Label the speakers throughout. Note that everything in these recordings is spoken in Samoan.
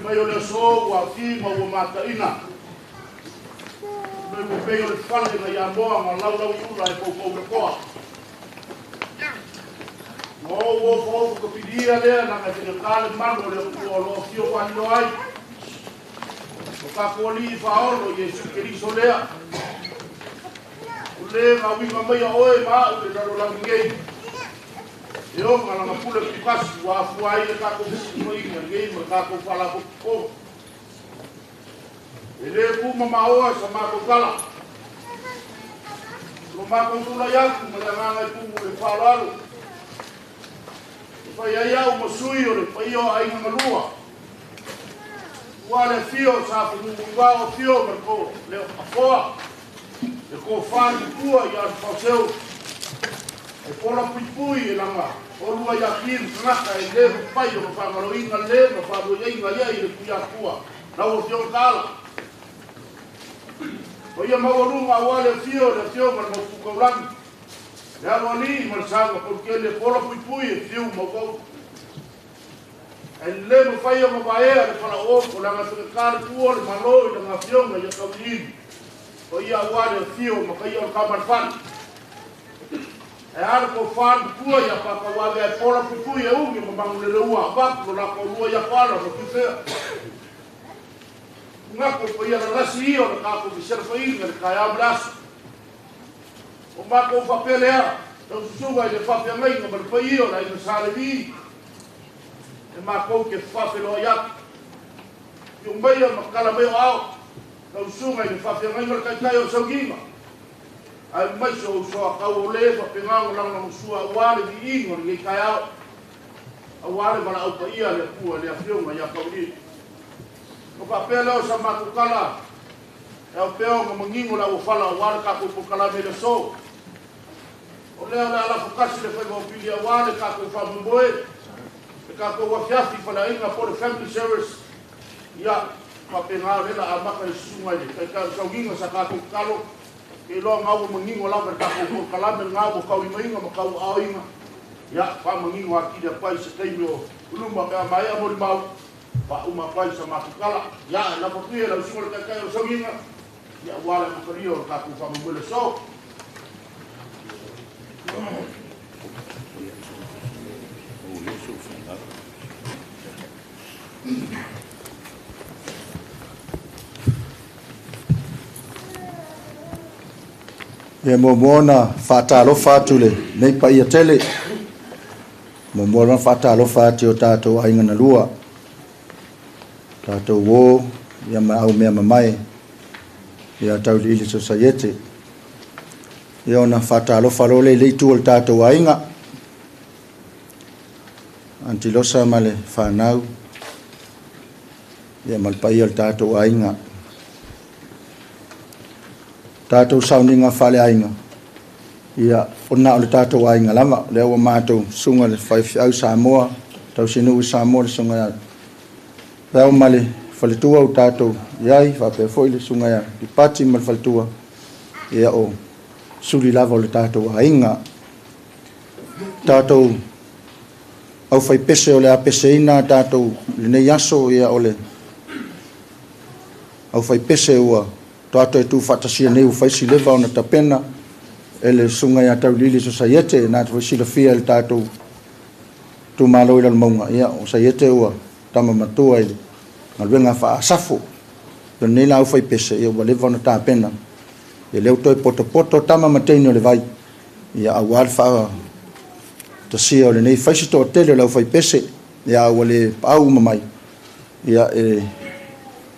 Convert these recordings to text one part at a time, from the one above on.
Speaker 1: Mai o le aso ua afi ma ua mataina. Mai ua pei o le fale na ia moa ma laulau i ula e poupou le koa. Ma o ua ofo ofo ka pilia lea na ka tingata le malu o le Atua o lo o afio faalilo ai. O tatou alii faaolo Iesu Keriso lea. O le gauiga mai a oe ma au le lalolagi nei. E oga lana pule pitokasi ua afua ai le tatou fesilafaiga nei ma le tatou faalapotopotoga. E lē tumamaoa sa matou tala. O lo matou tulai atu ma le agaga i tumu le faaaloalo. E fai ai au ma sui o le paia o aiga galua. Ua le afio o sa fanumuivao afio ma le ko le afoa. Le tofa le matua ia Alefāseu. E pola puipui e laga olua ia ki ma tagata e lē mafai ona faagaloina le ma faamoeaiga ia i le Tuiatua lau Afioga Taala. O ia maualuga aua le afio o le Afioga le Mautu le aloalii ma le sauga pautele e pola puipui e fiu mauvau. Ae lē mafai ona vaea le falaooko leaga faigata le tuua o le Malo i lana afioga ia Tauiliili. O ia aua le afio ma paia o le tama le fale. E a le tofa le matua ia Pakauave ae pola puipui e umi ma Manuleleua avatu lo latou lua ia Koala ma Tuifea. Gako paia lalasi ia o le tatou fesilafaiga le taeao ma le aso. O matou faapea lea, lau susuga i le faafeagaiga ma le paia o le aiga Sa Levi, e matou te faafeiloai atu. Iu maia ma tatala mai o ao, lau susuga i le faafeagaiga o le taitai o le sauniga. Ae maise o usoa tau o le faapena ona lagolagosua aua le viiga o lenei taeao, aua le valaau paia a le Atua le Afioga ia Kauli'i. O faapea lea o sa matou tala, e ao pea ona manino le auofala aua le tatou polokalame i le aso. O lea o le a lafotasi le faiva o pili aua le tatou faamoemoe, le tatou afiafi faleaiga po o le family service. Ia, faapena o lea la amata le susuga i le taitai o sauniga sa tatou tatalo. Ke iloa ngau ua manino lava le tatou polokalame lena ua taulimaina ma tauaaoina. Ia, faamanino atili atu ai se taimi o luma pe a maea molimau. Faauma atu ai sa matou tala. Ia, e lafo atu ia i lau susuga i le taitai o le sauniga, ia aua le amatalia o le tatou faamoemoe le aso.
Speaker 2: Ia muamua ona faatalofa atu le nei paia tele. Muamua ona faatalofa atu i o tatou aiga na lua. Tatou o ia ma au mea mamae ia Tauiliili Sosaiete. Ia ona faatalofa loa le i itu o le tatou aiga. Antilosa ma le whanau, ia ma le paia o le tatou aiga. Tatou sauniga faaleaiga, ia ona o le tatou aiga lava, lea ua matou susuga le faifeau Samoa, tausinuu i Samoa le susuga ia Pau ma le faletua o tatou iai, faapea foi le susuga ia Lipati ma le faletua, ia o suli lava o le tatou aiga. Tatou au faipese o le apeseina tatou lenei aso, ia o le au faipese ua toato e tuufaatasia nei ua faisi leva ona tapena e le susuga ia Tauiliili Sosaiete, na foi silafia e le tatou itumalo i Lalomauga, ia o Saiete ua tama matua i le galuega faasafo. O lenei la au faipese, ia ua leva ona tapena. Ia lea ua toe potopoto tama ma teine o le vai, ia aua le faatasia o lenei faisi toatele o le aufaipese, ia ua le paau uma mai, ia e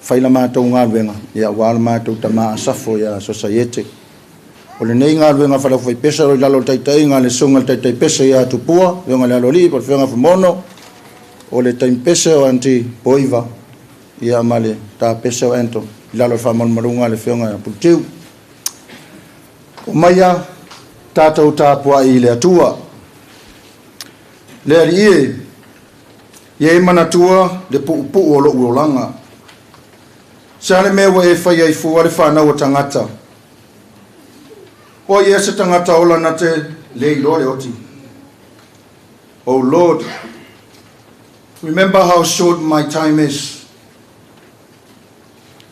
Speaker 2: fai la matou galuega, ia aua le matou tama asafo ia Sosaiete. O lenei galuega faale-aufaipese o i lalo o le taitaiga le susuga i le taitaipese ia Tupua, afioga i le Aloalii po o le afioga Fumono, o le taimpese o Aunty Poiva, ia ma le tapese o Anton, i lalo o le faamalumaluga a le afioga ia Puletiu. O maia tatou tapuai i le Atua. Le Alii e, ia e manatua le puupuu o lou olaga. Se a le mea ua e faia ai fua le fanau o tagata. O ia se tagata ola na te le iloa le oti. O Lord, remember how short my time is.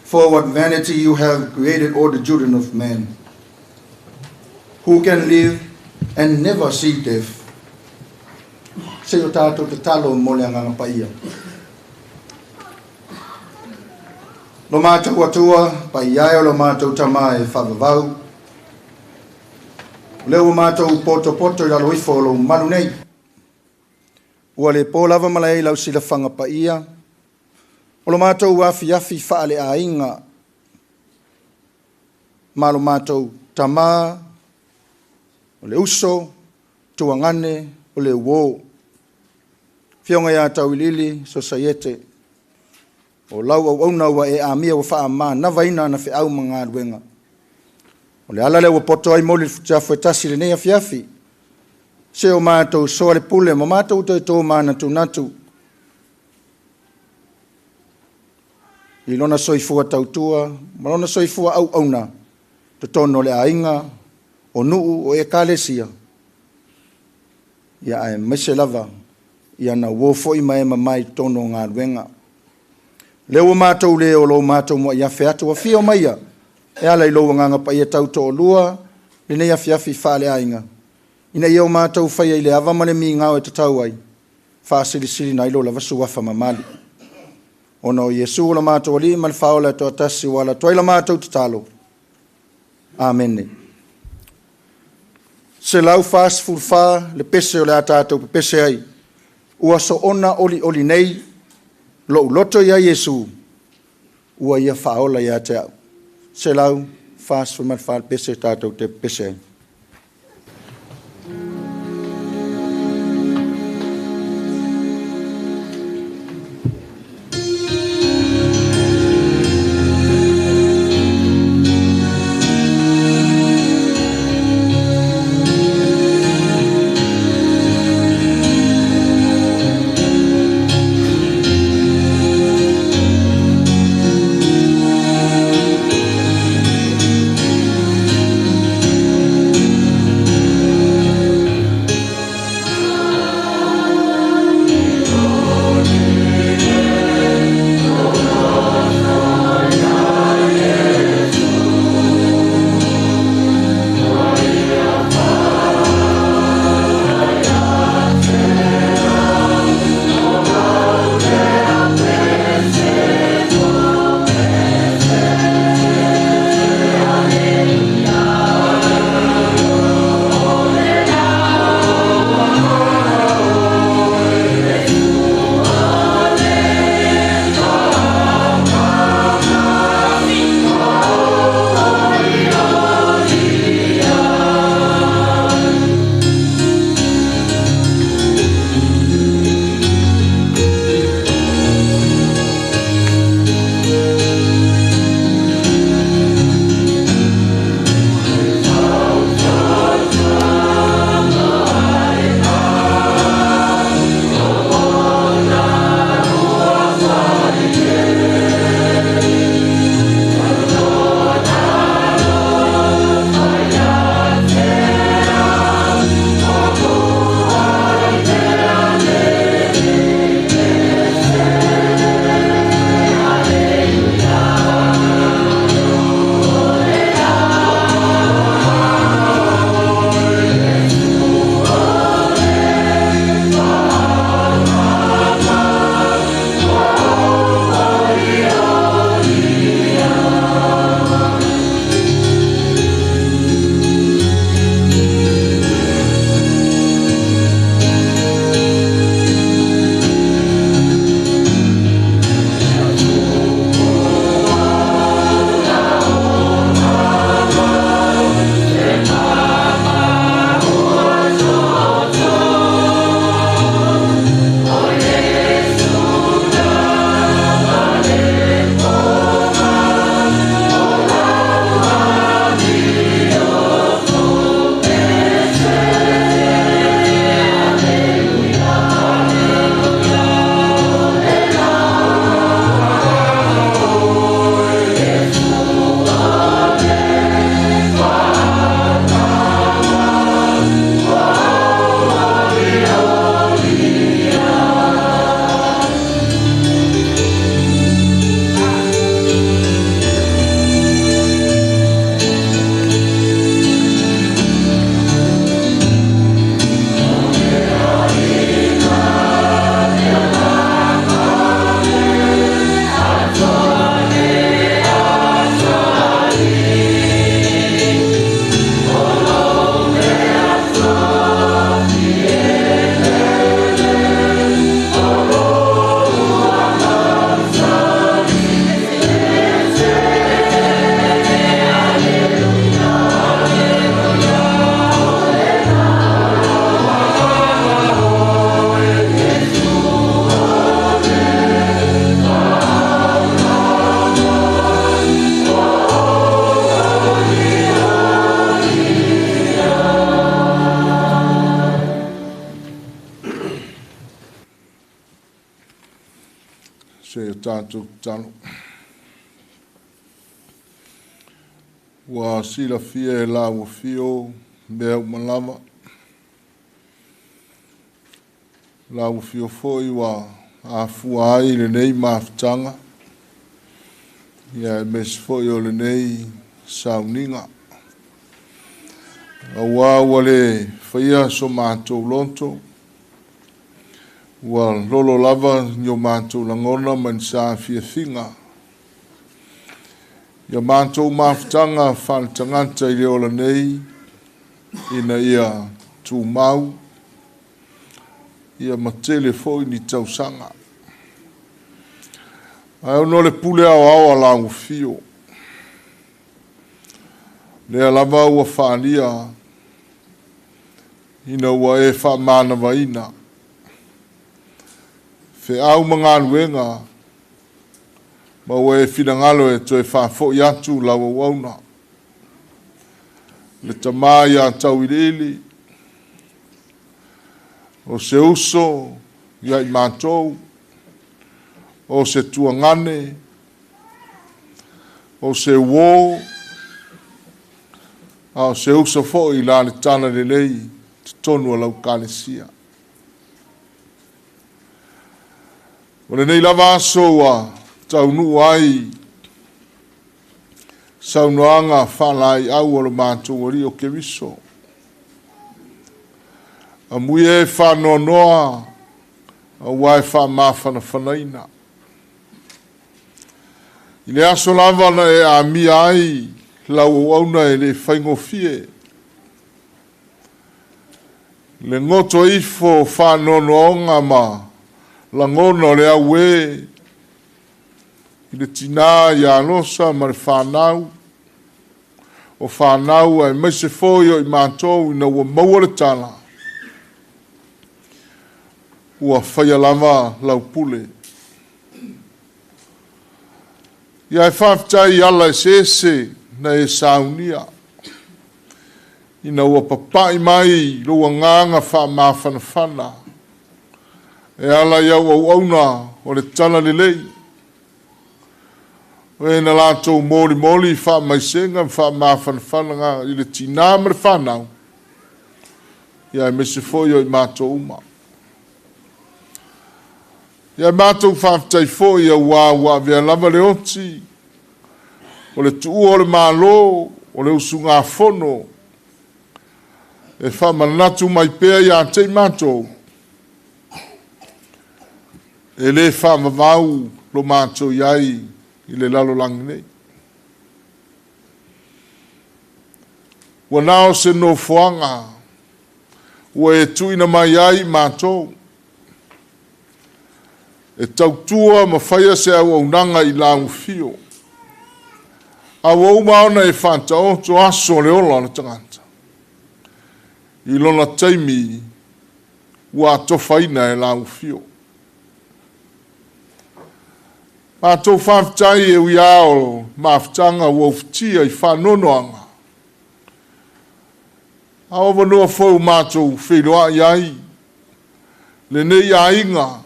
Speaker 2: For what vanity you have created all the children of men, who can live and never see death. Se o tātou tatalo mo le Agaga Paia. Lo mātou Atua, pai ai o lo mātou tama e whavavau. O lea ua mātou poto poto i lalo ifo o lo malu nei. Ua le pō lava malae lau silafaga paia. O lo mātou afiafi faaleaiga ma lo mātou tamā, o le uso, tuagane, o le uō. Fioga iā Tauiliili Sosaiete, o lau auauna ua e amia ua faamanavaina na feau ma galuega. O le ala lea ua poto ai moli le futiafu e tasi lenei afiafi. Se o mātou soa le pule ma mātou toe tō manatunatu i lona soifua tautua ma lona soifua auauna totonu o le aiga o nuu o ekalesia. Ia ae maise lava ia na uō foi ma e mamai totonu o galuega. Lea ua mātou le o lo mātou mua i afe atu afio maia e ala i lou Agaga Paia tautoalua lenei afiafi faaleaiga. Ina ia o mātou faia i le ava ma le migao e tatau ai, faasilisili ai lo lava suafa mamalu. Ona o Iesu o la mātou Alii ma le Faaola e toatasi ua ala atu ai la mātou tatalo. Amene. 144 le pese o le a tātou pepese ai. Ua soona olioli nei, lou loto ia Iesu, ua ia faaola ia te au. 144 le pese tātou te pepese ai.
Speaker 3: tatou tatalo. Ua silafia e lau afio mea uma lava. Lau afio foi ua afua ai lenei mafutaga, ia aemaise foi o lenei sauniga. Auā ua le faia so matou loto, ua lolo lava ni o matou lagona ma ni saafiafiga. Ia matou mafutaga faaletagata i le ola nei, ina ia tumau, ia ma tele foi ni tausaga. Ae ona o le pule aoao a lau afio, lea lava ua faalia ina ua e faamanavaina feau ma galuega ma ua e finagalo e toe faafoi atu lau auauna, le tama ia Tauiliili, o se uso ia i matou, o se tuagane, o se uō, a o se uso foi i la le tala lelei totonu o lau Ekalesia. O lenei lava aso ua taunuu ai saunoaga faalaeiau a lo matou Alii o Keriso. Amuia e faanoanoa aua e faamafanafanaina. I le aso lava na e amia ai lau auauna e le faigofie, le goto ifo o faanoanoaga ma lagona o le auē i le tinā ia Losa ma le fanau, o fanau aemaise foi o i matou ina ua maua le tala, ua faia lava lau pule. Ia e faafetai i ala eseese na e saunia, ina ua papai mai lou agaga faamafanafana e ala i au auauna o le tala lelei, o e na latou molimoli faamaisega ma faamafanafanaga i le tinā ma le fanau, ia aemaise foi o i matou uma. Ia matou faafetai foi auā ua avea lava le oti o le tuua o le Malo o le usugafono e faamanatu mai pea ia te i matou, e le faavavau lo matou i ai i le lalolagi nei. Ua na o se nofoaga ua e tuuina mai ai i matou, e tautua ma faia se auaunaga i lau afio, a ua uma ona e faataoto aso o le ola o le tagata i lona taimi ua atofaina e lau afio. Matou faafetai e ui lava o mafutaga ua ufitia i faanoanoaga, a o avanoa foi ua matou feiloai ai lenei aiga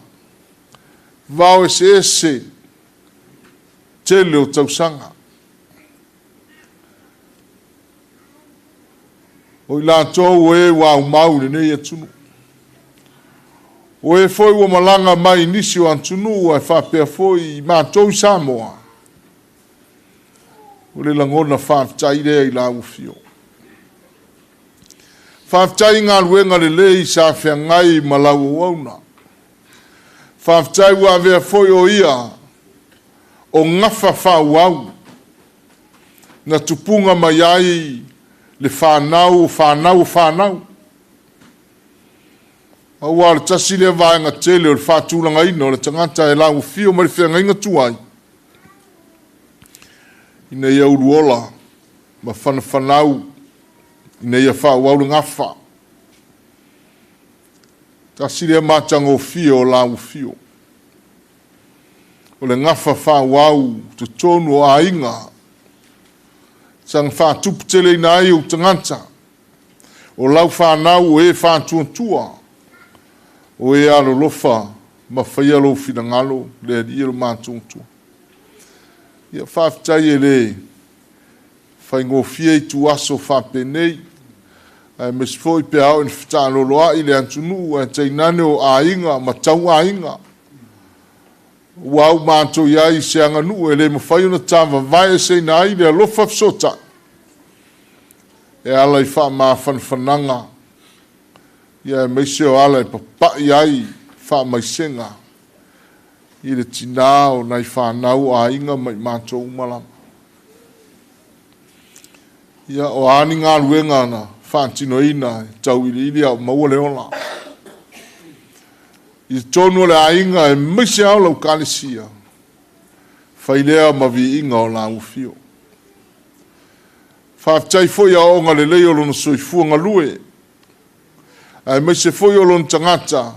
Speaker 3: vao eseese tele o tausaga. O i latou o e ua aumau i lenei atunuu, o e foi ua malaga mai i nisi o atunuu ae faapea foi i matou i Samoa, o le lagona faafetai lea i lau afio. Faafetai i galuega lelei sa feagai ma lau auauna. Faafetai ua avea foi o ia o gafa faaauau na tupuga mai ai le fanau o fanau o fanau. Aua o le tasi lea vaega tele o le faatulagaina o le tagata e lau afio mai le feagaiga tuai, ina ia uluola ma fanafanau ina ia faaauau le gafa. Tasi lea matagofie o lau afio, o le gafa faaauau totonu o aiga, saga faatuputeleina ai ou tagata, o lau fanau o e faatuatua, o e alolofa Ma faia lou finagalo, le Alii e lo matou Atua. Ia, faafetai e le faigofie ituaso faapenei, aemaise foi pe a oo ina fetaaloloai le atunuu, ae tainane o aiga ma tauaiga. Ua au matou i ai i se aganuu e le mafai ona tavavaeseina ai le alofa fesootai e ala i faamafanafanaga, ia aemaise o ala e papai ai faamaisega i le tinā o nai fanau o aiga ma i matou uma lava. Ia, o a ni galuega na faatinoina e tauiliili a o maua le ola i totonu o le aiga aemaise lava o lau Ekalesia, fai lea ma viiga o lau afio. Faafetai foi i aoaoga lelei o lona soifua galue, aemaise foi o lona tagata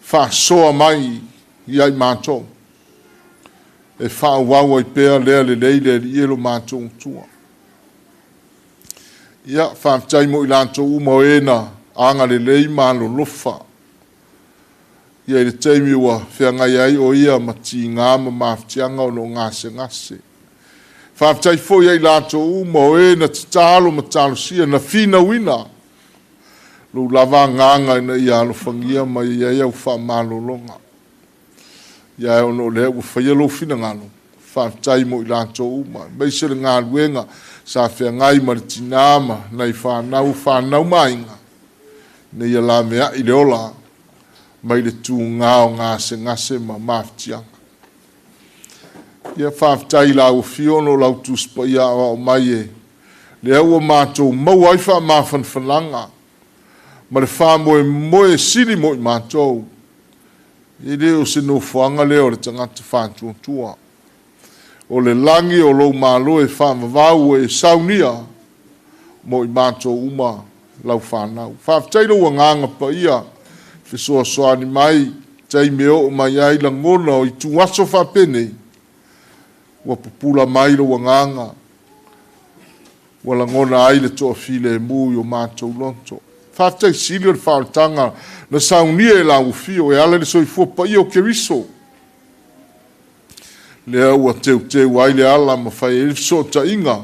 Speaker 3: faasoa mai ia i matou, e faaauau ai pea lea lelei le Alii e lo matou Atua. Ia, faafetai mo i latou uma o e na agalelei ma alolofa ia i le taimi ua feagai ai o ia ma tiga ma mafatiaga ona o gasegase. Faafetai foi ia i latou uma o e na tatalo ma talosia, na finauina lou lava agaga ina ia alofagia ma ia i ai au faamalologa. Ia ae ona o lea ua faia lou finagalo, faafetai mo i latou uma, aemaise le galuega sa feagai ma le tinā ma nai fanau, fanau ma aiga, ina ia laveai le ola mai le tuga o gasegase ma mafatiaga. Ia faafetai i lau Afioga ona o lau Tusi Paia aoao mai e lea ua matou maua ai faamafanafanaga ma le faamoemoe sili mo i matou. E le o se nofoaga lea o le tagata faatuatua. O le lagi o lou malo e faavavau ua e saunia mo i matou uma lau fanau. Faafetai lou agaga paia fesoasoani mai taimi e oo mai ai lagona o ituaso faapenei, ua pupula mai lou agaga, ua lagona ai le toafilemu i o matou loto. Faafetai sili o le faaolataga na saunia e lau afio e ala i le soifua paia o Keriso, lea ua teuteu ai le ala ma fai ai le fesootaiga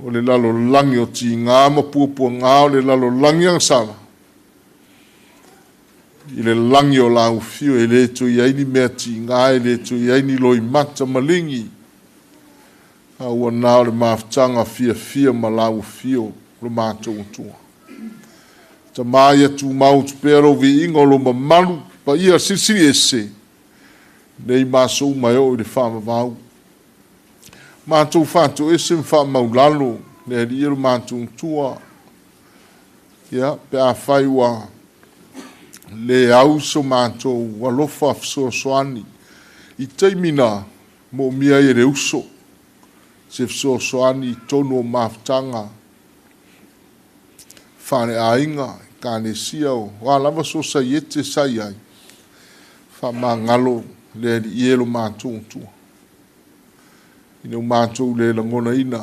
Speaker 3: o le lalolagi o tiga ma puapuaga o le lalolagi agasala i le lagi o lau afio, e le toe i ai ni mea tiga, e le toe i ai ni loimata maligi, a ua na o le mafutaga fiafia ma lau afio lo matou Atua. Tama ia tumau atu pea lou viiga o lou mamalu paia silisili ese nei ma aso uma e oo i le faavavau. Matou faatoese ma faamaulalo le Alii e lo matou Atua, ia, pe afai ua le au so matou alofa fesoasoani i taimi na moomia ai e le uso se fesoasoani i totonu o mafutaga faaleaiga, Ekalesia, o a lava sosaiete sa i ai, faamagalo le Alii e lo matou Atua, ina ua matou le lagonaina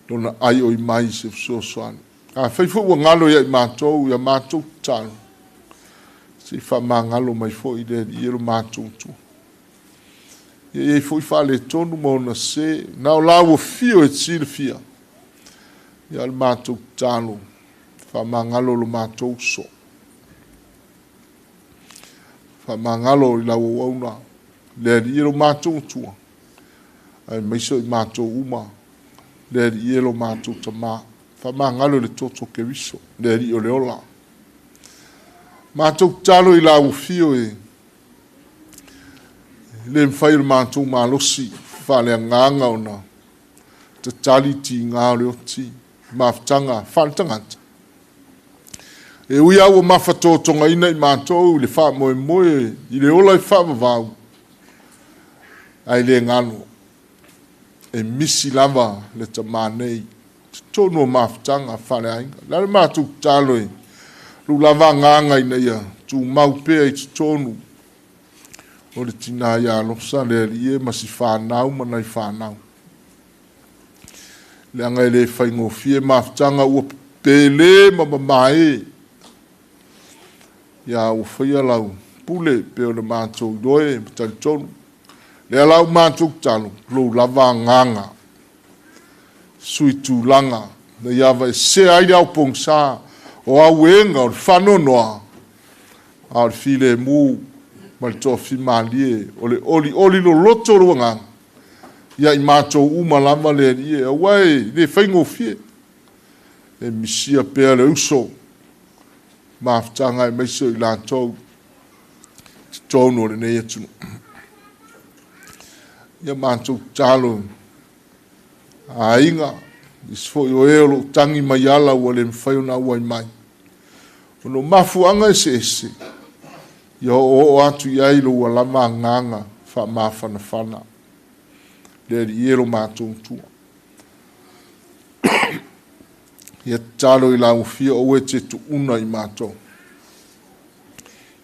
Speaker 3: lona aioi mai i se fesoasoani. Afai foi ua galo ia i matou ia matou tatalo, se i faamagalo mai foi le Alii e lo matou Atua. Ia i ai foi faaletonu ma ona sese, na o lau afio e te silafia, ia o le matou tatalo, faamagalo lo matou uso. Faamagalo i lau auauna, le Alii e lo matou Atua, aemaise o i matou uma, le Alii e lo matou Tama. Faamagalo i le toto o Keriso, le Alii o le ola. Matou tatalo i lau afio e le mafai e le matou malosi faaleagaga ona tatali tiga o le oti mafutaga faaletagata. E ui lava ua mafatotogaina i matou i le faamoemoe i le ola e faavavau, ae le galo, e misi lava le tama nei totonu o mafutaga faaleaiga. O le a le matou tatalo e lou lava agaga ina ia tumau pea i totonu o le tina ia Losa le Alii e ma si fanau ma nai fanau. Leaga e le faigofie mafutaga ua pele ma mamae. Ia ua faia lau pule pe o le matou iloe ma talitonu. Lea la ua matou tatalo, lou lava agaga, sui tulaga, na ia aveesea ai le ao pogisa o auega o le faanoanoa, a o le filemu ma le toafimalie, o le olioli loloto o lou agaga, ia i matou uma lava le Alii e, aua e le faigofie, e misia pea le uso, mafutaga aemaise o i latou totonu o lenei atunuu. Ia matou tatalo aiga, nisi foi o e o lo o tagi mai ala ua le mafai ona auai mai. Ona o mafuaaga eseese, ia oooo atu i ai lou lava agaga faamafanafana. Le Alii e lo matou Atua. Ia tatalo i lau afio aua e te tuuna i matou.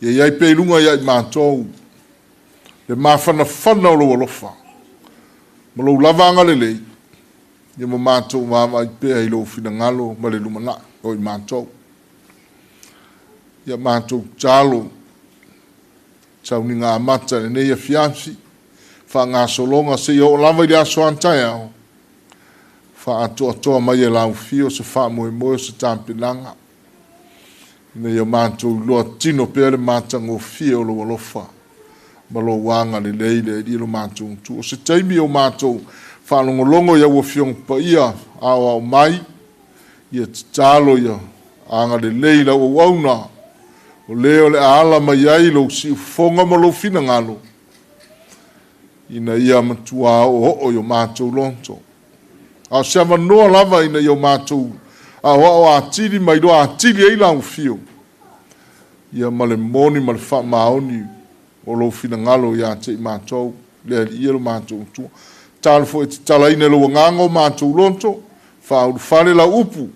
Speaker 3: Ia iai pea i luga ia i matou le mafanafana o lou alofa ma lou lava agalelei, ia ma matou vaavaai pea i lou finagalo ma le lumanai o i matou. Ia matou tatalo sauniga amata i lenei afiafi, faagasologa seia oo lava i le aso a taeao, faaatoatoa mai e lau afio se faamoemoe o se tapenaga, ina ia matou iloa tino pea le matagofie o lou alofa ma lou agalelei le Alii lo matou Atua. O se taimi o matou faalogologo i au Afioga Paia aoao mai, ia tatalo ia agalelei lau auauna, o le o le a ala mai ai lou siufofoga ma lou finagalo, ina ia matua oooo i o matou loto. A o se avanoa lava ina ia o matou aoao atili ma iloa atili ai lau afio, ia ma le moni ma le faamaoni o lou finagalo ia te i matou, le Alii e lo matou Atua. Tatalo foi e tatalaina i lou agaga o matou loto, faaulufale lau upu,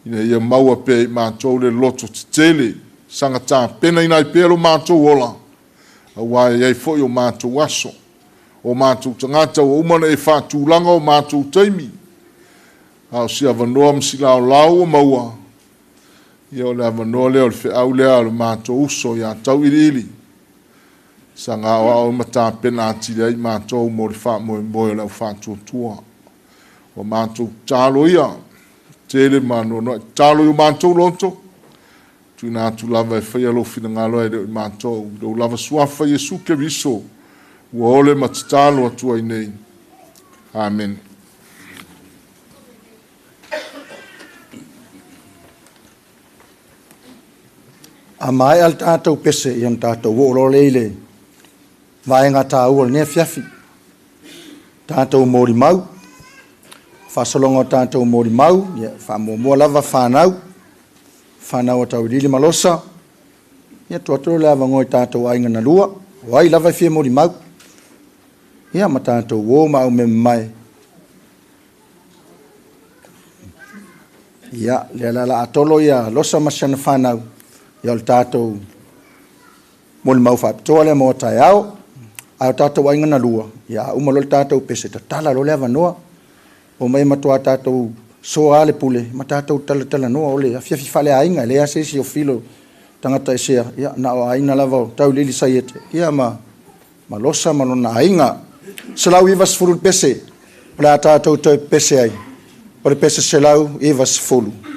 Speaker 3: ina ia maua pea i matou le loto tetele, saga tapenaina ai pea lo matou ola, aua e i ai foi o matou aso, o matou tagata ua uma ona e faatulaga o matou taimi, a o si avanoa ma si laolao ua maua, ia o le avanoa lea o le feau lea o le matou uso ia Tauiliili, saga aoao ma tapena atili ai matou mo le faamoemoe o le au faatuatua. Ua matou tatalo ia, tele ma noanoai, tatalo i o matou loto, tuuina atu lava e faia lou finagalo ae le o i matou, lou lava suafa Iesu Keriso, ua ole ma tatalo atu ai nei. Amen.
Speaker 2: A maea le tatou pese, ia na tatou oo loa lea i le vaega taua o lenei afiafi. Tatou molimau, faasologa o tatou molimau, ia faamuamua lava fanau, fanau a Tauiliili ma Losa, ia tuu atu le avanoa i tatou aiga na lua, o ai lava e fia molimau, ia ma tatou uo ma aumemamae. Ia, lea la la atolo ia Losa ma si ana fanau, ia o le tatou molimau faapitoa lea mo taeao, a o tatou aiga na lua, ia a uma loa le tatou pese, tatala loa le avanoa, o mai matua tatou soa le pule, ma tatou talatalanoa o le afiafi faaleaiga, e leai se isi o filo tagata esea, ia na o aiga lava o Tauiliili Saiete, ia ma Losa ma lona aiga. 190 pese, o le a tatou toe pese ai, o le pese 190.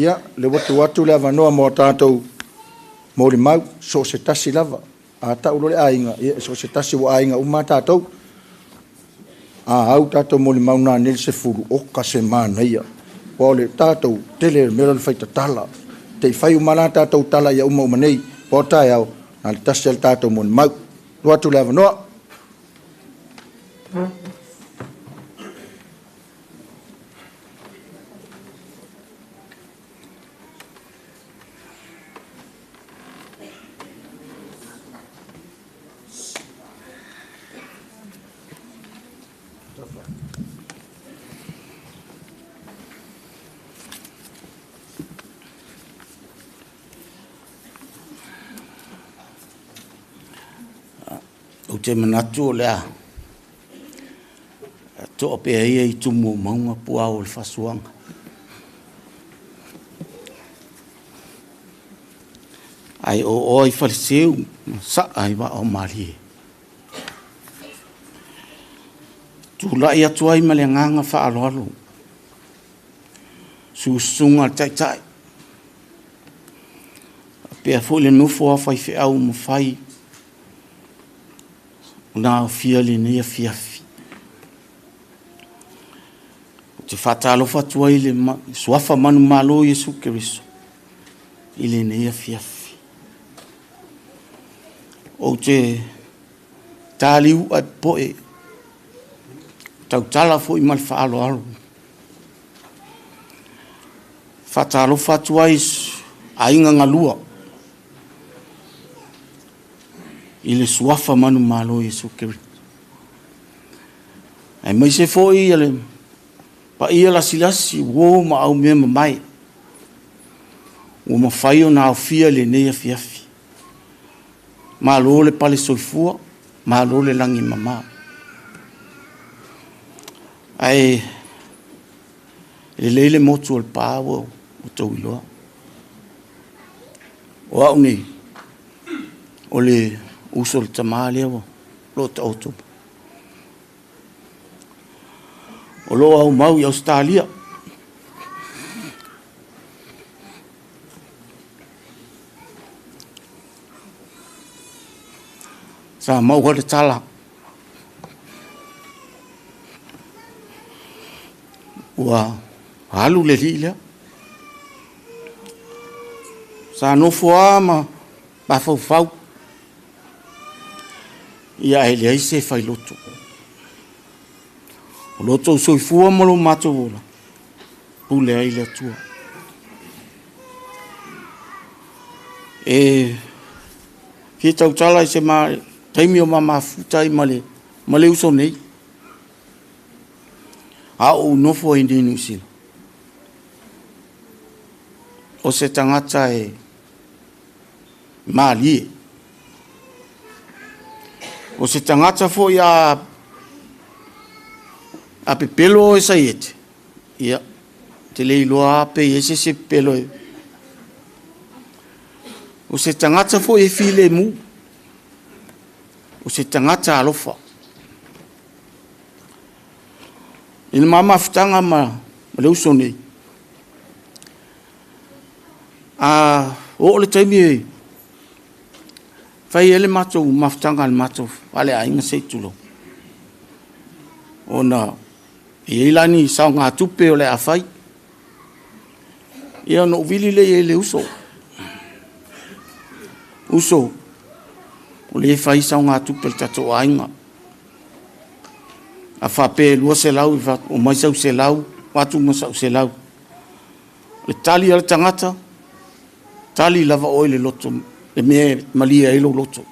Speaker 2: Ia, le ua tuu atu le avanoa mo tatou molimau, so o se tasi lava. A tau loa le aiga, ia so o se tasi ua aiga uma tatou. A au tatou molimau nanei le 10, oka se manaia. Ua o le tatou tele mea le faitatala. Te i fai uma la tatou tala ia uma uma nei. Po o taeao, na le tasi le tatou molimau. Tuu atu le avanoa.
Speaker 4: Ou te manatu o le a toa pea ia i tumu o maunga puao o le fasuaga. Ai o oa i faleseu ma saa i vaa o malie. Tulai atu ai ma le agaga faaaloalo. Susuga le taitai. Pea foi le nofo a faifeau mafai ona aofia lenei afiafi. Ou te faatalofa atu ai le suafa manumalo Iesu Keriso i lenei afiafi. Ou te taliu ai poe tautala foi ma le faaaloalo. Faatalofa atu ai aiga galua i le suafa manumalo Iesu Keriso. Ae maise foi le paia lasilasi uo ma au mea mamae ua mafai ona aofia lenei afiafi. Malo le pale soifua, malo le lagi mama. Ae lelei le motu o le pā ua tou iloa. O au nei, o le uso le tamā lea ua lo taoto. O lo au mau i Australia. Sa maua le tala. Ua alu le lii lea. Sa nofo lava ma mafaufau. Ia e leai se failoto. O loto soifua ma lo matou ola, pule ai le Atua. E fia tautala i se taimi o mamafuta ai ma le uso nei. A ou nofo ai nei Niu Sila. O se tagata e malie. O se tagata foi a pepelo e saiete. Ia, te le iloa a pe i ese se pepelo e. O se tagata foi e filemu. O se tagata alofa. I le mamafutaga ma le uso nei. A oo le taimi e fai ai le matou mafutaga a le matou faleaiga se i tulou. Ona e i ai la ni saogatupe o le a fai. Ia ona ou vili lea i ai le uso. Uso, o le fai saogatupe le tatou aiga. A faapea 200 o mai sau 100, atu ma sau 100. Le tali a le tagata, tali lava oe le loto, le mea malie ai lou loto.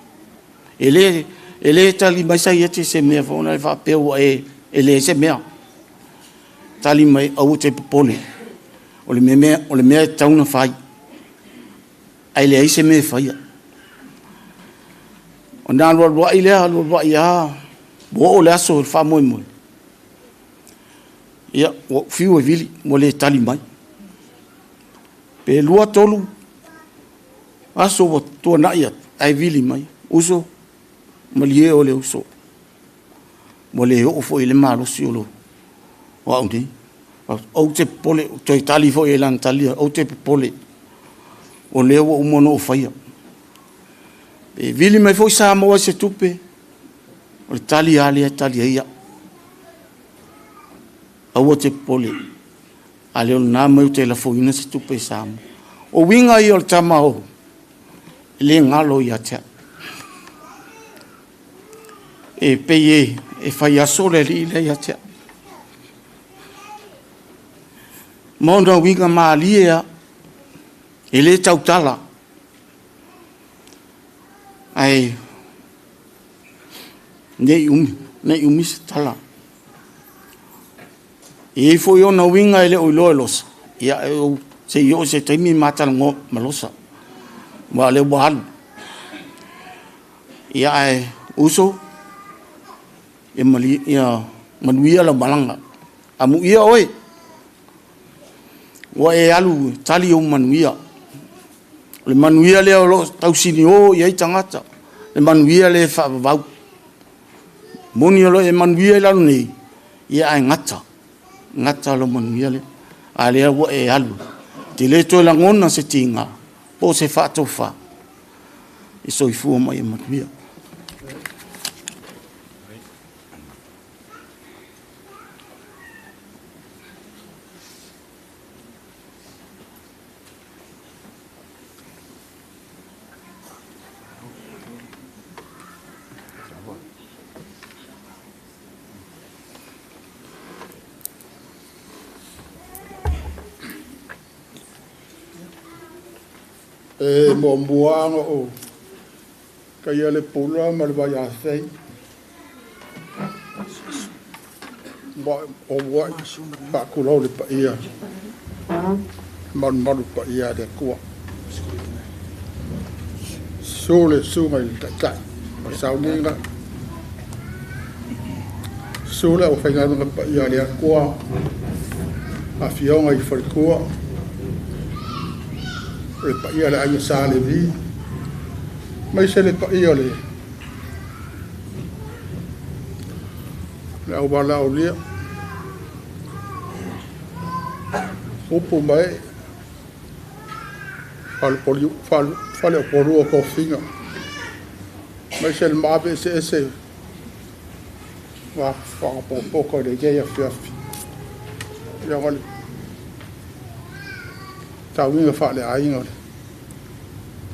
Speaker 4: E le tali mai sa ia te se mea fona e faapea ua e le se mea. Tali mai aua te popole. O le mea e tau na fai. Ai leai se mea e faia. O nā lualuai lea, lualuai a, ua oo le aso i le faamoemoe. Ia, ua fiu e vili, ua le tali mai. Pe 2, 3 aso ua tuanai atu, ae vili mai. Uso, malie o le uso. Ua le oo foi i le malosi o lo o au nei. Ou te popole, toe tali foi e lana talia, ou te popole, o lea ua uma ona ou faia. Pe vili mai foi Samoa i se tupe, o le tali lava lea e tali ai au. Aua te popole, a le o lena mai ou te lafoina se tupe i Samoa. O uiga ia o le tama o e le galo ia te au. E pei e fai aso le alii lea ia te au. Ma ona uiga malie lava, e le tautala, ae nei umi se tala. E i ai foi ona uiga e le o iloa e Losa, ia se i oo i se taimi ma talanoa ma Losa, aua o lea ua alu. Ia ae uso, ia manuia lau malaga. Amuia oe, ua e alu tali ou manuia. O le manuia lea o lo o tausinio i ai tagata, le manuia lea e faavavau. Moni o lo o e manuia i lalo nei, ia ae gata, gata lou manuia lea. A lea ua e alu, te le toe lagona se tiga, po o se faatofa, e soifua mai e manuia.
Speaker 5: E muamua o kaia le pula ma le vaiafei. O wai whaakulau le paia, malumalu paia le Atua. Su le suga i le taitai, o le sauniga. Su le aufaigaluega paia le Atua, afioga i falekua, le paia le aiga Sa Levi, mai se le paia le auvala aulia. Upu mai, fale o polua kofiga. Mai se le maave ese ese, wa whakapōpoko le kei afiafi. Ia wale, tauiga whaale aiga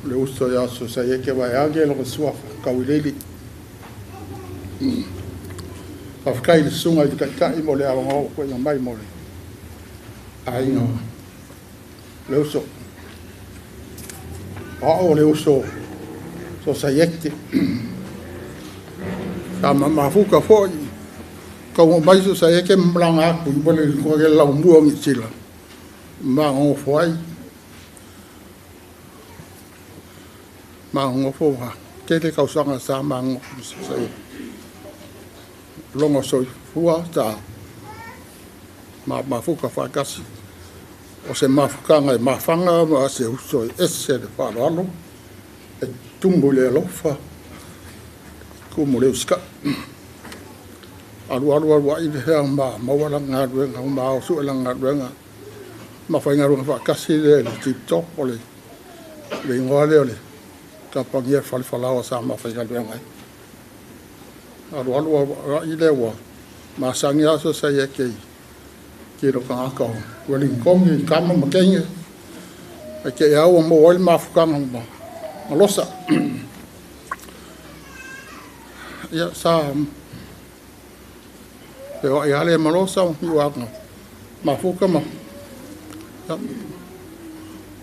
Speaker 5: le uso ia so sa ye ke vai age lo sua kauileli. Whawhakai le sunga i te kaikai mo le awanga o koe mai mo le aiga le uso. O le uso so sa yekte. Ta mafuka foi kau mai so sa yeke mlanga aku i bole ko ke lau mua ngi sila. Ma ngofo ai. Ma ngofo ha. Ke te kausanga sa ma ngofo sa ye. Longo so fua ta ma mafuka whakasi. O se mafukanga e mawhanga ma se uso e ese le whaaloalo e tumbu le alofa kumu le usika. Alu alu alu ai le hea ma maua la ngaluenga ma o sue la ngaluenga ma whai ngaluenga whakasi le tip top o le ingoa le o le kapangia whalewhalawa sa ma whai ngaluenga ai. Alu alu alu ai le ua ma sangi aso sa ia kei ki ro kangaka o Wellington i kama ma kenge ai ke au mo oi mafukanga ma malosa. Ia sa pe o ia le malosa i wa mafuka ma ia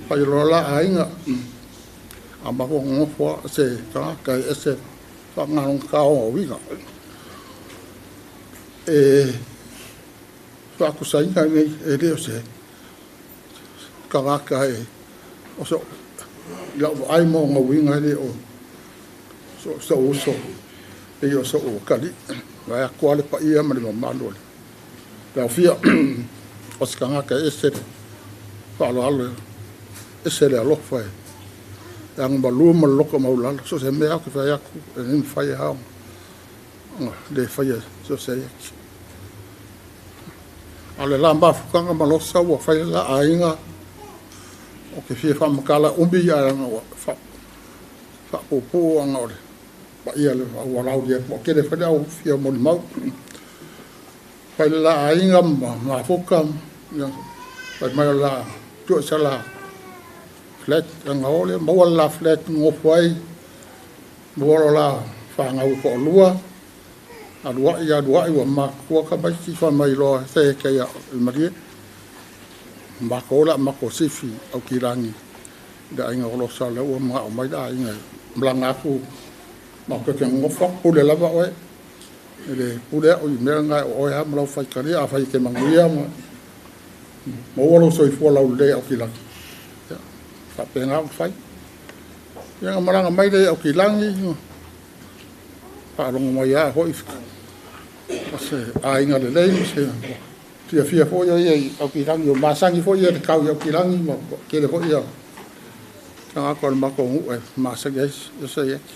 Speaker 5: pai lola ainga a ma ko ngofo se kangaka e se whangarong ka o wiga. E whakusainga nei e leo se kangaka e o so lau ai mo ngā winga le o so uso e o so o kali vai a koa le paia ma le mamalu le lau fia o se kangaka e se whaaloalo e se le alofa e ang malu maloko maulalo so se mea ku whai aku e nim whai hao le whai so se A o le la mafutaga ma Losa ua fai le la aiga o ke fia faamatala umi ae leaga ua faapuupuu aga o le paia le ua laulia ua tele foi le au fia molimau. Fai le la aiga ma mafuta ia fai mai o le la tuu se la flat aga o le maua le la flat gofo ai maua lo la fanau e toalua aluai aluai ua matutua tamaiti fai mai loa se ke ia malie matou la matou sifi Aukilagi le aiga o Losa lea ua manao mai le aiga malaga atu matou te nonofo atu pule lava oe e le pule au i mea na o oe lava ma lau faitalia afai e te manuia ma maua lou soifua laulelei Aukilagi ia faapena ona fai. Ia na malaga mai lea i Aukilagi faalogo mai lava foi o se aiga lelei ma se fiafia foi ia i Aukilagi o masani foi ia le tau i Aukilagi ma tele foi ia tagata o le matou nuu e masani ai se iaki.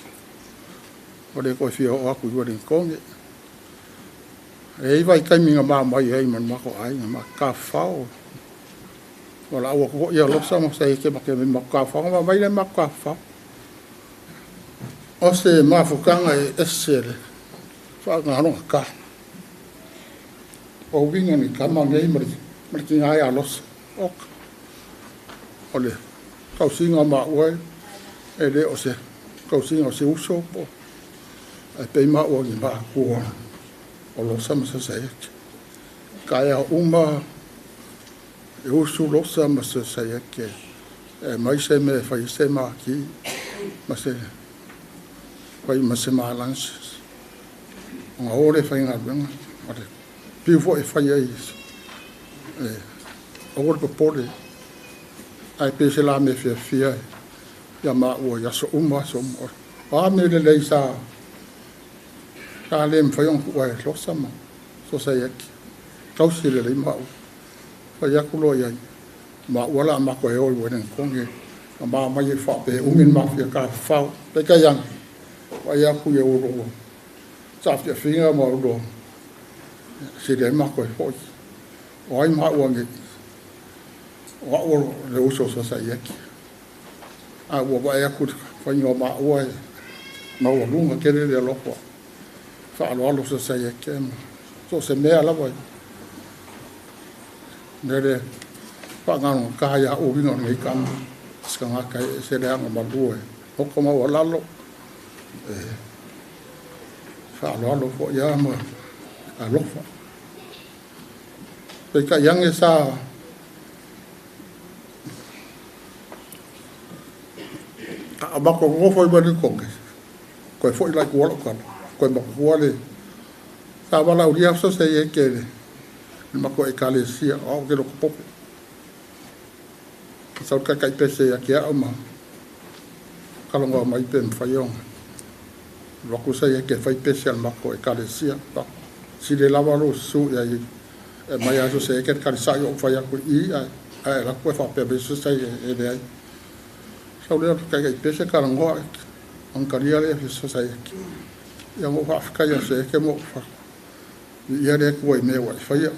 Speaker 5: O le toe fia oo atu i Ueligitone. E i vaitaimi na mamai ai ma le matou aiga ma tafafao. O lau atu foi ia Losa ma sa eke ma ke me matou tafafao ma mai le matou tafafao. O se mafutaga e ese le faagaloga ka. O uiga ni tama nei ma le tiga ia Losa. Oka. O le tausiga maua e le o se tausiga o se uso po. Ae pei maua ni maatua o Losa ma Sasaiake. Kaea uma e usu Losa ma Sasaiake. E mai se me fai se maki ma se fai ma se malansi. O ngā ore fai ngā luenga. O le piu foi e fai ai e o le popole. Ai pe se la me fia fia ia maua ia so uma so uma. O a me lelei sa sa le mwhai ong kua e Losa ma Sasaiake. Tausi lelei maua. Fai aku loa iai. Maua la mako e oi Ueligitone. A maa mai e whaape umi mafia ka whau. Peka yang. Wai aku ia uro. Sa fiafiga ma uro. Se le mako e foi. O ai maua nge. O au le uso Sasaiake. A ua wae aku whainga maua e. Maua lunga kere le alofa. Whaaloalo Sasaiake ma. So se mea lava. Nere whaangano ka ia o winga o nei kama. Skanga kai se le anga malua e. Hoko maua lalo. E whaaloalo fo ia ma alofa. Peka iange sa a mako ngofo i Ueligitone. Koe foi lai kua lau kala. Koe mako le sa wala ulia so se e ke le mako e kalesia o ke loko popo. Sa ka kai pese ya kia o ma kalongo mai pe mwhai Loko sa e ke whai pese al mako e kalesia. Si le lava lo su ia i e mai aso se e ke kalesa i o whai aku i a e la koe whapea me so sa e le ai. Sa ulea kai kai pese kalangoa ang kalia le so sa e ke. Ia mo whaafika ia se e ke mo wha. Ia le kua i mea wa i whaia.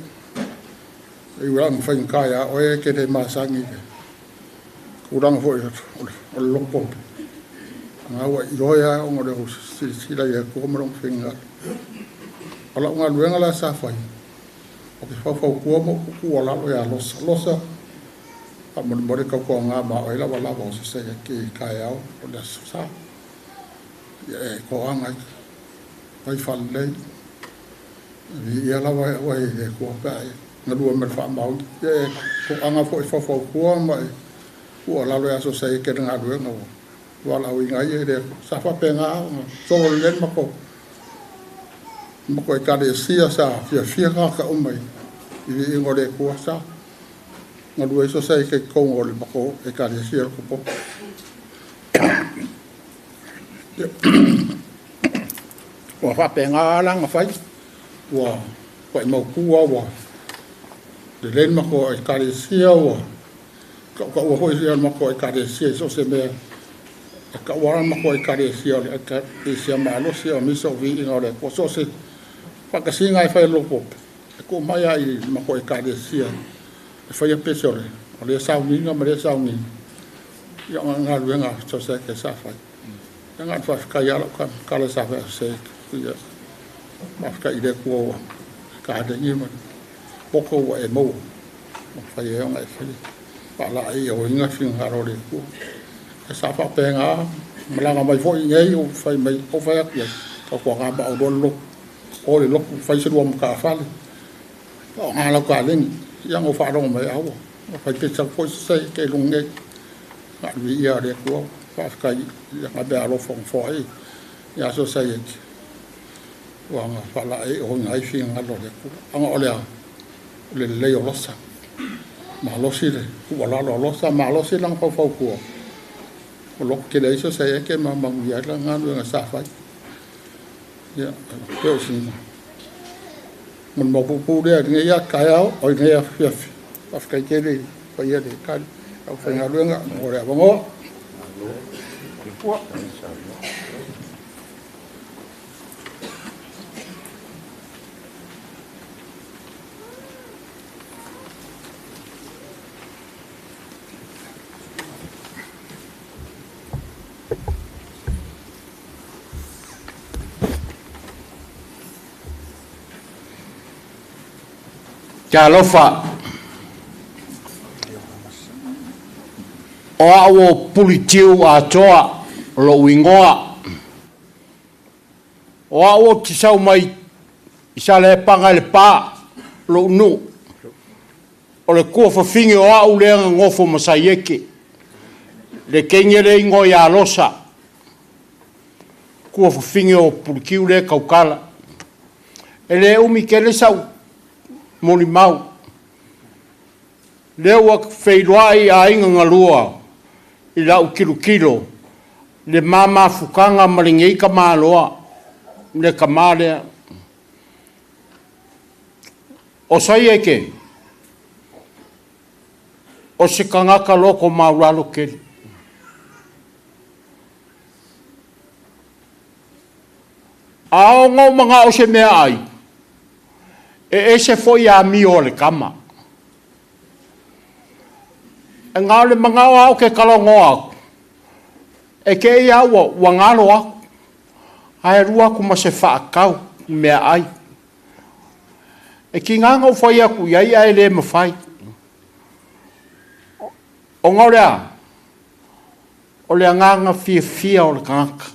Speaker 5: E ura ang whai ngā o e ke te masangi ke. Kuranga foi o le lopompe. Ngā ua i oia o ngā reo sila ia kua marong whinga. O la unga luenga la sa whai. O ke whawhau kua mo kua lalo ia Losa. Losa, a morimori kau kua ngā ma o lava lava o se se ki kai au o le sa. Ia e ko anga pai whalei. Ia lava e oe e kua pēa. Ngā lua me wha mau. Ia e ko anga fo i whawhau kua ma e kua lalo ia so se ke ngā luenga o. Wala o inga ia le sa whape ngā solo len mako. Mako e kare sia sa fia fia ka umai. I ingo le kua sa. Ngā lua iso se ke kongo le mako e kare sia ko po. Ua whape ngā ala ngā whai. Ua whai mau kua ua. Le len mako e kare sia ua. Ka ua hoi sia mako e kare sia so se mea. Ka ua mako e kare sia le kare sia malo sia o miso vi inga le ko so se whakasinga e whai lopo. E ko mai ai ma ko e kalesia e faia pese o le sauniga ma le sauniga. Ia o galuega sosaiete sa fai. Ia na faafetai ala ka kala sa fai se ia faafetai i le Atua ua kalegi ma poto ua e maua. Ma fai ai ona e fai faalaei o inga finagalo o le Atua. E sa faapega malaga mai foi nei o fai mai o fai atu ai tautuaga ma au loa le lotu. O le lotu fai se lua matafale. O ngā lau kalegi ia ngo faalogo mai aua. O fai pesa foi se ke luga nei. Lui ia le Atua faafetai ia ngabe alofa o foai ia sosaiete. Ua nga faalaei o inga ai finagalo o le Atua. Anga o le a o le lelei o losa. Malosi le tuualalo o losa, malosi lana faufautua. O lotu tele ai sosaiete ma manuia ai la galuega sa fai. Ia pe o sina. Mo mapupu lea i lenei taeao o i lenei afiafi. Faafetai tele i le paia le tali au faigaluega mo le avanoa.
Speaker 4: Talofa o au o Pulitiu atoa lou ingoa. O au o tisau mai i sa le panga i le pā lou nu. O le kua fafingi o au lea ngofo masaieke. Le kenge le ingoa ia Losa. Kua fafingi o Pulitiu le kaukala. E le umi kele sau molimau. Lea ua feiloai aiga galua i lau kilokilo le mamafukaga ma lenei kamaloa le kamā lea. O Saieke, o se tagata loko maulalo tele. A o magao se mea ai, e ese foi a mio o le kama. E ngā le mangao au ke kalongoa aku. E ke ia ua ngalo aku. Ae rua aku ma se whaakau mea ai. E ki ngā ngau whai aku iai ae le mawhai. O ngau lea, o le ngā fia fia o le kangaka.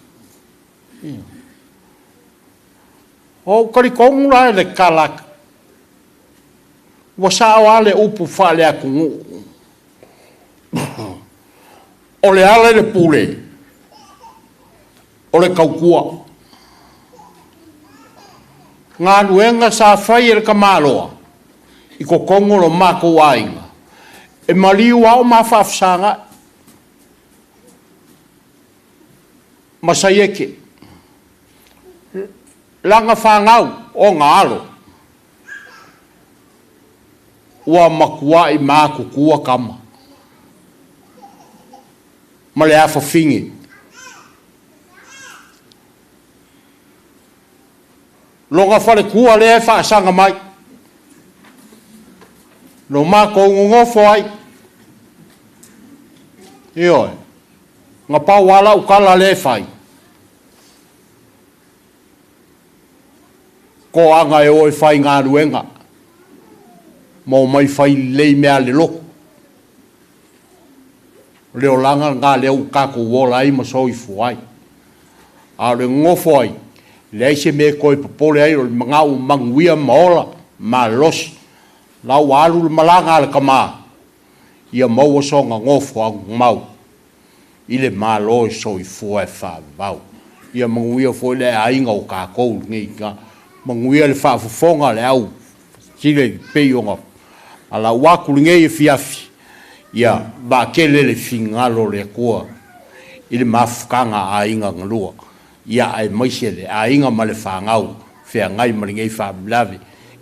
Speaker 4: O karikongu la le kalaka. Ua sao ale upu whaale aku ngu. O le ale le pule. O le kaukua. Ngā nuenga sa whai e le kamaloa. I ko kongo lo mako ainga. E maliu au ma whaafsanga. Masaieke. Langa whangau o ngā alo. Ua makua i māku kua kama. Ma le awhafingi. Longa whale kua le whaasanga mai. No mākou ngongofo ai. Ioe. Ngā pau ala ukala le whai. Ko anga e oe whai ngā ruenga. Mō mai whai lei mea le loko. Leo langa ngā leo kako wola ai ma soi fuai. A le ngofo ai. Le aise me koe popole ai o le mangau manguia maola ma losi. Lau alu le malanga le kama. Ia maua songa ngofo au mau. I le malo e soi fuai wha Ia manguia foi le ainga o kākou ngei ka. Manguia le whaafofonga le au. Sile peionga. Ala waku ngei e fiafi. Ia wakele le fingalo le kua. I le mafukanga ainga ngalua. Ia ai maise le ainga ma le whangau. Whea ngai ma le ngei whaamlave.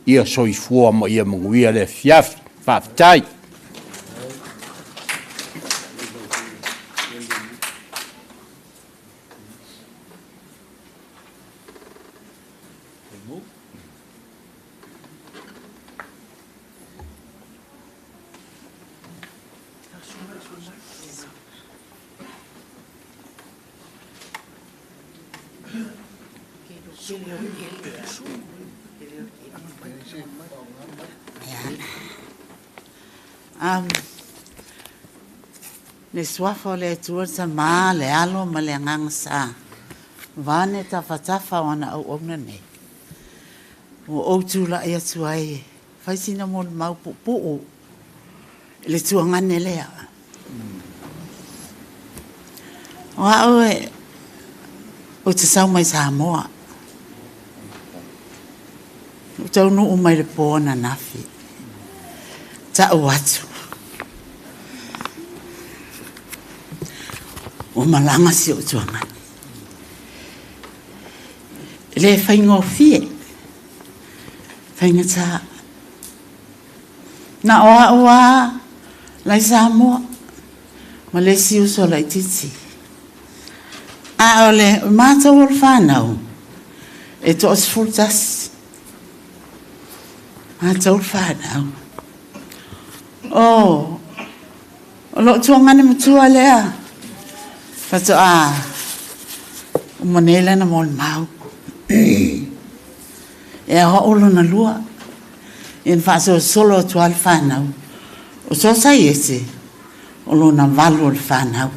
Speaker 4: Ia soifua ma ia manguia le fiafi. Whaaftai.
Speaker 6: Le suafa o le Atua le Tama, le Alo ma le Agaga Sa, vaeane tafatafa o ana auauna nei. Ua ou tulai atu ai e fai sina molimau puupuu i le tuagane lea. O au e ou te sau mai Samoa. Ou taunuu mai le po ananafi. Tau atu. Ua malaga si ou tuagane. E le faigofie. Faigata. Na o au lava la i Samoa ma le isi uso laitiiti. A o le matou o le fanau, e toa-11. Matou le fanau. O, o lou tuagane matua lea, faatoa uma nei lana molimau. E aoao lona lua, ia na faasolosolo atu lava le fanau. O Sosaiete, o lona valu o le fanau.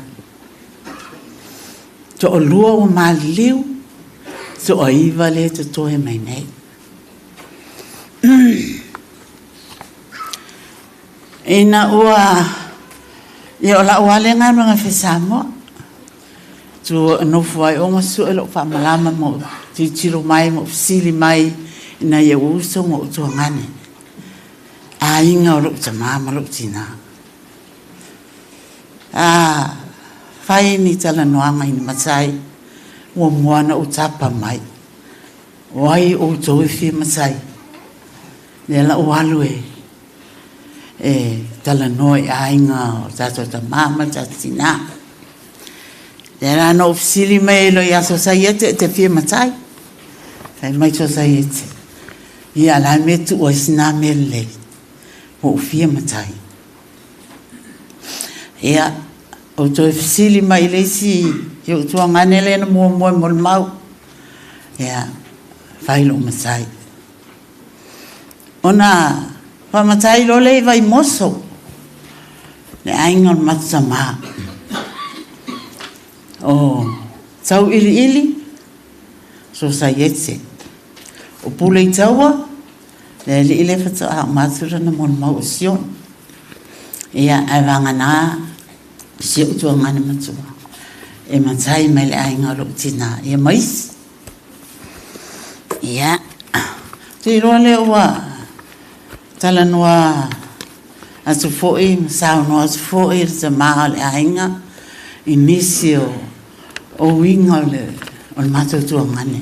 Speaker 6: Toalua ua maliliu, toaiva lea e totoe mai nei. Ina ua, ia o lau lava lea galuega fai Samoa. Tu nofo ai o ma sue lou faamalama ma ou tilotilo mai ma ou fesili mai i nai ou uso ma ou tuagane, aiga o lou tama ma lou tinā. A fai ni talanoaga i ni matai, muamua ona ou tapa mai, O ai outou e fia matai? Lea la ua alu e e talanoa i aiga o tatou tama ma tatou tinā. Lea la na ou fesili mai ai loa ia Sosaiete e te fia matai? Fai mai Sosaiete, ia la e mea tuu ai sina mea lelei, ua ou fia matai. Ia, ou toe fesili mai i le isi i ou tuagane lea na muamua e molimau. Ia, fai lou matai. Ona faamatai loa lea i Vaimoso, le aiga o le matou tama. O Tauiliili, Sosaiete. O Puleitaua, le alii lea faatoa uma atu lana molimau o Siona. Ia, ae vagana si ou tuagana matua e matai mai le aiga o lou tinā, ia ma isi. Ia, ou te iloa lea ua talanoa atu foi ma saunoa atu foi le tama o le aiga i nisi o uiga o le matou tuagane.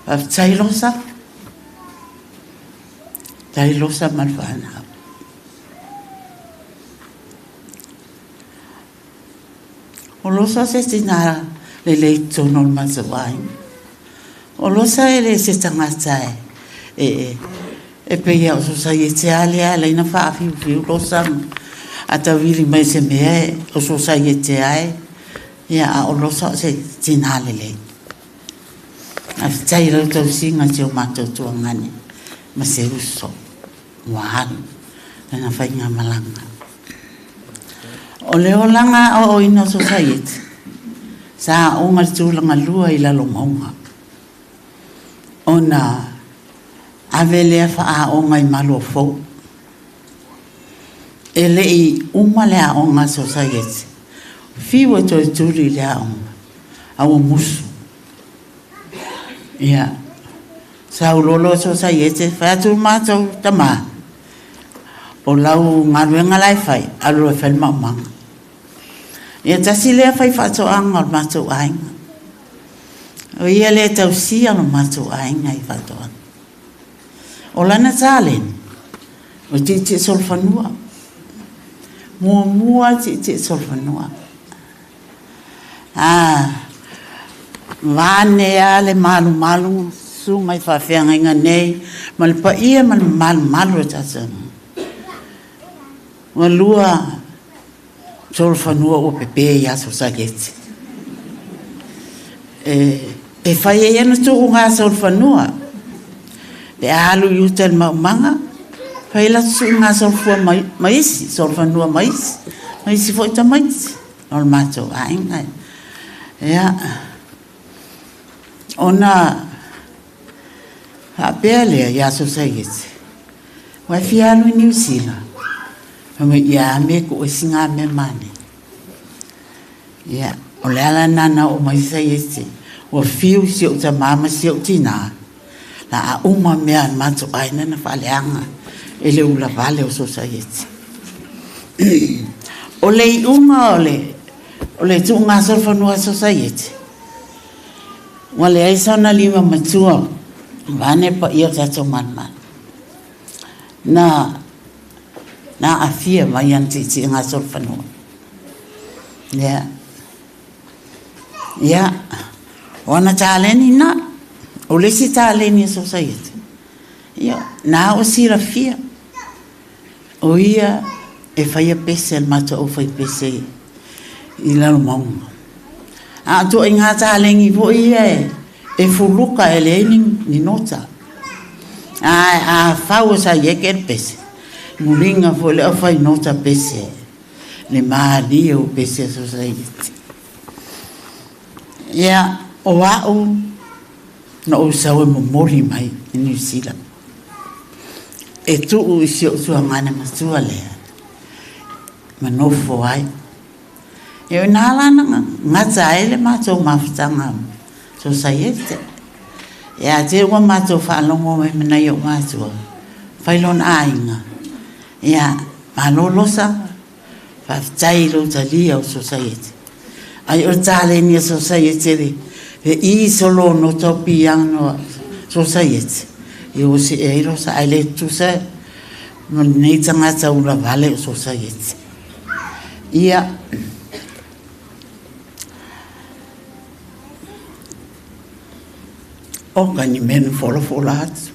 Speaker 6: Faafetai Losa. Faafetai Losa ma le fanau. O Losa se tina lelei i totonu o le matou aiga. O Losa e le se tagata e e pei o sosaiete lava lea e ala ai ona faafiufiu Losa a tauili mai se mea o sosaiete lava e ia a o Losa o se tina lelei. Faafetai i lau tausiga i si o matou tuagane ma se uso ua alu lana faigamalaga. O le olaga aoaoina o Sosaiete, sa aoga i le tulaga lua i Lalomauga, ona ave lea faaaoga i Maluafou. E le i uma le aoga a Sosaiete, fiu e toe tuli i le aoga, a ua musu. Ia, sau loa loa Sosaiete, fai atu le matou tama, o lau galuega la e fai, alu loa e fai le maumaga. Ia tasi lea fai faatoaga o le matou aiga. O ia lea e tausia lo matou aiga i faatoaga. O lana taleni, o le tietie solofanua. Muamua le tietie solofanua. A vaeane lava le malumalu susuga i faafeagaiga nei ma le paia ma le mamalumalu o le tatou nuu. Ua lua solofanua ua pepe iā Sosaiete. E fai ai ana tuuga solofanua. Pe a alu i uta i le maumaga, fai latou tuuga solofua ma isi, solofanua ma isi, ma isi foi tamaiti o le matou aiga. Ia, ona faapea lea ia Sosaiete, ua e fia alu i Niu Sila? Fai mai, ia a mea e tuu ai sina mea manaia. Ia, o le ala lena na oo mai Sosaiete, ua fiu si ou tamā ma si ou tinā, la a uma mea a le matou aiga na faaleaga e le ulavale o Sosaiete. O le iuga o le o le tuugasolofanua a Sosaiete, ua leai sona lima matua vaeane le paia o tatou malumalu. Na na aafia mai ana tiitiigasolofanua. Ia. Ia, o ana taleni na, o le isi taleni a Sosaiete, ia, na ua silafia, o ia e faia pese a le matou aufaipese i Lalomauga. A o ituaiga taleni foi ia e fuluka e leai ni nota. A a fau e Saieke le pese, muliga foi le aufai nota pese, le malie o pese a Sosaiete. Ia, o au na ou sau e momoli mai i Niu Sila e tuu i si ou tuagane matua lea ma nofo ai. E o ina la na gata ai le matou mafutaga Sosaiete. Ia te ua matou faalogo mai ma nai ou matua, fai lona aiga. Ia, malo Losa, Faafetai i lou talia o Sosaiete. Ai o le taleni a Sosaiete le le i solo nota o piano a Sosaiete, ia ua see ai Losa ae le tutusa ma lenei tagata ulavale o Sosaiete. Ia, oka ni mea na folafola atu.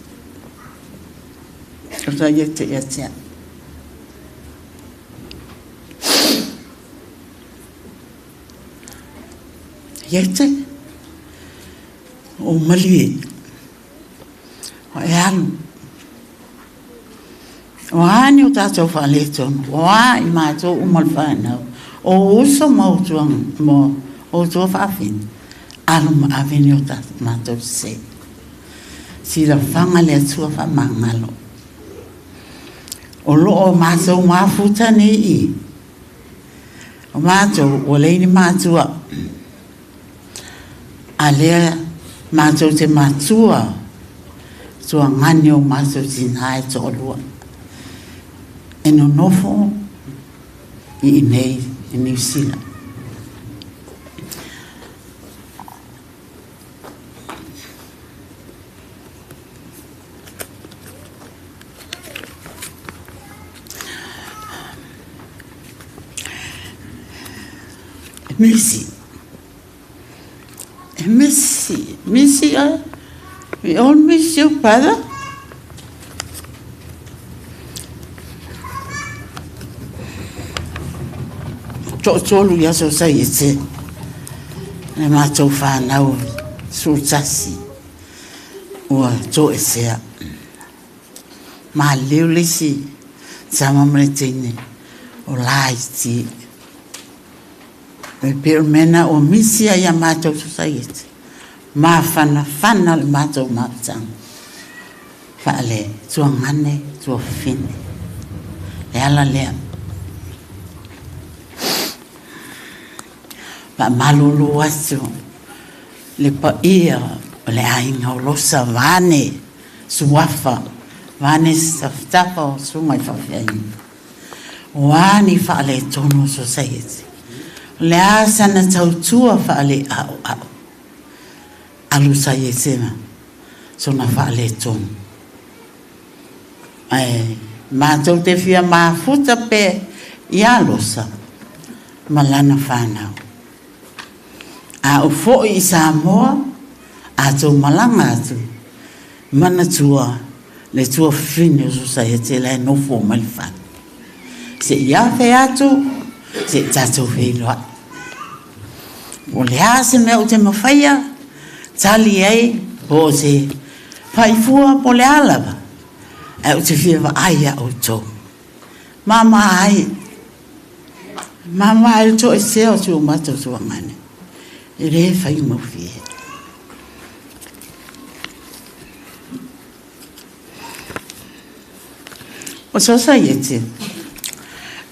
Speaker 6: Sosaiete ia te au. Ia te, o malie, o e alu. O a ni o tātou faaletonu, o a i mātou uma le whānau, o uso ma o tua, ma o tua faafine, alu ma ave ni o tātou mātou se. Silafaga le Atua faamagalo. O lo o matou mafuta nei i. O matou ua leai ni matua. A lea matou te matua tuagane o matou tinā e toalua e nonofo i inei i Niu Sila. Misi. E misi. Misi oe. We all miss you, brother. Toatolu i aso Saiete, le matou fanau sulutasi ua toesea. Maliliu le isi tama ma le teine o Laiti. E pei o le mea lena ua misi ai ia matou Sosaiete, mafanafana le matou mafutaga faale tuagane tuafafine. Le ala lea. Faamalulu atu le paia o le aiga o Losa vaeane suafa, vaeane tafatafa o susuga i faafeagaiga. O a ni faaletonu o Sosaiete? O le a sana tautua faaleaoao? Alu Saiete ma sona faaletonu. Ae matou te fia mafuta pea ia Losa ma lana fanau. A ou foi i Samoa, a tou malaga atu, manatua le tuafafine o Sosaiete la e nofo mai le fale. Se i afe atu Seʻi tatou feiloai. O le a se mea ou te mafaia tali ai po o se faifua po o le a lava, ae ou te fia vaai iā outou. Mama ai, mama ai le toesea o si o matou tuagane. E le faigofie. O Sosaiete,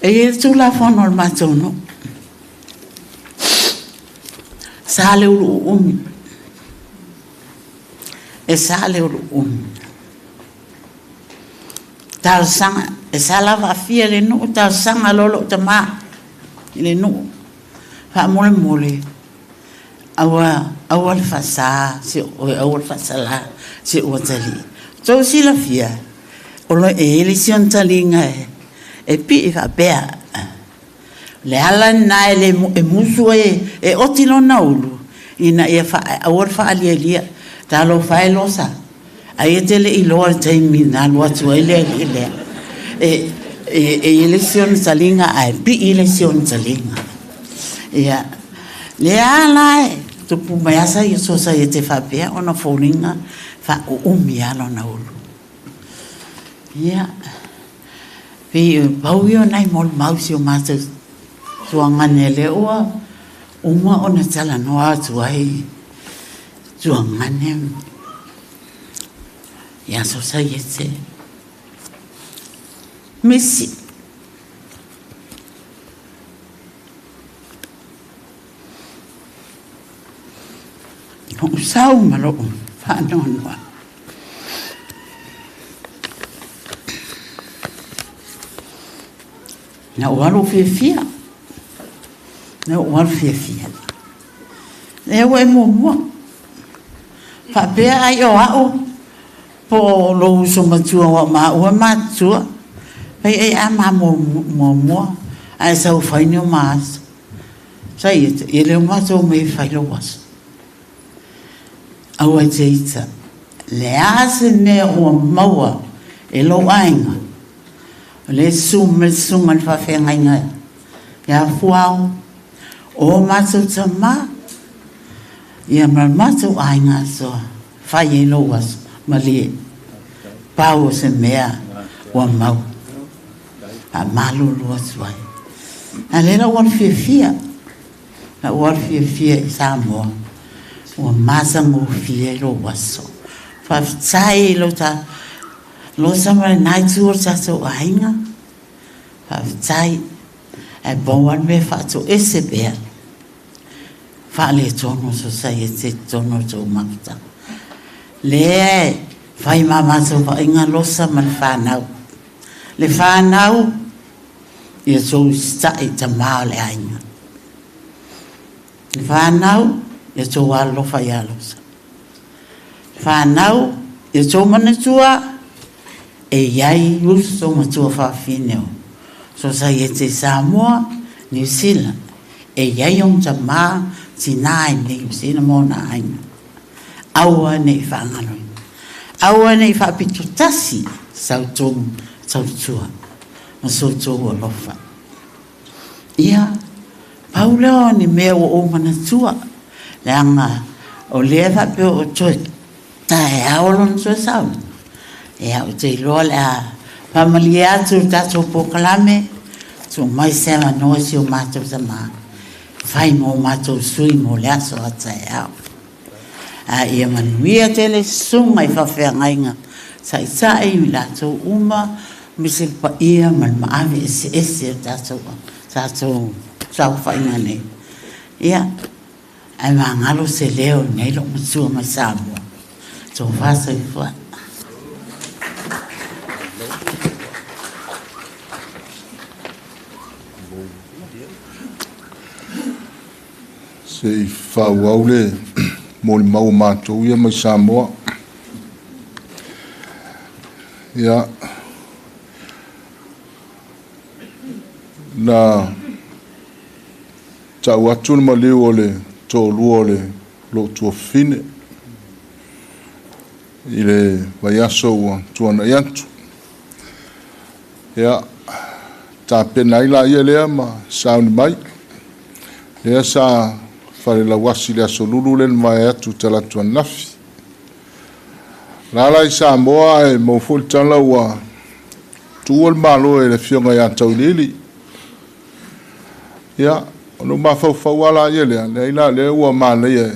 Speaker 6: e i ai le Tulafono a le matou nuu. Sa le uluuumi. E sa le uluuumi. Talosaga, e sa lava afia le nuu, talosaga loa lou tamā i le nuu. Faamolemole, aua, aua le faasa, si, aua le faasala si ou atalii. Tou silafia, o lo e i ai le isi ona taliga e, e pii faapea. Le ala lena e le e musu ai e oti lona ulu ina ia fa, aua le faalialia. Talofa e Losa, ai e te le iloa le taimi na alu atu ai le alii lea. E, e, e i ai le isi ona taliga ae pii le isi ona taliga. Ia, lea la e tupu mai lava sa ia sosaiete faapea ona foliga faauumi lava lona ulu. Ia, pei e pau ia o nai molimau i si o matou tuagane lea ua uma ona talanoa atu ai tuagane ia sosaiete. Misi. Lou sau ma lou faanoanoa. Na ou alu fiafia. Na ou alu fiafia. Lea ua e muamua. Faapea ai o au po o lou uso matua ua maua matutua. Fai ai a ma muamua ae sau fai ni o ma aso. Sa ia e le o matou mai e fai lou aso. Aua e te ita. Le a se mea ua maua e lou aiga. O le susu mai le susuga i le faafeagaiga ia Fuao, o matou tama, ia ma le matou aiga atoa, fai ai lou aso, malie, pau o se mea ua maua. Faamalulu atu ai. A lea la ua alu fiafia, la ua alu fiafia i Samoa, ua matagofie lou aso. Faafetai i lou ta, Losa ma lena itu o le tatou aiga, faafetai. Ae pau lava le mea e faatoese pea, faaletonu sosaiete i totonu o le tou mafutaga. Lea e fai ma matou vaaiga Losa ma le fanau. Le fanau, ia tou usitai i tama o le aiga. Le fanau, ia tou alolofa ia Losa. Le fanau, ia tou manatua, e i ai uso matua faafine o Sosaiete i Samoa, Niu Sila, e i ai ona tama tina i Niu Sila ma ona aiga. Aua ne i faagaloina. Aua ne i faapitotasi sa outou tautua ma so outou alofa. Ia, pau lea o ni mea ua ou manatua, leaga o lea e faapea o toe taeao lona toe sau. Ia, ou te iloa o le a faamalie atu le tatou polokalame, tuu mai se avanoa i si o matou tama e fai mo matou sui mo le aso a taeao. A ia manuia tele susuga i faafeagaiga taitai i latou uma aemaise le paia ma le maave eseese o tatou tatou saofaiga nei. Ia, ae magalo se leo i nei lou matua mai Samoa. Tofa soifua.
Speaker 3: Se i faaauau le molimau a matou ia mai Samoa. Ia, na tau atu le maliu o le toalua o le lou tuafafine i le vaiaso ua tuanai atu. Ia, tapena ai laia lea ma sauni mai. Lea sa falelauasi i le Aso Lulu lea na mavae atu talaatu ananafi. Alaala i Samoa ae maua foi le tala ua tuua le Malo e le Afioga ia Tauiliili. Ia, ona ou mafaufau lava laia lea, leai la o lea ua manaia e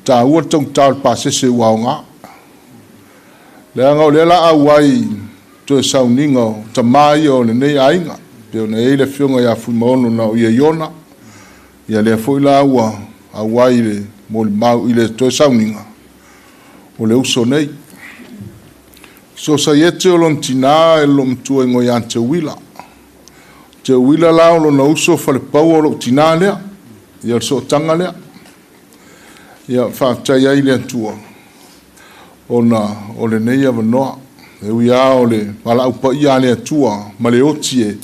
Speaker 3: taua le taugata o le pasese ua aoga. Leaga o lea o le a auai i toe sauniga o tama ia o lenei aiga, pei ona i ai le Afioga ia Fuimaono na o ia Iona, ia lea foi la ua auai i le molimau i le toe sauniga o le uso nei. Sosaiete o lona tinā e le loomatua igoa ia Teuila. Teuila la o lona uso Falepaua o lou tinā lea, ia o le sootaga lea. Ia faafetai ai i le Atua ona o lenei avanoa. E ui lava o le valaau paia a le Atua ma le oti e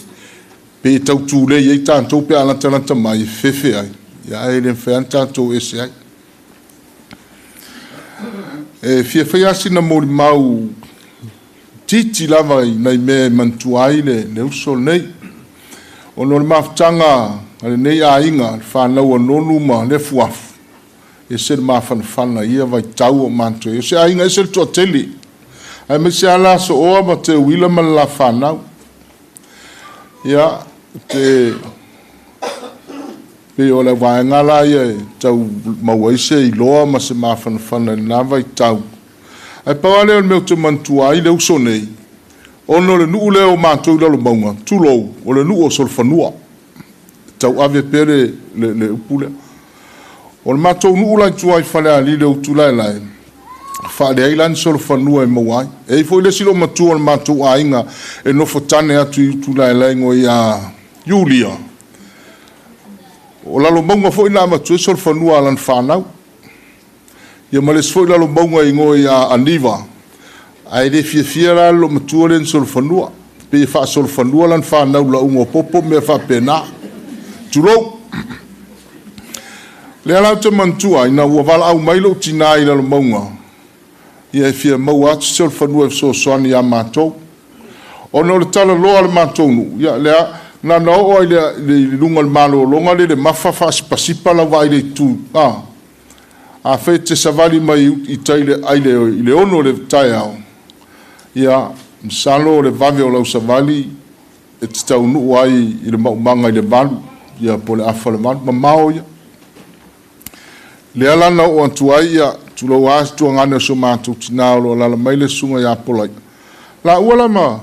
Speaker 3: pei e tau tulei ai tatou pe a latalata mai e fefefe ai, ia ae le mafai lava ona tatou ese ai. E fia fai lava sina molimau itiiti lava i nai mea e manatua ai le uso lenei. Ona o le mafutaga a lenei aiga, le fanau a Nonu ma Lefuafu, e ese le mafanafana i ia vaitau o matou i ai. O se aiga ese le toatele, aemaise lava la Sooa ma Teuila ma le la fanau. Ia, te pei o le vaega la ia e tau maua ai se iloa ma se mafanafana i lena vaitau. Ae pau lava lea o le mea ou te manatua ai le uso nei, ona o le nuu lea o matou i Lalomauga, tulou, o le nuu o Solofanua. E tauave pea le upu lea. O le matou nuu la i tua i Falealili o Utulaelae, faaleai la ni solofanua e maua ai. E i ai foi le isi loomatua o le matou aiga e nofo tane atu i Utulaelae igoa ia Iulia. O Lalomauga foi na avatu ai solofanua a lana fanau. Ia ma le isi foi Lalomauga igoa ia Aniva, ae le fiafia la le loomatua lea i ni solofanua. Pei e faasolofanua lana fanau lauga o popo ma mea faapena. Tulou. Lea la ou te manatua ina ua valaau mai lou tinā i Lalomauga, ia e fia maua atu se solofanua e fesoasoani ia matou. Ona o le talaloa o le matou nuu, ia lea, na ona oo lava i luga o le malologa lea i le mafa faasipasipa lau vaai i le itu, a, afai e te savali mai i tai i le 6 i le taeao, ia, masalo o le vave o lau savali e te taunuu ai i le maumaga i le 8, ia po o le 7:30, mamao ia. Lea la na oo atu ai, ia, tulou lava se tuagane o si o matou tinā o lo o alaala mai le susuga ia Polaia, laua la ma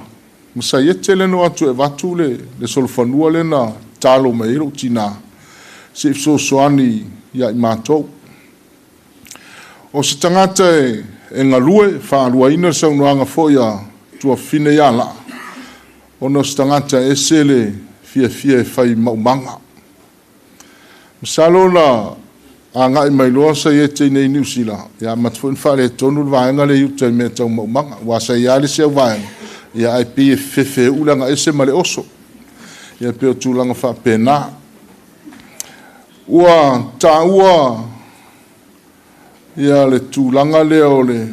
Speaker 3: Saiete lea na o atu e avatu le solofanua lea na tatalo mai ai lou tinā se i fesoasoani ia i matou. O se tagata e galue, faaluaina le saunoaga foi a tuafafine ia Laa, ona o se tagata e ese le fiafia e fai maumaga. Masalo na agai mai loa Saiete i nei Niu Sila, ia amata foi ona faaletonu le vaega lea i uta i mea tau maumaga, aua sa i ai lava le isi au vaega, ia ae pei e fefefeuu le agaese ma le oso. Ia pei o tulaga faapena. Ua taua ia le tulaga lea o le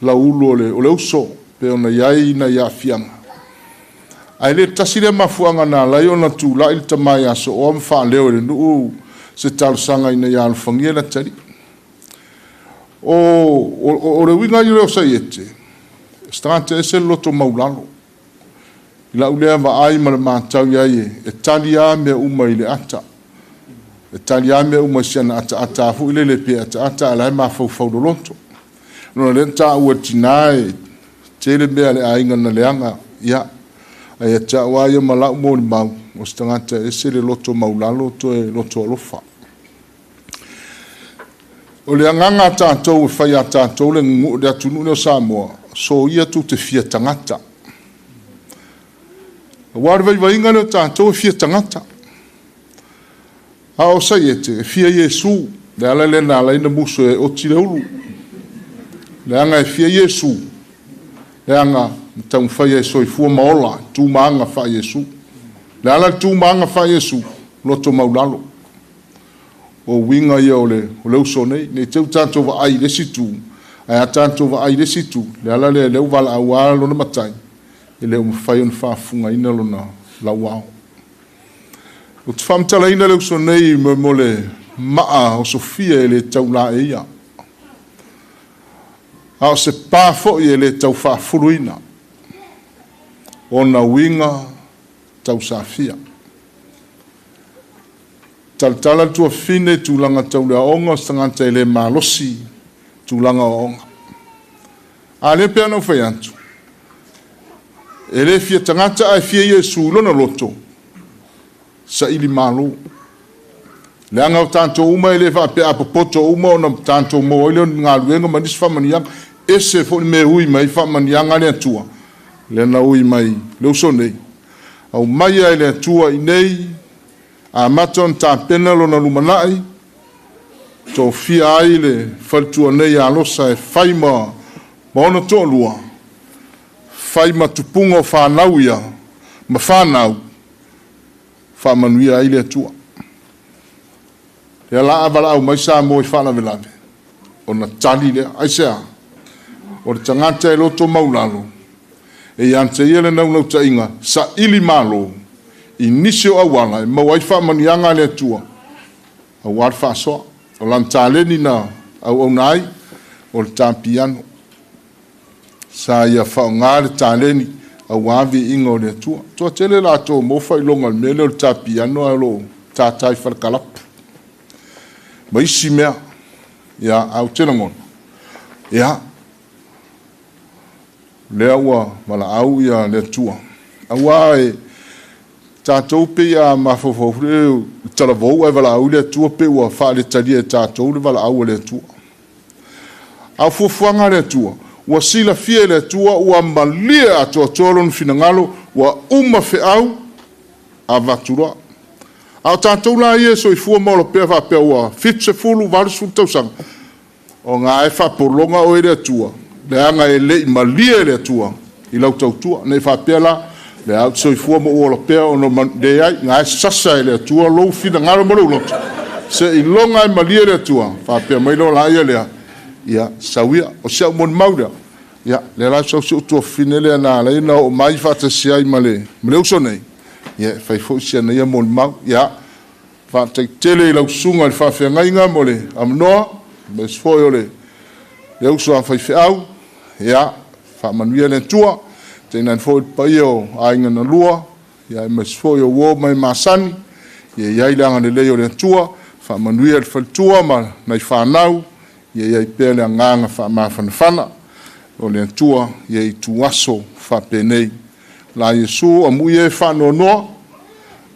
Speaker 3: lauulu o le uso, pei ona i ai nai aafiaga. Ae le tasi lea mafuaaga na ala ai ona tulai le tama ia Sooa ma faaleo i le nuu se talosaga ina ia alofagia le atalii. O le uiga ia lea o Saiete, se tagata ese le loto maulalo. I lau lea vaai ma le matau i ai e tali lava mea uma i le ata. E tali lava mea uma i si ana ataata foi lele pe ataata a o la e mafaufau loloto. Ona o lea na taua e le tinā e tele mea a le aiga na leaga, ia, ae ia te au lava ia ma lau molimau, o se tagata e ese le loto maulalo toe loto alofa. O le agaga a tatou e fai ia tatou le atunuu lenei o Samoa, soia tou te fia tagata. Aua o le vaivaiga lea o tatou e fia tagata. A o Saiete, e fia Iesu. Le ala lea na ala ai ona musu e oti le ulu. Leaga e fia Iesu, leaga na taumafai e soifua ma ola, tu ma aga faa-Iesu. Le ala le tu ma aga faa-Iesu, loto maulalo. O uiga ia o le uso nei. Ne i te i ua tatou vaai i le isi itu, ae a tatou vaai i le isi itu, le ala lea, lea ua valaau lava lona matai, e le o mafai ona faafofogaina lona lauao. Ou te faamatalaina le uso nei mo le maa o Sofia e le tau laeia, a o se pa foi e le tau faafuluina ona uiga tausafia. Talatala le tuafafine tulaga tau le aoga, o se tagata e le malosi tulaga o aoga. A lea pei ona ou fai atu, e le fia tagata ae fia Iesu i lona loto, saili malo. Leaga o tatou uma e le faapea a popoto uma ona tatou maua ai lea o ni galuega ma nisi faamanuiaga. Ese foi le mea ui mai faamanuiaga a le Atua, lea na ui mai le uso nei. Aumaia e le Atua i nei, amata ona tapena lona lumanai, tofia ai le faletua nei ia Losa e fai ma ona toalua, fai ma tupuga o fanau ia, ma fanau, faamanuia ai le Atua. Lea la a valaau mai Samoa i faalavelave, ona tali lea. Aisea? O le tagata e loto maulalo, e ia te ia le naunautaiga saili malo i nisi o auala e maua ai faamanuiaga a le Atua, aua le faasoa. O lana taleni na auauna ai, o le tapiano. Sa ia faaaoga le taleni aua viiga o le Atua. Toatele latou maua faailoga o le mea lea o le tapiano ae o lo o tātai falekalapu. Ma isi mea, ia, a ou te lagona, ia, lea ua valaau ia le Atua. Aua e tatou pei a mafaufau foi le talavou ae valaau le Atua pe ua faaletalia e tatou le valaau a le Atua. A o fuafuaga a le Atua, ua silafia e le Atua, ua malie atoatoa lona finagalo, ua uma feau, avatu loa. A o tatou la ia e soifua ma ola pea faapea ua 70, 80 tausaga, o ngā e faapologa oe le Atua, leaga e lei malie le Atua i lau tautua. Nei faapea la, le au te soifua ma ola pea ona leai, ngā e sasa e le Atua lou finagalo ma lou loto. Se iloga e malie le Atua, faapea mai loa la ia lea, ia sauia, o si au molimau lea. Ia, lea la sau si ou tuafafine lea na ala ai na oo mai faatasi ai ma le uso nei. Ia, fai foi si ana ia molimau. Ia, faataitele i lau susuga i le faafeagaiga mo le amanoa, aemaise foi o le uso a faifeau. Ia, faamanuia le Atua, tainane foi le paia o aiga na lua, ia, aemaise foi o uo ma e masani. Ia i ai le agalelei o le Atua, faamanuia le faletua ma nai fanau, ia i ai pea le agaga faamafanafana o le Atua, ia i tuaso faapenei. La Iesu amuia e faanoanoa,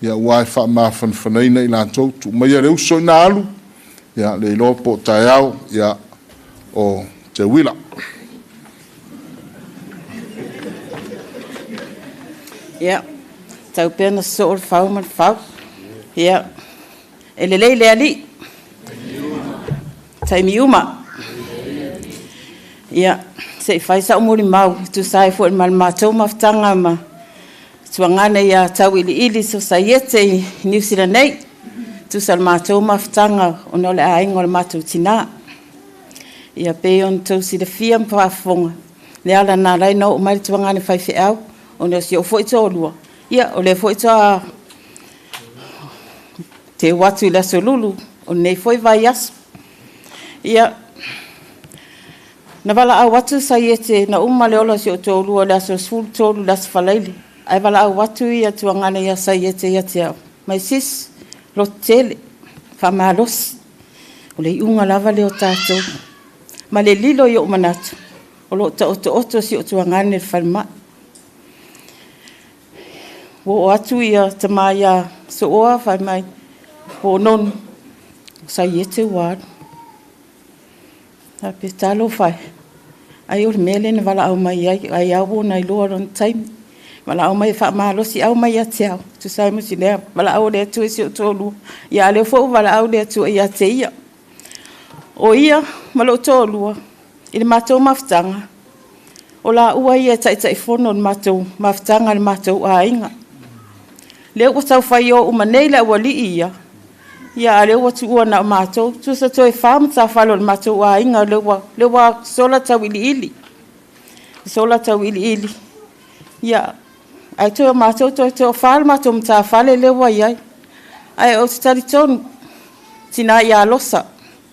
Speaker 3: ia ua e faamafanafanaina i latou, tuu maia le uso ina alu, ia le iloa po o taeao, ia o te uila.
Speaker 6: Ia, tau pea na sosoo le fau ma le fau. Ia, e lelei le alii. Taimi uma. Ia, se i fai sa'u molimau, tusa ai foi ma le matou mafutaga ma tuagana ia Tauiliili Sosaiete i Niu Sila nei, tusa le matou mafutaga ona o le aiga o le matou tinā. Ia pei ona tou silafia ma faafofoga, le ala na ala ai na oo mai le tuagana faifeau, ona o si ou foi toalua, ia o lea foi toa teu atu i le aso Lulu o lenei foi vaiaso. Ia, na valaau atu Saiete na uma le ola o si ou toalua le aso 13 le aso Faraile, ae valaau atu ia tuagana ia Saiete ia te au. Mai sis, loto tele, faamalosi, o le iuga lava lea o tatou. Ma le lilo i ou manatu, o loo taotooto si ou tuagana i le falemai. Ua oo atu ia tama ia Sooa fai mai, po o nonu, Saiete ua alu. A pe talofa e, ai o le mea lea na valaau mai ai, ai au ona iloa lona taimi. Valaau mai e faamalosi au mai ia te au, tusa ai ma si lea valaau o le Atua i si ou toalua. Ia a lea foi ua valaau le Atua ia te ia. O ia ma lou toalua i le matou mafutaga, o laua ia e taitaifono o le matou mafutaga le matou aiga. Lea ua taufai o uma nei le aualii ia, ia a lea ua tuua na o matou, tusa toe 4 matafale o le matou aiga, lea ua sola tauiliili. Sola tauiliili. Ia,
Speaker 7: Ae toe o matou toe toafa le matou matafale lea ua i ai. Ae ou te talitonu, tina ia Losa,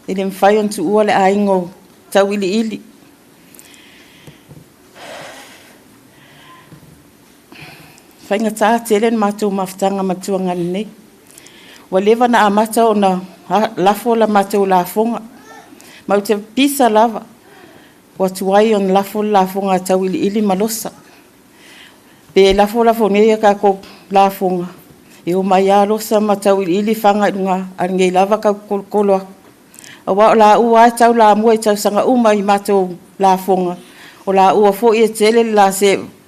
Speaker 7: e le mafai ona tuua le aiga o Tauiliili. Faigata tele le matou mafutaga ma le tuagane nei. Ua leva ona amata ona lafo la matou lafoga. Ma ou te pisa lava, ua tuai ona lafo le lafoga a Tauiliili ma Losa. Pe lafo lafo nei a tatou lafoga, e omai lava Losa ma Tauiliili fana i luga, a lenei lava tatou te tolotolo atu. Aua o laua lava e taulamua i tausaga uma i matou lafoga, o laua foi e tele le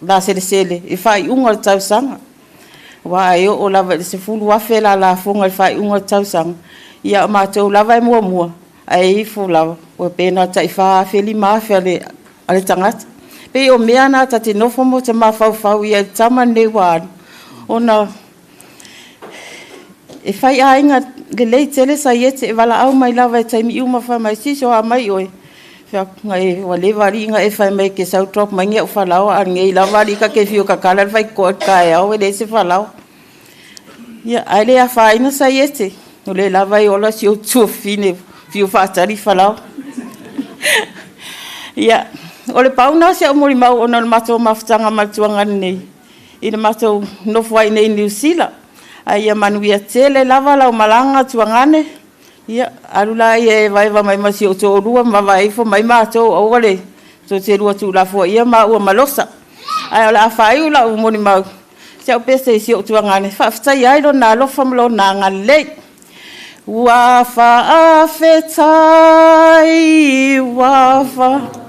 Speaker 7: la selesele i faaiuga o le tausaga. Aua e oo lava i le 10,000 la lafoga i le faaiuga o le tausaga, ia o matou lava e muamua, ae ifo lava, ua pe na o le tai 4,000, 5,000 a le tagata. Pei o mea na ta te nofo ma te mafaufau i ai i le tama lenei ua alu, ona e fai aiga lelei tele Saiete, e valaau mai lava i taimi uma, fai mai, Sis, o a mai oe? Fai atu, ua leva alii ona e fai mai e te sau drop mai ni au falaoa, a o lenei lava alii ta te fiu e tatala le faitotoa i le taeao e leai se falaoa. Ia, ae le afaina Saiete, o lea lava e ola si ou tuafafine fiu faatali falaoa. Ia, o le pau lena o si au molimau ona o le matou mafutaga ma le tuagane nei i le matou nofo ai nei i Niu Sila. Ae ia manuia tele lava lau malaga tuagane. Ia, alu laia e evaeva mai ma si ou toalua ma vaavaai ifo mai matou aua le tou te lua tuulafoaia maua ma Losa. Ae o le a faaiu lau molimau si au pese i si ou tuagane, faafetaia ai lona alofa ma lona agalelei. Ua faafetai, ua faafetai,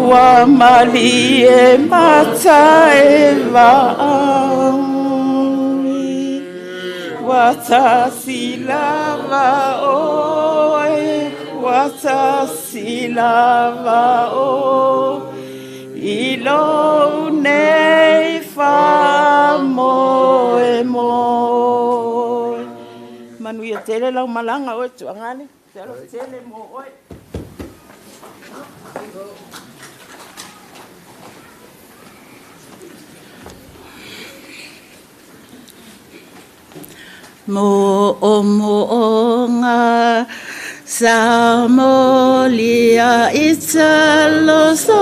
Speaker 7: ua malie mata e vaai, ua tasi lava oe, ua tasi lava oe, i lou nei faamoemoe. Manuia tele lau malaga oe tuagane, te alofa tele mo oe. Mo'omo'oga sa molia i talosoga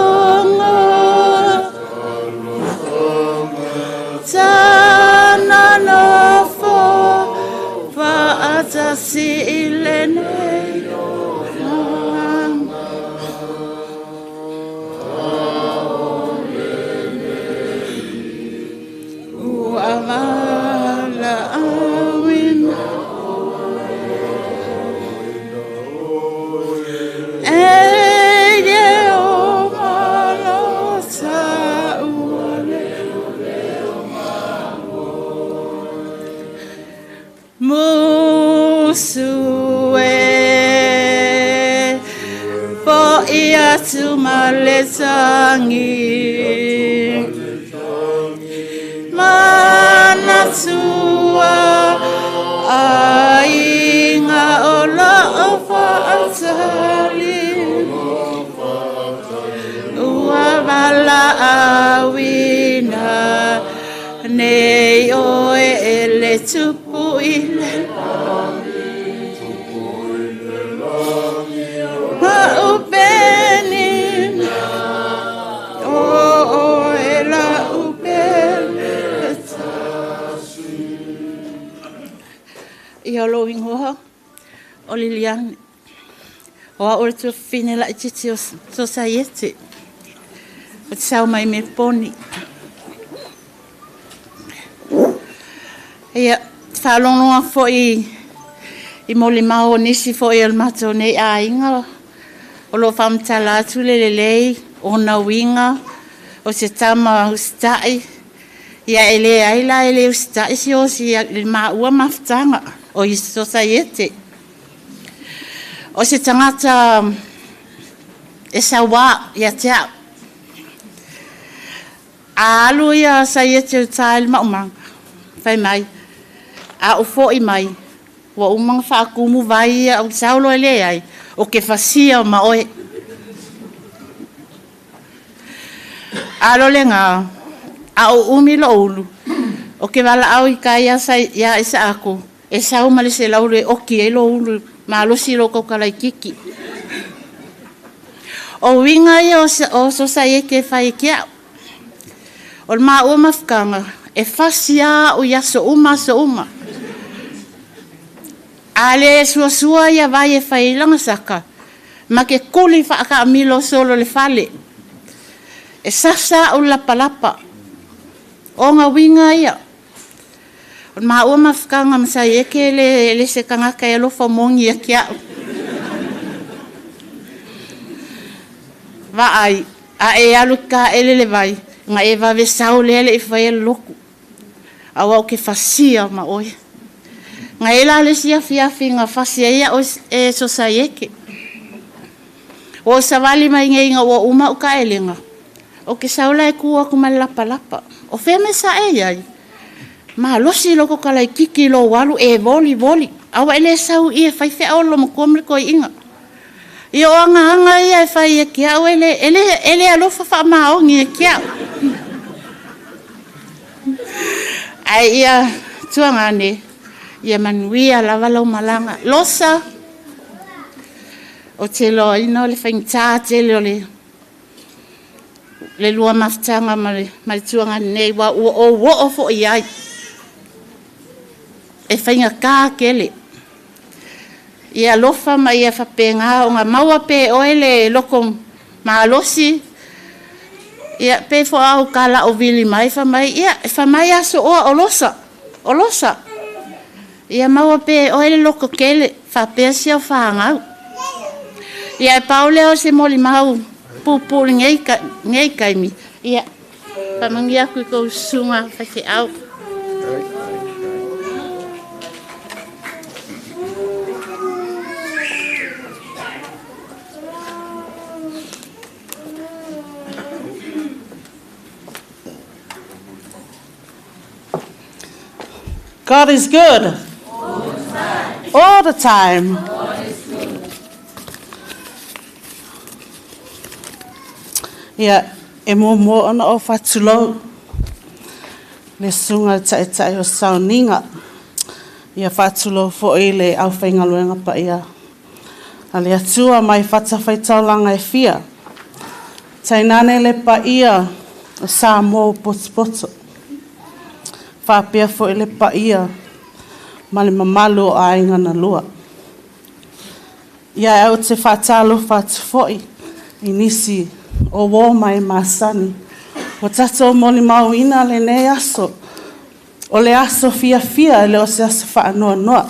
Speaker 7: Tana nofo fa'atasi i lenei Ua valaauina E Ieova lo ta'ua Musu e fo'i atu ma le tagi Manatua aiga o lo'o fa'atali Ua valaauina nei oe e le Tupu i le La'upeni o oe la'upeni. Ia o lou igoa o Liliane, o au o le tuafafine laitiiti o Sosaiete, o te sau mai Meliponi. Ia, faalogologo atu foi i molimau o nisi foi o le matou nei aiga o lo o faamatala atu le lelei ona uiga o se tama usitai. Ia e leai la e le usitai si osi i le maua mafutaga o i Sosaiete. O se tagata e sauā ia te au. A alu ia Saiete o uta i le maumaga, fai mai, a ou fo'i mai, ua uma ona faatumu vai ia ou sau loa e leai, o ke fasia ma oe. Alo le ngā, a o umi lo ulu, o ke wala au i ka ia sa ia isa aku, e sau ma le se lau le oki e lo ulu, ma losi lo kokala i kiki. O winga ia o sosa e ke whai ke au. O le maua mafukanga, e fasia o ia so uma so uma. A le suasua ia vai e whai langa saka, ma ke kuli whaaka milo solo le fale. E sasa o lapalapa. O ngā winga ia. O le maua mafukanga masai e ke le se kangaka e alofa mongi a kia. Vaai, a e alu ka ele le vai, nga e vave sau le ele i whai loku. A wau ke fasia ma oi. Nga e la le sia fiafi nga fasia ia o e sosai eke. O sawali mai ngai nga o uma o ka elenga. O ke saula e kua ku malapa lapa. O wheme sa e iai. Ma losi loko kalai kiki lo walu e voli voli. Awa ele sau i e whai whea olo mo kuamri koi inga. Ia o anga anga ia e whai e kia au ele alofa wha maongi e kia au. Ai ia tuangane, ia manuia lava lau malanga. Losa, o te loa ina o le whaingtā tele o le lua mafutanga ma le tuangane nei wa ua o wo o fo i ai. E whainga kā kele. Ia alofa ma ia whapenga o ngā maua pe oe le loko maalosi. Ia pe fo au ka la o vili mai whamai. Ia whamai aso oa olosa. Olosa. Ia maua pe oe le loko kele whapea sia o whaangau. Ia e paule o se moli mau pupuli ngei kaimi. Ia whamangi aku i kou sunga whake au.
Speaker 6: God is good. All the time. All the time. God is good. Ia, e mō mō ana o whatulau. Le sunga tae tae o sauninga. Ia whatulau fo i le au whaingaluenga pa ia. A le atua mai whata whaitaulanga e fia. Tainane le pa ia o sa mō potopoto. Whapea fo i le pa ia ma le mamalu o ainga na lua. Ia au te whātalo whātufoi i nisi o wō mai masani. O tato moli mauina le nei aso. O le aso fia fia le o se aso whaanoa noa.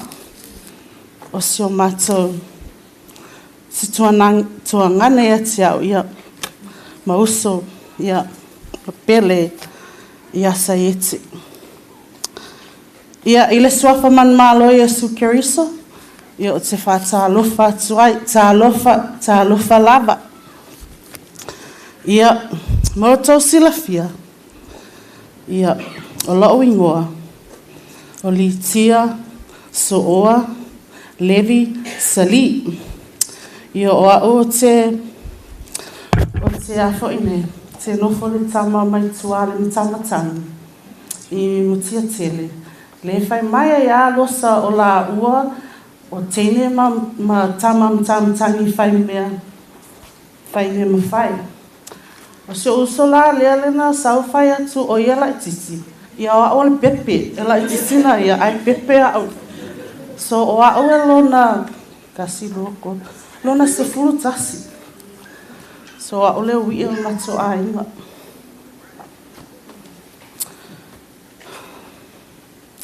Speaker 6: O si o mātou si tuangane ia te au ia mauso ia pele ia saieti. Ia i le suafa man malo Iesu Keriso, ia o te whātālofa tuai, tālofa, tālofa lava. Ia, mōtou silafia, ia, o loo ingoa, o litia, so'oa, levi, sali. Ia o au o te afo ine, te nofo le tama mai tuale matamatani, i mutia tele. Le whai mai ia losa o la ua o tēne ma tama matamatani whai mea ma whai. O se uso la lea lena sau whai atu o ia lai titi. Ia o au le pepe, e lai titi na ia, ai pepe au. So o au e lona, kasi loko, lona se fulu tasi. So au le ui o mato a inga.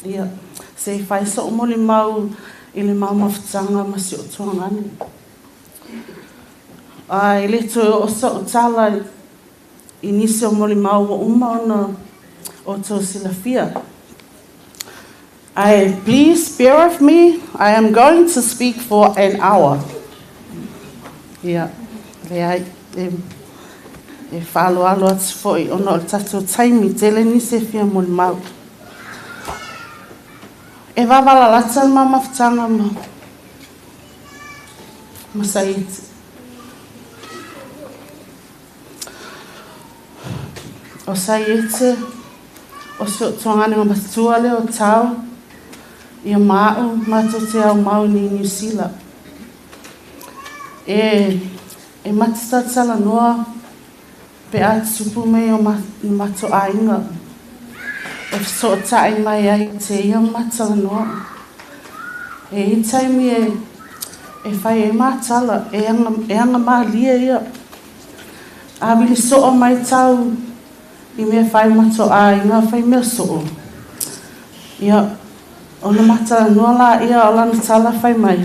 Speaker 6: Ia, se i whai so umoli mau i le mau mafutanga ma si o tuangane. Ai le toe o sa o tala i nisi o moli mau o uma ona o tō silafia. Ai, please bear with me. I am going to speak for an hour. Ia, le ai, e whalo alo atu foi ona o le tatou taimi tele nisi e fia moli mau. E wavala lata ma mafutanga ma saiti.
Speaker 8: O Saiete, o si o'u tuagana matua lea o Tao, ia ma a'u matou te aumau i nei Niu Sila. E, e ma te talatalanoa pe a tutupu mai o matou aiga e fesootai mai ai te ia ma talanoa. E i ai taimi e, e fai ai matala, e aga, e agamalie ia. A vili soo mai tau i mea fai matou aiga, fai mea soo. Ia, ona ma talanoa laia o lana tala fai mai,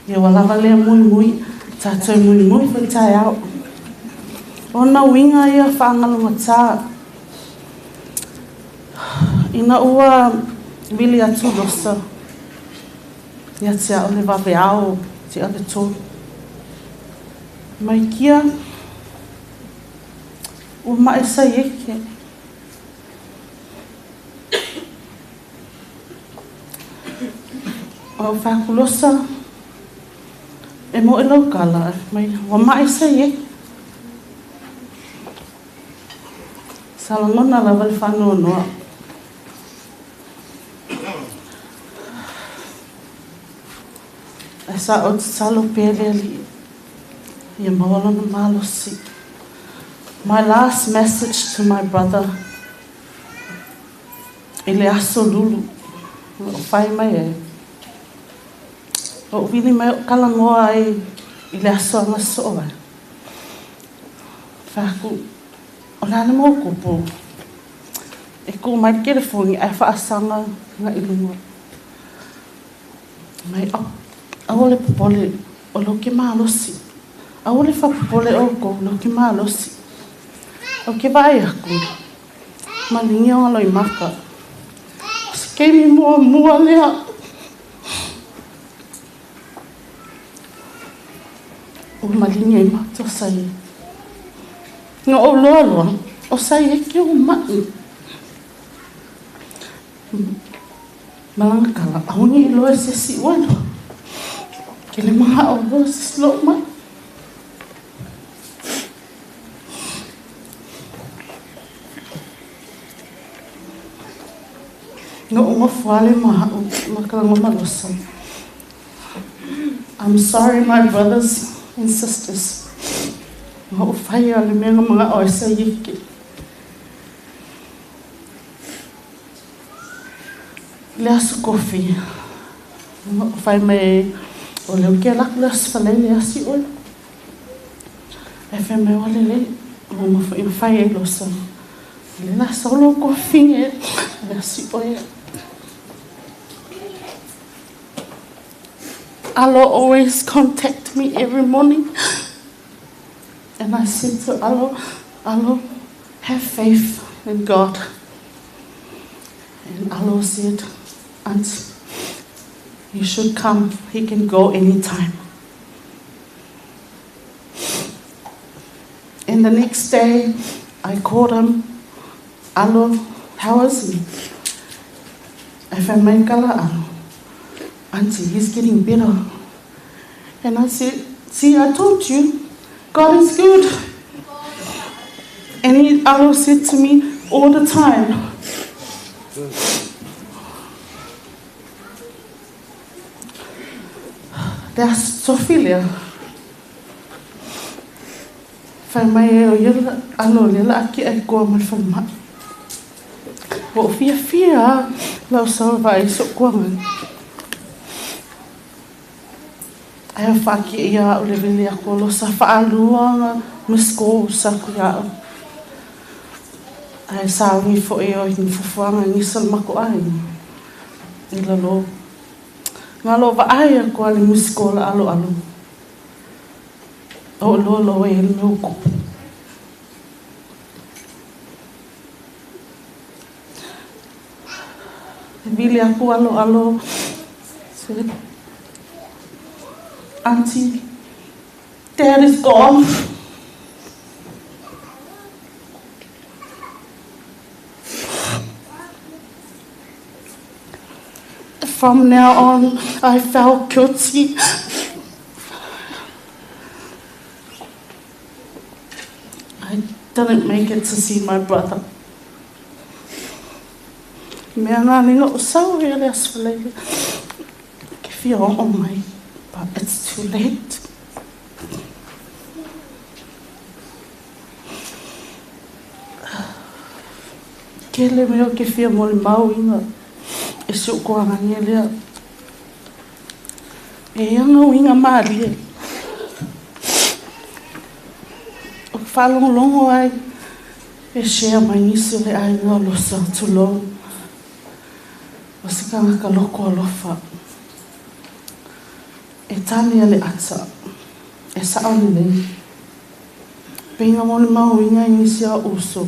Speaker 8: ia ua lava lea muimui, tatou muimui foi taeao. Ona uiga ia faagalugata ina ua vili atu Losa ia te a'u le vaveao te ave tolu. Mai kia ua ma'i Saieke. O faaku Losa e mo'e lau kala mai ua ma'i Saieke. Sa lagona lava le faanoanoa. Ae sa ou tatalo pea le Alii ia maua lona malosi. My last message to my brother i le aso Lulu o lo o fai mai ai, Ou vili mai o'u talanoa ai i le aso agasoo ai. Fai atu, o le a le mau kupu e kū mai le telefoni ae faasaga agai i luga. Mai, oh, aua le popole, o lea ou te malosi. Aua le faapopole outou, o lea ou te malosi. Ou te vaai atu, maligi ona loimata. O se taimi muamua lea. Ua maligi ai mata o Saieke. Na ou loa loa, o Saieke ua ma'i. Malaga kala, aua ne i loa e se isi ua loa. Ke le mana'o loa se isi lo'u mai. Na ou nofo lava ma a'u ma ka lago ma Losa. I'm sorry my brothers and sisters. Na ou faia le mea na mana'o ai Saieke. I le aso kofi, na ou fai mai ai, o lea ou te alu atu i le aso Faraile e asi oe. Ae fai mai, ua lelei, ua uma foi ona fai ai Losa. O lea o le a sau lou kofi e asi oe. Alo always contact me every morning. And I said to Alo, Alo, have faith in God. And Alo said, Auntie, you should come. He can go anytime. And the next day, I called him, Alo, how is he? Ae fai mai kala Alo, Auntie, he's getting better. And I said, see, I told you, God is good. And he, Alo said to me all the time, Le Aso Tofi lea, fai mai ai o ia alo lea o le a ki'a i koa ma le falemai. Ua ou fiafia lava lau sau e vaai i so'u tuagai. Ae o faaki'a a'u le vili atu o Losa faalua ona missed calls atu ia a'u. Ae sauni fo'i o i ni fuafuaga i nisi o le matou aiga i lalo. Galo vaai atu a le missed call a Aloalo. O loa loa e le mea ua tupu. E vili atu Aloalo said, Auntie, Dad is gone. From now on, I felt guilty. I didn't make it to see my brother. Mea ngā ninga o sau e le asfalele. Ke fia o mai, but it's too late. Ke le mea ke fia mo le mau inga e si o koanga lea. E anga o inga malie. O whalongo ai e shea mai nisi o le ainga o losa tulou. O se kanga ka loko alofa. E tane ale ata. E sao lelei. Pinga mo le mau inga nisi a uso.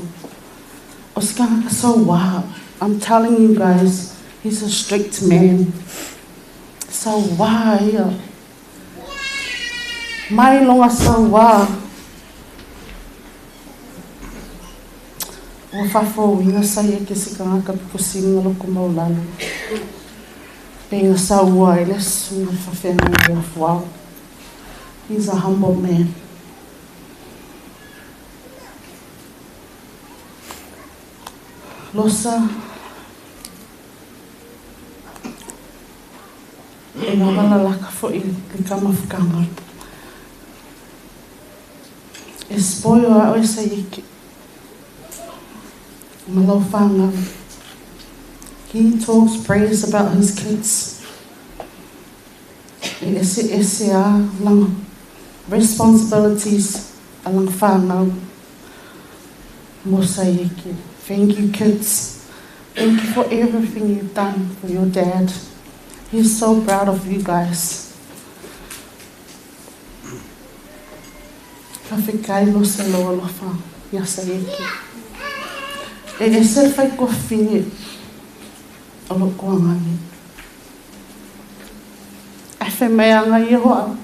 Speaker 8: O se kanga ka sauā. I'm telling you guys, he's a strict man. Sauā ia. Mai longa sauā. O whafo inga sai e ke se kanga ka piko singa loko maulalo. Pinga sauā e le sunga whawhenga i afuau. He's a humble man. Losa e ngā wala laka fo i le kamawhakanga. E spoio a oe sa ike. Malau whanga. He talks praise about his kids. E ese ese a langa responsibilities a langa whangau. Mo sa ike. Thank you, kids. Thank you for everything you've done for your dad. He's so proud of you guys. Ka whikai lo se lo alofa ia sa eke. E ese whai ko whine o lo koangani. E whai mea ngā i hoa.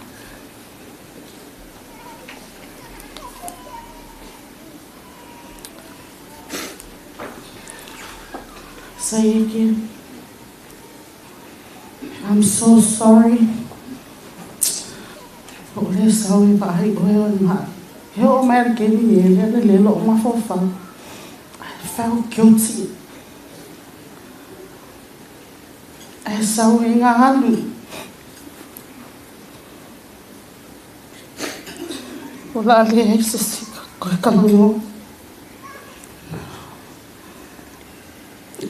Speaker 8: Sayeke, I'm so sorry. O le sau i vaai oe o ma. He o mai ke ni e le le lo ma fofa. I felt guilty. E sau i ngā alu. O la le e se si koe kalango.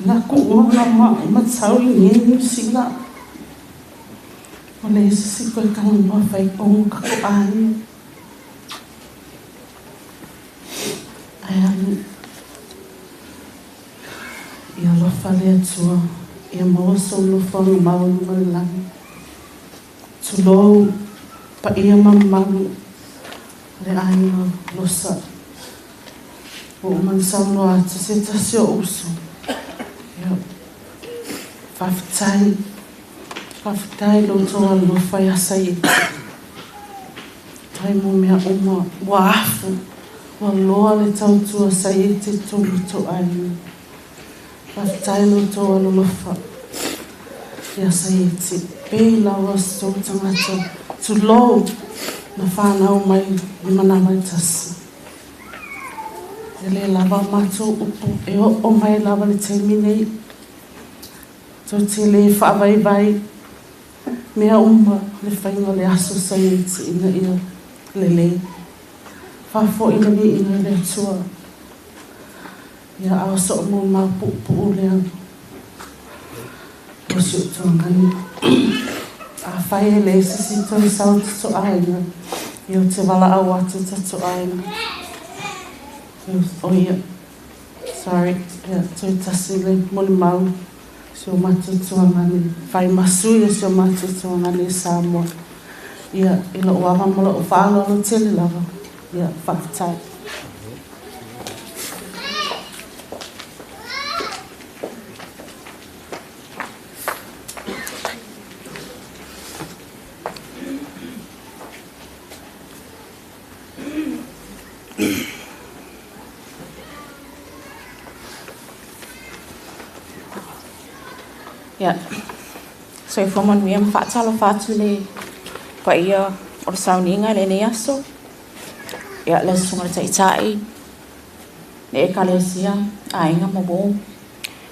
Speaker 8: La ku ona ma matau i nge New Zealand. O le se si koe kalango whai o ka ko ai. Ai alu. Ia lofa le atua. Ia maua sou lofa nga mau lunga le langi. Tulou pa ia mamalu le aiga losa. O man saunoa atu se tasi o uso. Ia faafetai. Faafetai lo outou alofa ia sa i. Tai mo mea uma ua afu. Ua loa le tautua sa i te tonu to aiga. Faafetai lo outou alolofa ia sa i te. Pe lawa sou tagata tulou na whanau mai i manawa e tasi. E le lava matou upu e o mai lava le taimi nei. Tau te le whaavaivai mea uma le whainga le aso sa i te ina ia le le. Whafo ina ni ina le atua. Ia ao so mo mau pupu lea. O si o tuangani. A whai e le sisi toi sau tato aiga. Ia o te wala au atu tato aiga. O ia. Sorry. Ia toi tasi le moli mau. Si o mātou tuangani. Whai masui si o mātou tuangani Samoa. Ia i lo ava mo lo whaalolo tele lava. Ia whakatai.
Speaker 7: Ia, soifua manuia ma faatalofa atu le paia o le sauniga i lenei aso. Ia, le susuga le taitai,
Speaker 9: Le ekalesia, aiga ma uō,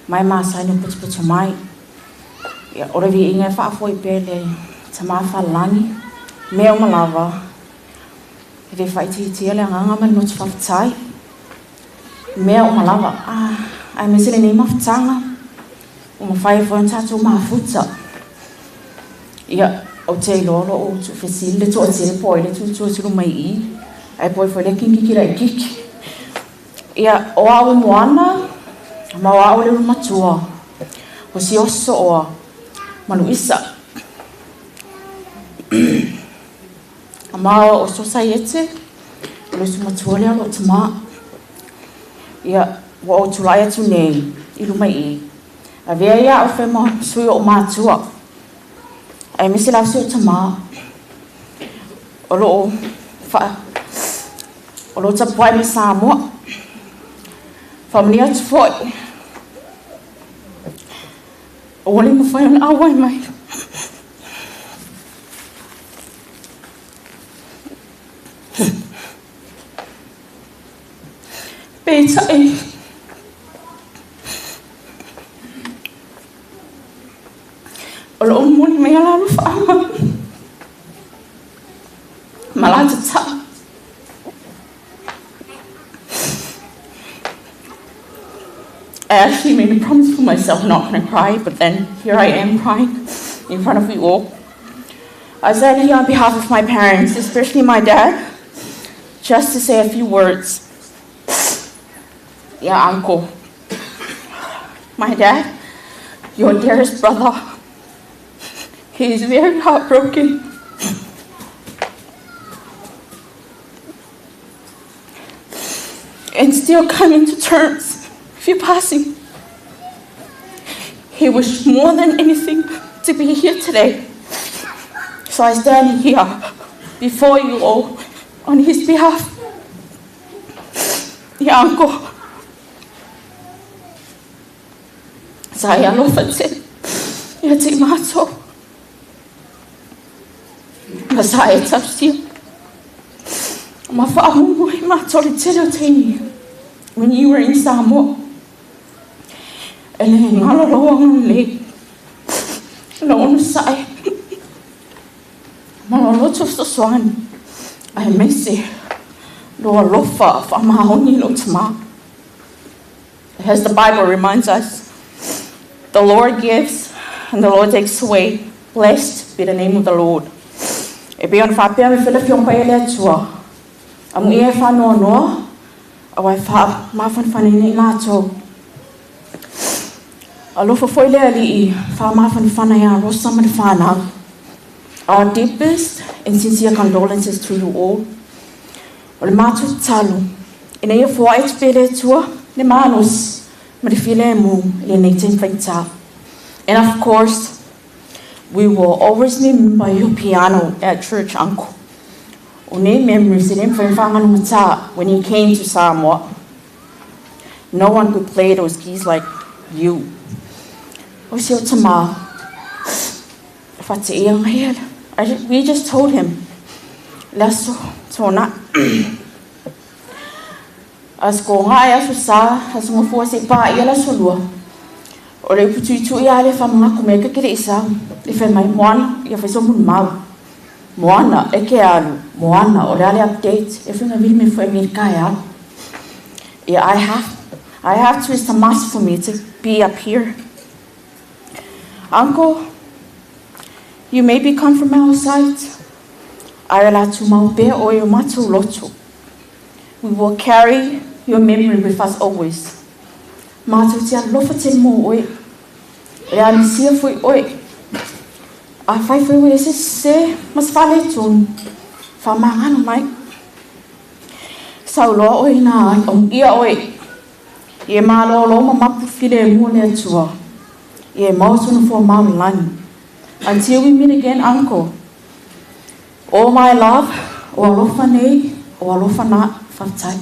Speaker 9: ma e masani ona putuputu mai. Ia, o le viiga e faafoi pea i le Tamā Falelagi, mea uma lava, e le faaitiitia le agaga ma le loto faafetai, mea uma lava, aemaise lenei mafutaga, ua mafai ai foi ona tatou mafuta. Ia, ou te iloa o loo tuufesili le toatele po o ai le tutu atu luma i i, ae po o ai foi le kikiki laitiiti. Ia, o au e Moana, ma o au le ulu matua, o si oso oa ma Luisa. Ma o Sosaiete, o le uso matua lea o loo tamā. Ia, ua ou tulai atu nei i luma i i, avea ia au fai ma sui o ou matua, aemaise lava si ou tamā, o loo faa o loo tapuai mai Samoa. Faamanuia atu foi, ua le mafai ona auai mai. Peitai, o loo momoli mai ala alofaaga ma la tatao. I actually made a promise for myself not going to cry, but then here I am crying in front of you all. I stand here on behalf of my parents, especially my dad, just to say a few words. Yeah, uncle. My dad, your dearest brother, he is very heartbroken. And still coming to terms with your passing. He wished more than anything to be here today. So I stand here before you all on his behalf. Yeah, uncle. Sa e alofa tele ia te mātou. Ma sa e tausia. Ma whaamumu i mātou le tele o teimi when you were in Samoa. E le ngalo loa le la ona sae. Ma lo loto fesoasoani aemaise lo alofa faamaoni i lou tamā. As the Bible reminds us, the Lord gives and the Lord takes away. Blessed be the name of the Lord. E pei ona faapea me fai le Afioga Paia le Atua, amuia e faanoanoa, aua e faamafanafanaina i latou. Alofa foi le Alii, faamafanafana iā Rosa ma le whanau. Our deepest and sincere condolences to you all. O le matou tatalo, ina ia foai atu pea le Atua le malosi ma le filemu i lenei taimi faigata. And of course, we will always remember your piano at church, uncle. O nei memories e le mafai ona faagalumatā when you came to Samoa. No one could play those keys like you. O si o tamā, whateia ngai ala. We just told him, le aso tōna. Aso ko ngā e aso sa, aso ngofua se pā ia le aso lua. O le upu tuitui a le whamangako me ka kere isa, i whai mai moana, ia whai so munu mau. Moana, e ke alu, moana, o le ale update, e whainga vili me fo e Amerika e alu. Yeah, I have to, it's a must for me to be up here. Uncle, you maybe come from our side. Ae o le a tumau pea oe o matou loto. We will carry your memory with us always. Matou te alofa tele mō oe. E a misia foi oe. A whai foi oe e se sese ma se faaletonu. Faamagalo mai. Sau loa oe ina ai amuia oe. I e malōlō ma mapu filemu o le Atua. I e maua tona fua mau lani. Until we meet again, uncle. All my love, o alofa nei, o alofa na, faafetai.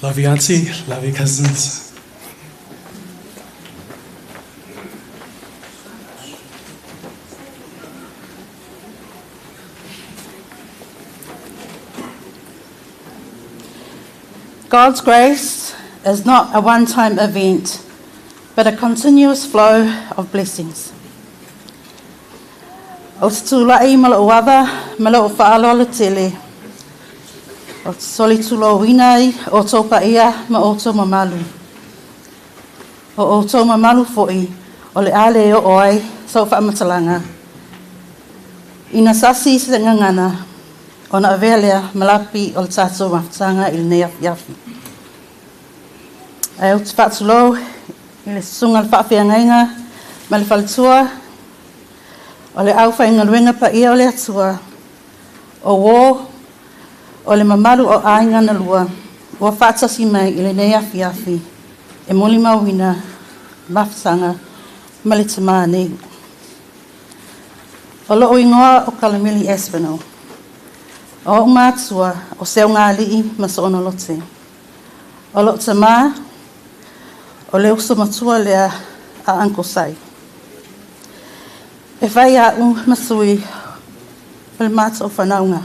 Speaker 10: Love you, auntie. Love you, cousins.
Speaker 8: God's grace is not a one-time event, but a continuous flow of blessings. Ou te tula'i ma lo'u ava ma lo'u fa'aaloalo tele. Ou te solitulouina ai outou pa'ia ma outou mamalu. O outou mamalu fo'i o le a lē o'o ai sa'u fa'amatalaga. Ina sasi se gagana ona avea lea ma lapi o le tatou mafutaga i lenei afiafi. Ae ou te fa'atulou i le susuga le fa'afeagaiga ma le faletua o le aufaigaluega paia o le Atua, o uō o le mamalu o aiga na lua ua faatasi mai i lenei afiafi e molimauina mafutaga ma le tamā nei. O lo'u igoa o Kalameli Aspinall. O o'u matua o Seugalii ma Soonolote. O lo'u tamā o le uso matua lea a Uncle Sai. E fai a'u ma sui o le matou fanauga.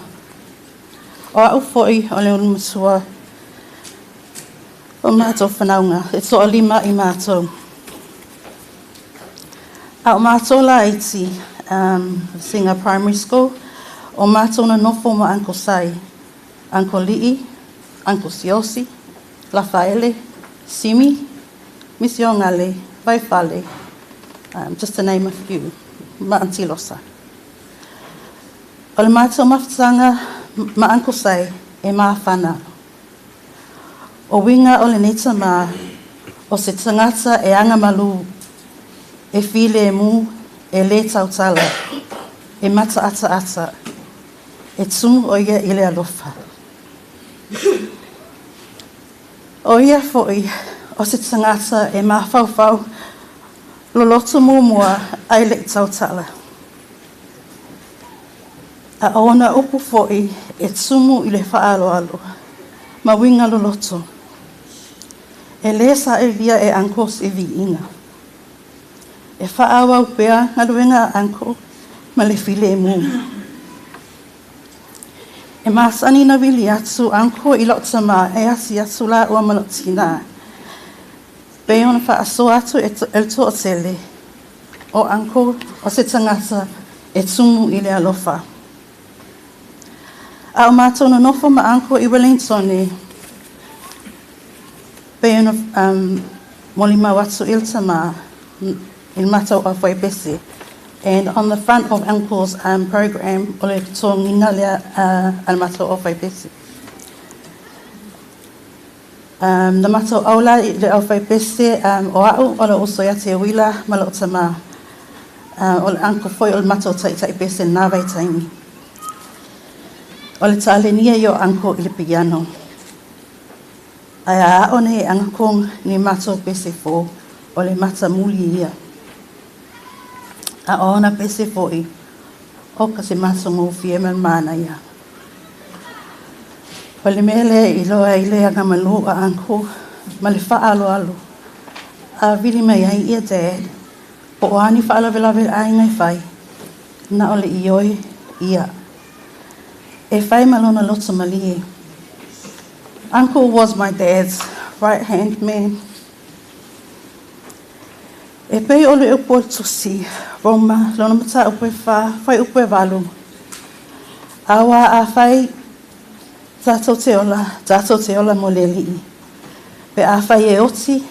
Speaker 8: O a'u fo'i o le ulumatua o matou fanauga e to'alima i matou. A o matou laiti Singa Primary School, o matou nonofo ma Uncle Sai, Uncle Li'i, Uncle Siosi, Lafaele, Simi, Misiogale, Vaifale, just to name a few, ma Aunty Losa. O le matou mafutaga ma Uncle Sai e mafana. O uiga o lenei tamā, o se tagata e agamalu, e filemu, e lē tautala, e mataataata, e tumu o ia i le alofa. O ia fo'i o se tagata e mafaufau loloto muamua ae le'i tautala. A o ona upu fo'i e tumu i le fa'aaloalo ma uiga loloto. E lē sa'elia e Uncle se vi'iga. E fa'aauau pea galuega a Uncle ma le filemu. E masani na vili atu Uncle i lo'u tamā e asi atu lāua ma lo'u tinā. Pei ona fa'asoa atu e le to'atele o Uncle o se tagata e tumu i le alofa. A o matou nonofo ma Uncle i Wellingtone, pei ona molimau atu i le tamā i le matou aufaipese. And on the front of Uncle's program, o le totogiina lea a le matou aufaipese. Na matou au la i le aufaipese o a'u o le uso ia te Uila ma lo'u tamā. O le uncle foi o le matou ta'ita'i pese na vaitaimi. O le talenia ia o Uncle i le piano. Ae a a'o nei e agakong ni matou pese fou, o le matamuli ia. A o ona pese fo'i, oka se matagofie ma le manaia. O le mea lea i iloa ai le agamalū a Uncle ma le fa'aaloalo. A vili mai ai ia Dad, po o a ni fa'alavelave le aiga e fai, na o le ioe ia. E fai ma lona loto malie. Uncle was my dad's right hand man. E pei o le upu o le tusi, Roma, lona mataupu e 4, fuaiupu e 8. Auā afai tatou te ola, tatou te ola mo le Alii. Pe afai e oti,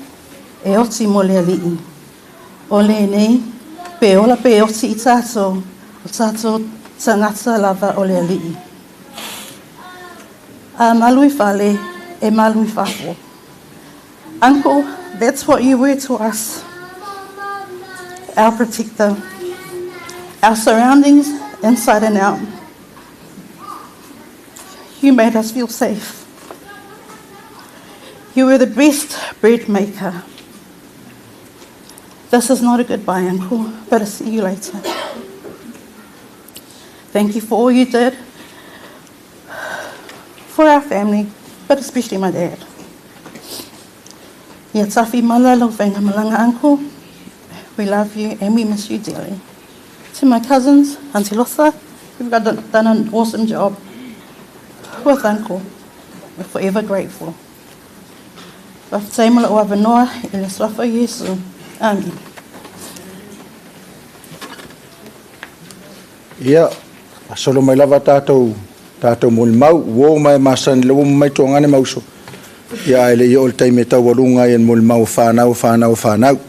Speaker 8: e oti mo le Alii. O lenei, pe ola pe oti i tatou, o tatou tagata lava o le Alii. A malu i fale, e malu i fafo. Uncle, that's what you were to us. Our protector. Our surroundings, inside and out. You made us feel safe. You were the best bread maker. This is not a goodbye, Uncle, but I'll see you later. Thank you for all you did for our family, but especially my dad. Ia tafi mala lau faigamalaga, Uncle. We love you and we miss you dearly. To my cousins, Auntie Losa, you've done an awesome job with Uncle. We're forever grateful. Faafetai mo lou avanoa i le suafa o Iesu. Amene.
Speaker 2: Ia, solo mai lava tatou molimau, uo mai masani le ua mai tuagane mauso. Ia ae le i oo le taimi e taualuga ai e le molimau o fanau, fanau, fanau.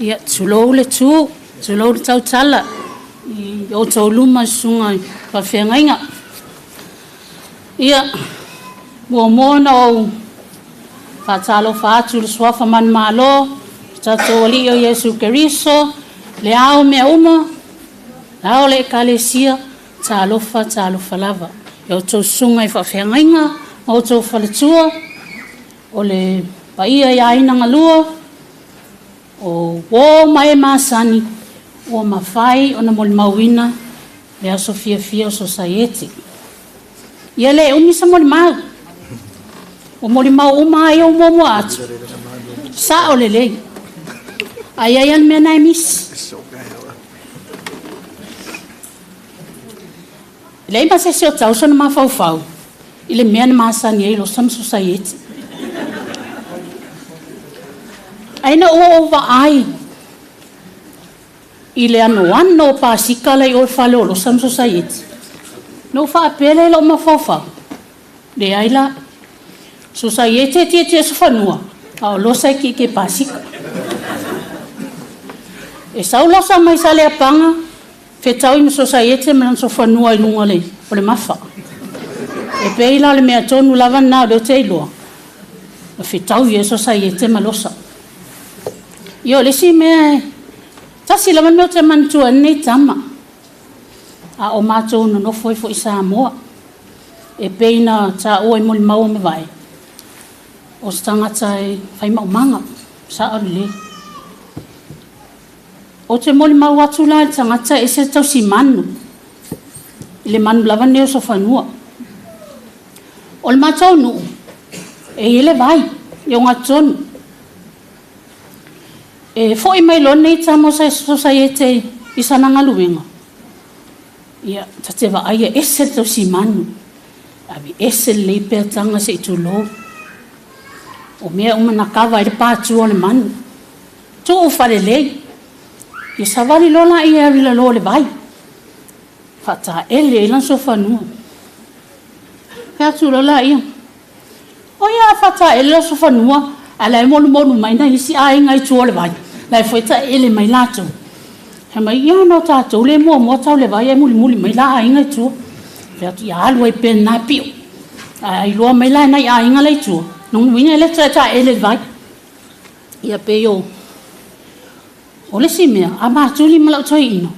Speaker 11: Ia, tulou le tu, tulou le tautala i outou luma i susuga i faafeagaiga. Ia, muamua ona ou faatalofa atu i le suafa manumalo, le tatou Alii o Iesu Keriso, le ao mea uma, le ao le Ekalesia, talofa, talofa lava. I outou susuga i faafeagaiga, ma outou faletua, o le paia i aiga galua, o uo ma e masani, ua mafai ona molimauina le aso fiafia o Sosaiete. Ia le umi sa molimau. O molimau uma ai o muamua atu. Sa'o lelei. Ai ai le mea na e misi. Leai ma se isi o tausa na mafaufau i le mea na masani ai Losa ma Sosaiete. Ai na ua ou vaai i le anoano o pasika lai o le fale o Losa ma Sosaiete. Na ou faapea i lou mafaufau. Leai la. Sosaiete e tietie sofanua, a o Losa e kike pasika. E sau Losa mai sa le apaga, fetau i ma Sosaiete ma lana sofanua i luga o le mafa. E pei la o le mea tonu lava na o leo te iloa. Na fetau i e Sosaiete ma Losa. Ia o le isi mea, tasi lava le mea o te manatua nei tama. A o matou nonofo ai foi i Samoa. E pei na taua i molimau o mavae. O se tagata e fai maumaga, sa'o lelei. O te molimau atu la i le tagata e ese le tausimanu, i le manu lava nei o sofanua. O le matou nuu, e i ai le vai, i ogatotonu. E fo'i mai loa lenei tama o Sosaiete i sana galuega. Ia, ta te vaai e ese le tausimanu, ave ese lelei peataga se i tulou. O mea uma na kava ai le pātua o le manu. Tuu falelei. Ia savali loa laia e alu i lalo o le vai. Faataele ai lana sofanua. Fai atu loa laia. O ia a faataele la sofanua, ae la e molumolu mai nai isi aiga i tua o le vai. La e foi taele mai latou. Fai mai, ia ona o tatou le muamua tau le vai ae mulimuli mai la aiga i tua. Fai atu, ia alu ai pea lena pio. Ae ailoa mai la e nai aiga la i tua. Lona uiga e le taele le vai. Ia pei o le isi mea, a matuli ma lau toeaina,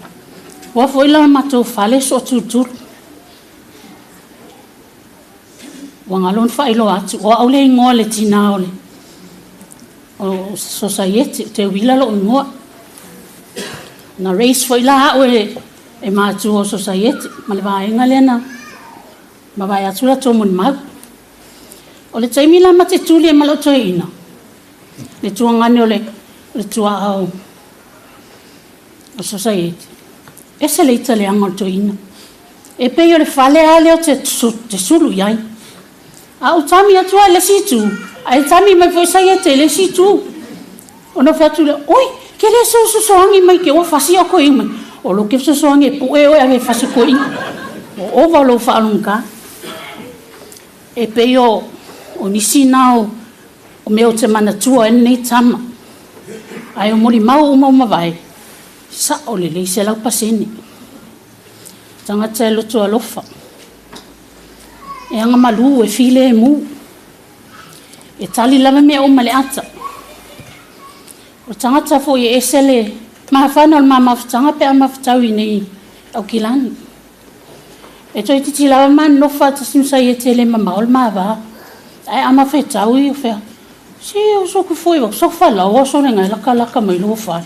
Speaker 11: ua foi la matou fale sootutulu. Ua galo ona faailoa atu, o au le igoa le tinā o le o Sosaiete, o Teuila lou igoa. Na raise foi la au e matua o Sosaiete, ma le vaega lea na mavae atu latou molimau. O le taimi la ma te tuli e ma lau toeaina, le tuagane o le tuaa o Sosaiete, ese le ita leaga o le toeaina. E pei o le fale lava lea o te sulu i ai. A ou tami atu lava i le isi itu, ae tami mai foi Saiete i le isi itu. Ona fai atu lea, oi, ke le sososoagi mai ke ua fasi o koe mai. O lo ke sosoagi e pu'e oe ave e fasi koe inga. O ova lou faalogogā. E pei o nisi na o mea o te manatua ai lenei tama. Ae o molimau uma o mavae, sa'o lelei 100%. Tagata e loto alofa. E agamalu e filemu. E tali lava mea uma le ata. O tagata foi e ese le mafana o le mamafutaga pe a mafutau i nei Aukilani. E toeitiiti lava ma nonofo faatasi ma Saiete e le mamao le mavā. Ae a mafetau i o fea. Se o soku foi o soku falaoa so le ngai lakalaka mai lou fale.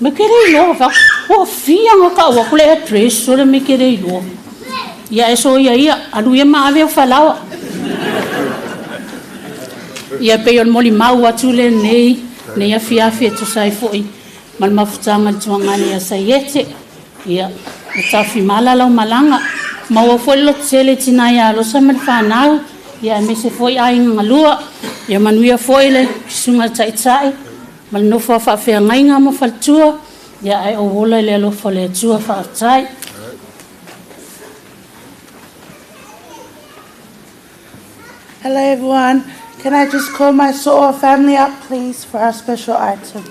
Speaker 11: Me ke le iloa fa. Ua fia nga ta'u aku le address o le me ke le iloa. Ia e so ia ia, alu ia ma ave o falaoa. Ia pei o le molimau atu lenei, nei afiafi e tusa ai foi ma le mafutaga i le tuagane ia Saiete. Ia, e tafimala lau malaga. Maua foi le lototele i tinā ia Alosa ma le fanau, ia aemaise foi aiga galua. Ia manuia foi le susuga i le Taitai ma le nofo a faafeagaiga ma faletua, ia ae ou ola i le alofa o le Atua. Faafetai.
Speaker 8: Hello everyone. Can I just call my So'o family up please for our special item?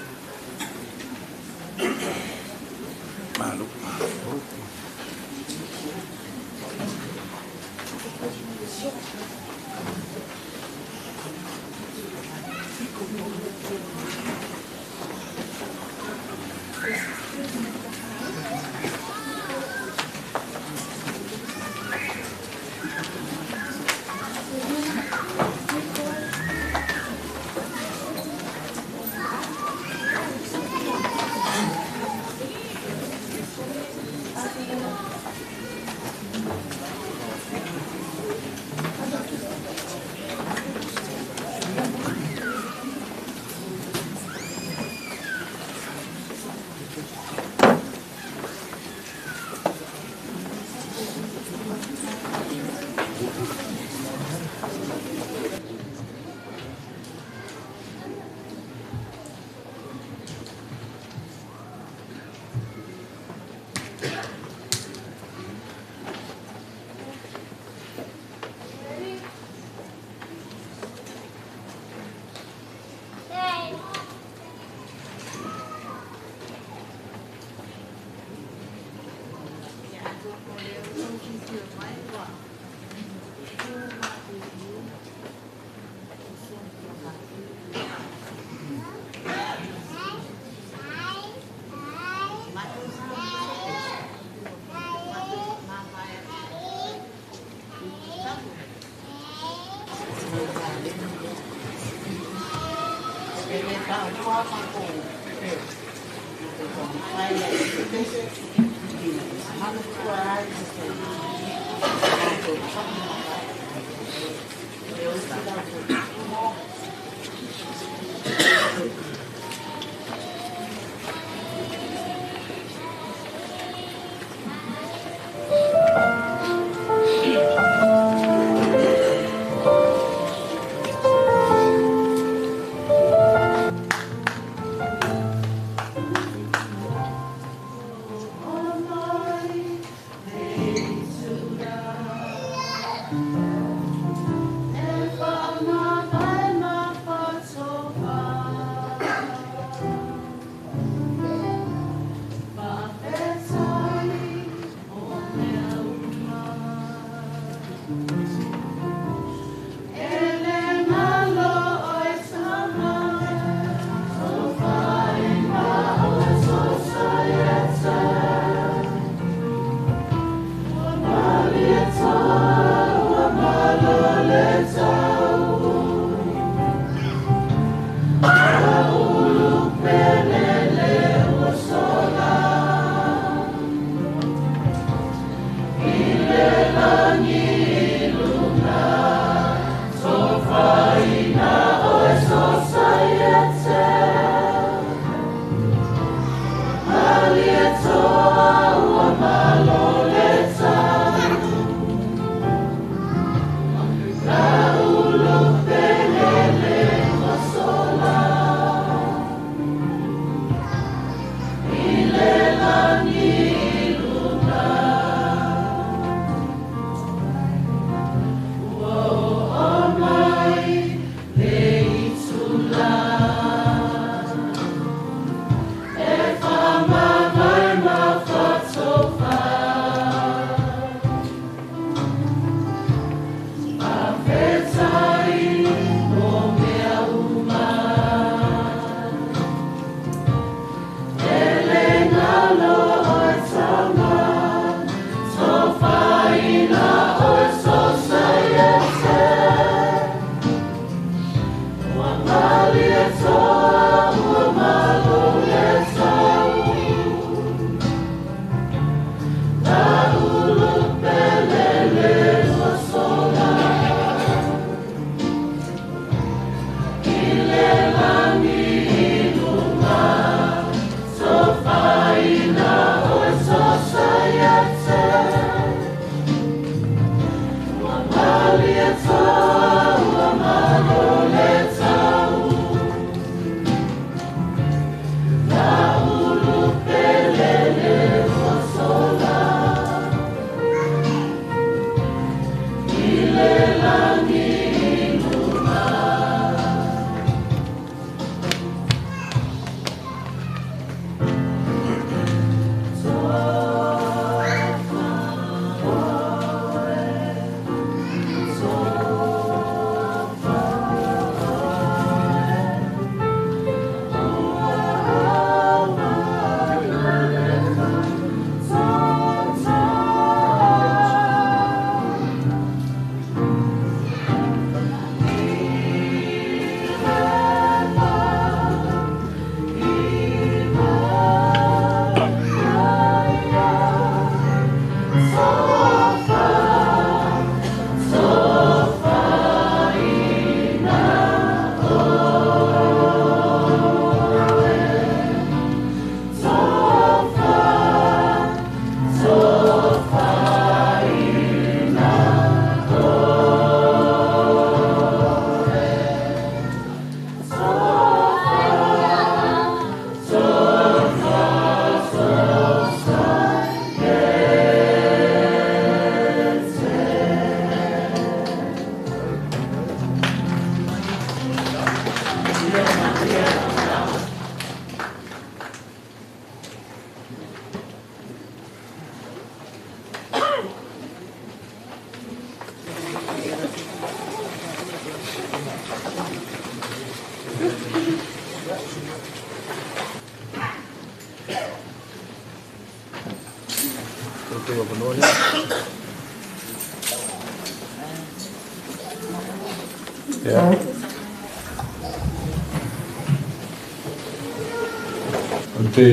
Speaker 12: O te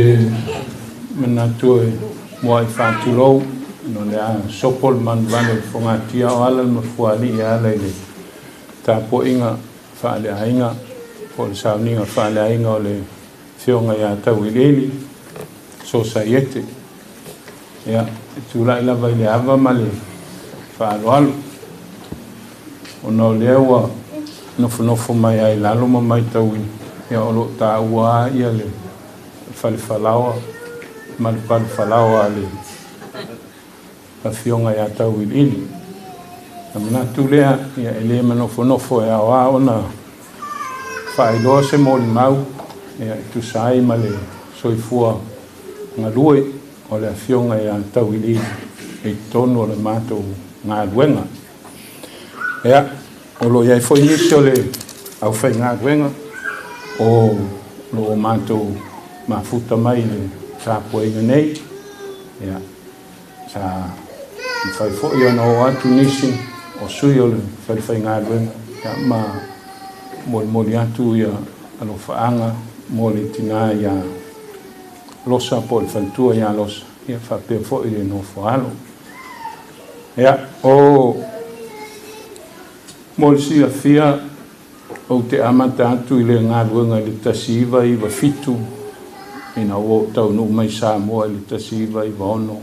Speaker 12: manatu e mua'i fa'atulou no le a sopo le manuvale o le fogatia o ala le mafuali'i e ala i le tapua'iga fa'aleaiga po o le sauniga fa'aleaiga o le fioga iā tauiliili sosaiete. Ia e tula'i lava i le ava ma le fa'aloalo ona o lea ua nofonofo mai ai lalo ma maitauina ia o lo'o tāua a ia le falefalaoa ma le palefalaoa a le afioga iā tauiliili. Na manatu lea ia e lē manofonofo e aoā ona faailoa se molimau ia e tusa ai ma le soifua galue o le afioga iā tauiliili i totonu o le matou galuega. Ia o loo iai fo'i nisi o le aufaigaluega o loo matou mafuta mai le tapuaiga nei. Ia sa mafai fo'i ona oo atu nisi o sui o le falefaigaluega ia ma molimoli atu ia alofaaga mo le tinā iā Losa po o le faletua iā Losa ia faapea fo'i le nofo alo. Ia o mo le silafia ou te amata atu i le galuega i le 1997 ina ua ou taunuu mai Samoa i le 1996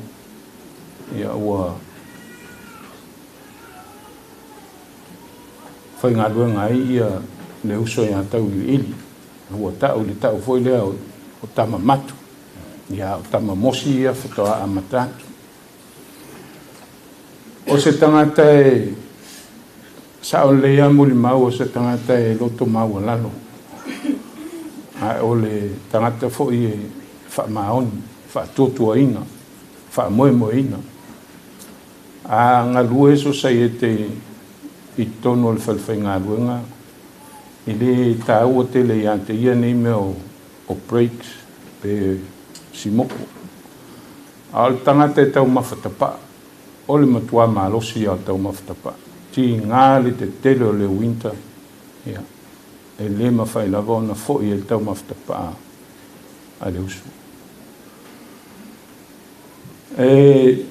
Speaker 12: ia ua faigaluega ai ia le uso iā Tauiliili. Ua ta'u i le ta'u foi lea o tama matu ia o tama mosi ia fatoa amata atu. O se tagata e sa'o lelei a molimau o se tagata e loto maualalo ae o le tagata fo'i e fa'amaoni fa'atuatuaina fa'amoemoeina a galue sosaiete i totonu o le falefaigaluega e lē tāua tele iā te ia nei mea o breaks pe simoko. A o le tagata e taumafatapa'a o le matuā malosi ia o le taumafatapa'a tigā le tetele o le winter ia e lē mafai lava ona fo'i e le taumafatapa'a a le uso. E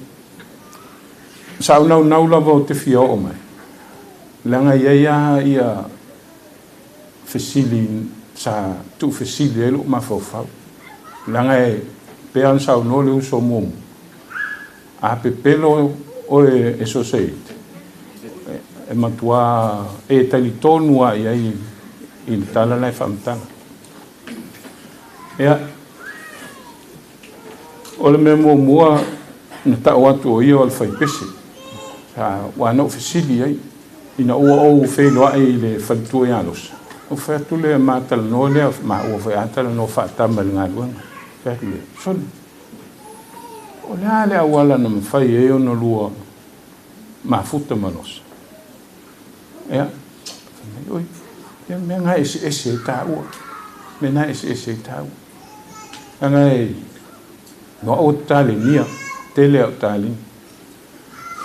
Speaker 12: sa'aunaunau lava o te fia oo mai leaga iai a ia fesili sa tu'ufesili ai lo'u mafaufau leaga e pea ona saunoa le uso muamua a pepelo oe e sosaiete E matuā e talitonu lava i ai i le tala la e faamatala. Ia, o le mea muamua na ta'u atu o ia o le faipese. Sa ua na ou fesili ai ina ua ou feiloai i le faletua ia Losa, ou fai atu lea ma talanoa lea maua foi a talanoa faatama i le galuega. Fai atu lea, sole, o le a le auala na mafai ai ona lua mafuta ma Losa? Ia, fai mai, oi, ia mea na eseese ai taua, mea na eseese ai taua. Leaga e no au te talenia, tele au taleni.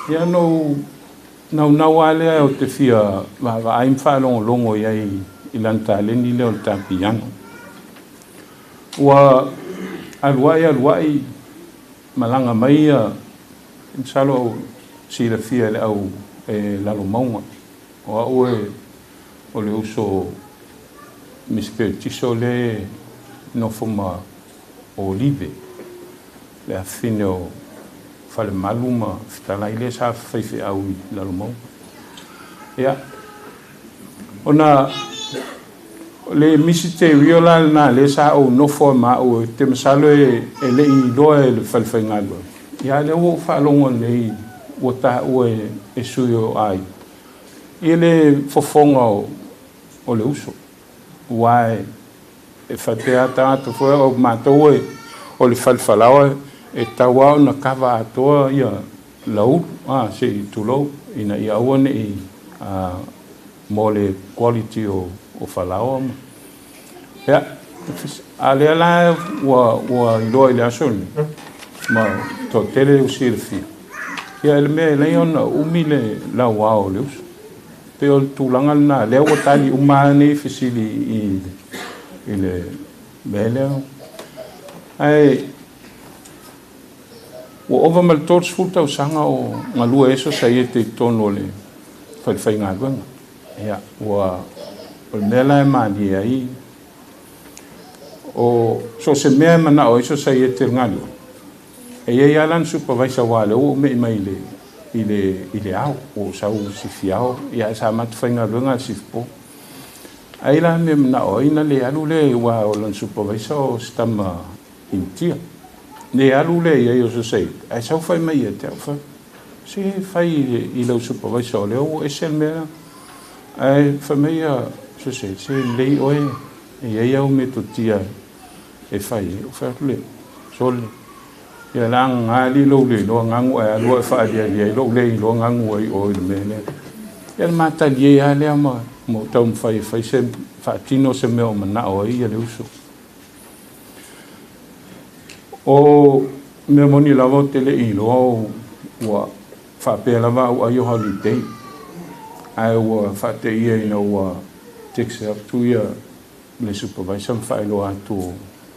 Speaker 12: Ia na ou naunau lava lea ou te fia vaavaai ma faalogologo i ai i lana taleni lea o le ta piano. Ua alu ai alu ai malaga mai ia, masalo au silafia e le au e Lalomauga. O au e o le uso Miss Petiso le nofo ma Olive, le afafine o Falemalu ma Fetalai lea sa faifeau i Lalomauga. Ia, ona le misiterio la lena lea sa ou nofo ai ma au, te masalo e le'i iloa e le fale faigaluega. Ia, lea ua ou faalogo nei ua taua e sui o aiga i le fofoga o le uso. Ua e faapea tagata foi o matou e o le falefalaoa e tau lava ona kava atoa ia laulu a se i tulou ina ia aua ne'i mo le quality o falaoa ma. Ia, a lea la ua iloa i le aso lenei ma toatele ua silafia. Ia, e le mea e lei ona umi le lauao o le uso. Pe o le tulaga lena, lea ua tali uma nei fesili i le mea lea. Ae ua ova ma le 30 tausaga o galue ai sosaiete i totonu o le falefaigaluega. Ia, ua o le mea la e malie ai, o so o se mea e manao ai sosaiete i le galuega, e i ai lava lana supervisor, aua o lea ua ou me'i mai i le ao, ua ou sau sifiao, ia ae sa matou faigaluega i le sifipo. Ai la mea manao ai na le alu lea, aua o lana supervisor o se tama Initia. Le alu lea i ai o sosaiete, ae sau fai mai ia te au, fai, se fai i lau supervisor o lea ua ese le mea la. Ae fai mai ia sosaiete, se lelei oe, e i ai au metotia e fai ai. Ou fai atu lea, sole, ia la gali lou le iloa gagu ae alu e faaliali ai lou le iloa gagu ai o i le mea lea. Ia le matalie lava lea ma ou taumafai e fai se faatino se mea o manao ai ia le uso. O mea moni lava ou te le iloa ua faapea lava au ai o holiday. Ae ua faateia ina ua text atu ia le supervisor ma faailoa atu o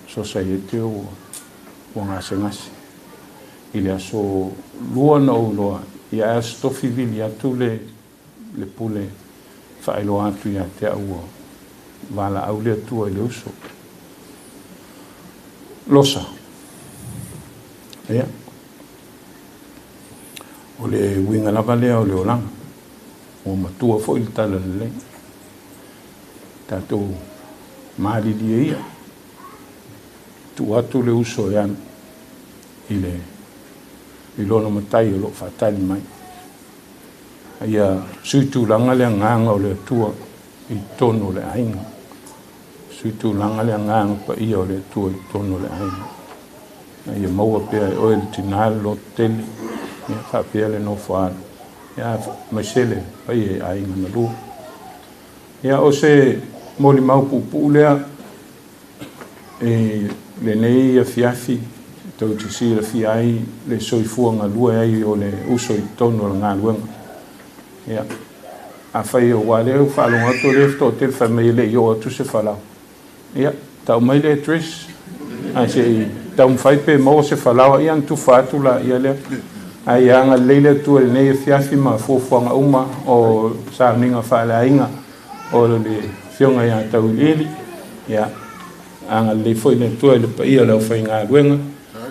Speaker 12: sosaiete ua gasegase. I le aso 2 na ou iloa, ia ae aso tofi vili atu le pule faailoa atu ia te au ua valaau le Atua i le uso. Losa. Ia. O le uiga lava lea o le olaga. Ua matua foi le tala lelei. Tatou malilie ia. Tuu atu le uso e alu i lona matai o loo faatali mai. Ia sui tulaga le agaga o le Atua i totonu o le aiga. Sui tulaga le agaga paia o le Atua i totonu o le aiga. Ia maua pea e oe le tinā le lototele, ia faapea le nofo alu. Ia aemaise le paia i aiga na lua. Ia o se molimau puupuu lea i lenei afiafi tou te silafia ai le soifua galue ai o le uso i totonu o le galuega. Ia, afai aua lea ua faalogo atu o lea toatele fai mai e le i oo atu se falaoa. Ia, tau mai le address, ae se i taumafai pe maua se falaoa, ia ona tufa atu laia lea. Ae ia agalelei le Atua i lenei afiafi ma fuafuaga uma o sauniga faaleaiga o le afioga ia Tauiliili. Ia, agalelei foi le Atua i le paia o le aufaigaluega.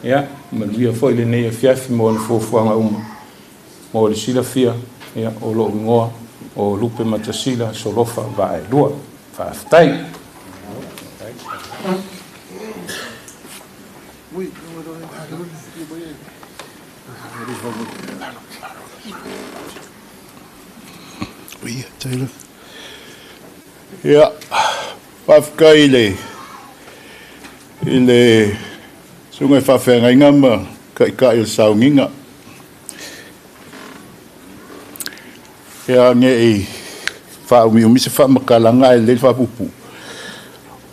Speaker 12: Ia, manuia foi lenei afiafi mo ona fuafuaga uma. Mo le silafia, ia, o lou igoa o Lupematasila Solofa Vaaelua. Faafetai.
Speaker 3: Ia, faafetai i le susuga i faafeagaiga ma taitai o le sauniga. Ia ne'i faaumiumi se faamatalaga ae lelei le faapuupuu.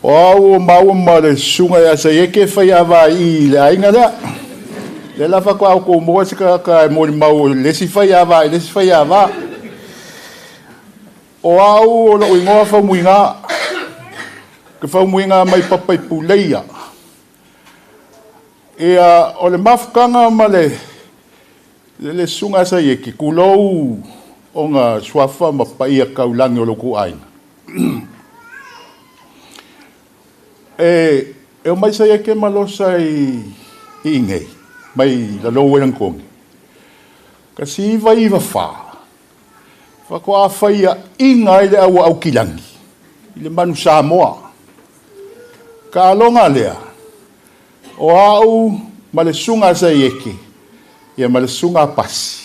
Speaker 3: O au o maua ma le susuga ia Saieke e faiava i le aiga lea. Lea la faatoa outou maua se tagata e molimau o le isi faiava i le isi faiava. O au o lou igoa Faumuiga. Ke Faumuiga mai papa i Puleia. Ia, o le mafutaga ma le susuga a Saieke, tulou ona suafa ma paia taulagi o lo outou aiga. E o mai Saieke ma losa i inei, mai lalou e langitogi. Ka si iva iva wha, whakoa awhaia inga i le aua au kilangi, i le manu Samoa. Ka alonga lea, o au ma le susuga a Saieke, ia ma le susuga a Pasi.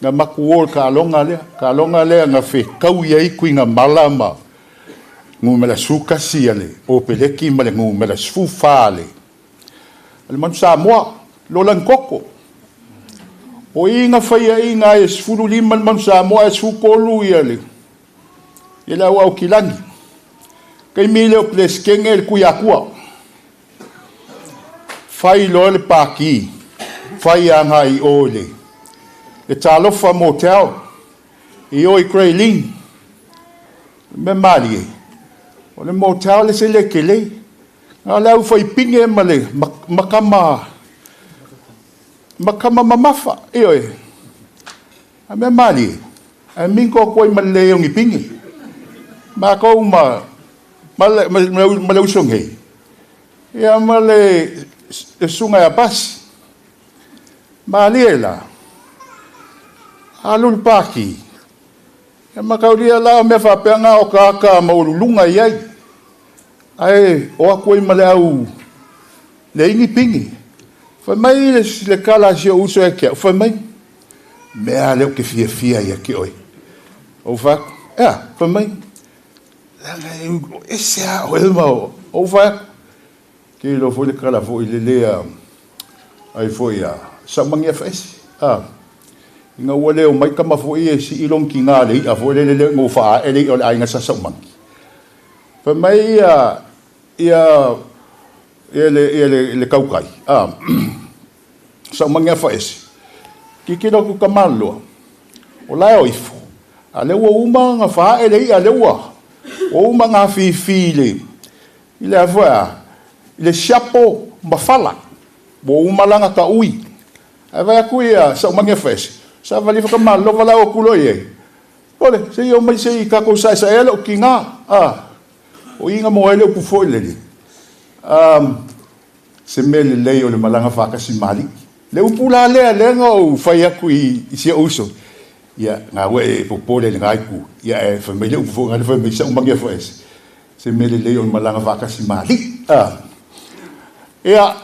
Speaker 3: Nga maku o ka alonga lea nga whekau ia iku i ngā mala ma ngumela sukasi ale, o peleki ma le ngumela sfufa ale. Ale manu Samoa, lola nkoko. O inga whaia inga e sfulu lima le manu Samoa e sfukolu ia le. Ia le au au kilangi. Kei mile o pleskenge le kui akua. Whai loa le pāki. Whai anga i o le. Le talofa motel. I o i Grey Lynn. Me malie. O le motel le se le kele. Ngā le au whai pinge ma le makama. Makama mamafa. E oe. A me malie. A minko koe ma le ongi pinge. Ma kou ma le usongei. Ia ma le sunga ia pasi. Malie la. Alu le pāki. Ia makaulia la o mea whāpeanga o kāka maululunga i ai. Ae o aku ai ma le au le ingi pingi. Whai mai le kala si o uso e kia. Whai mai. Mea leo ke fia fia ia ki oi. O whaku. Ea, whai mai. Langa e ese a o elma o. O whaku. Ke lo foi le kala foi le lea ai foi a sa mangia whaesi. Inga ua leo mai kama foi e si ilong ki ngā lei a foi le le ngō wha e lei o le ainga sa saumangi. Whai mai ia le kaukai. Saumangi a whaesi. Ki kilo ku kamaloa. O lae o ifo. A le ua uma ngā wha e lei a le ua. O uma ngā whiwhi le. I le a foi a. I le siapo mawhala. Ua uma langa ka ui. Ai vai aku ia saumangi a whaesi. Sa vali whakamalo wala o kulo i e. Ole, se i o mai se i kako sa sa ele o ki ngā. O inga mo ele o pufo i lele. Se me le lei o le malanga whakasi mali. Le upula lea lenga o whai aku i sia uso. Ia, ngā ue e popole le ngaiku. Ia e whamei le upufo ngā le whamei sa umangia whaesi. Se me le lei o le malanga whakasi mali. Ia,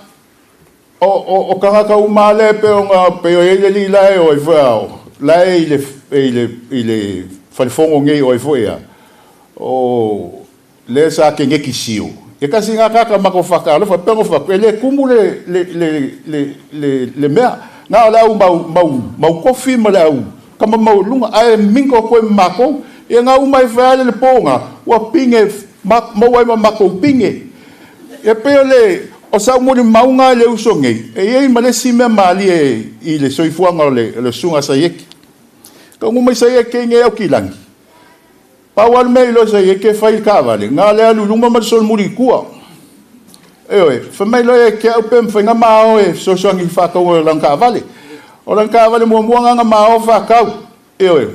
Speaker 3: o kangaka umale pe o ngā pe o ele li lae o i whea lae i le whalifongo ngei o i whea o le sa ke ngeki sio. E kasi ngā kaka mako whaka alofa pengo whaka e le kumu le mea ngā o le au mau kofi ma le au kama mau lunga ae minko koe mako e ngā umai whea le pōnga ua pinge mau ai ma mako pinge e pe o le o sa umuri maunga le uso ngei. E iei ma le si mea maali e i le soifuanga o le sunga Saieke. Ka ungu mai Saieke nge au kilangi. Pau alu mea i lo Saieke whai le kawale. Ngā le alu luma ma le solomuri kua. E oe, whamai loe e kia upe mwhainga mao e sosoangi whakau o lang kawale. O lang kawale mua mua nganga mao whakau. E oe,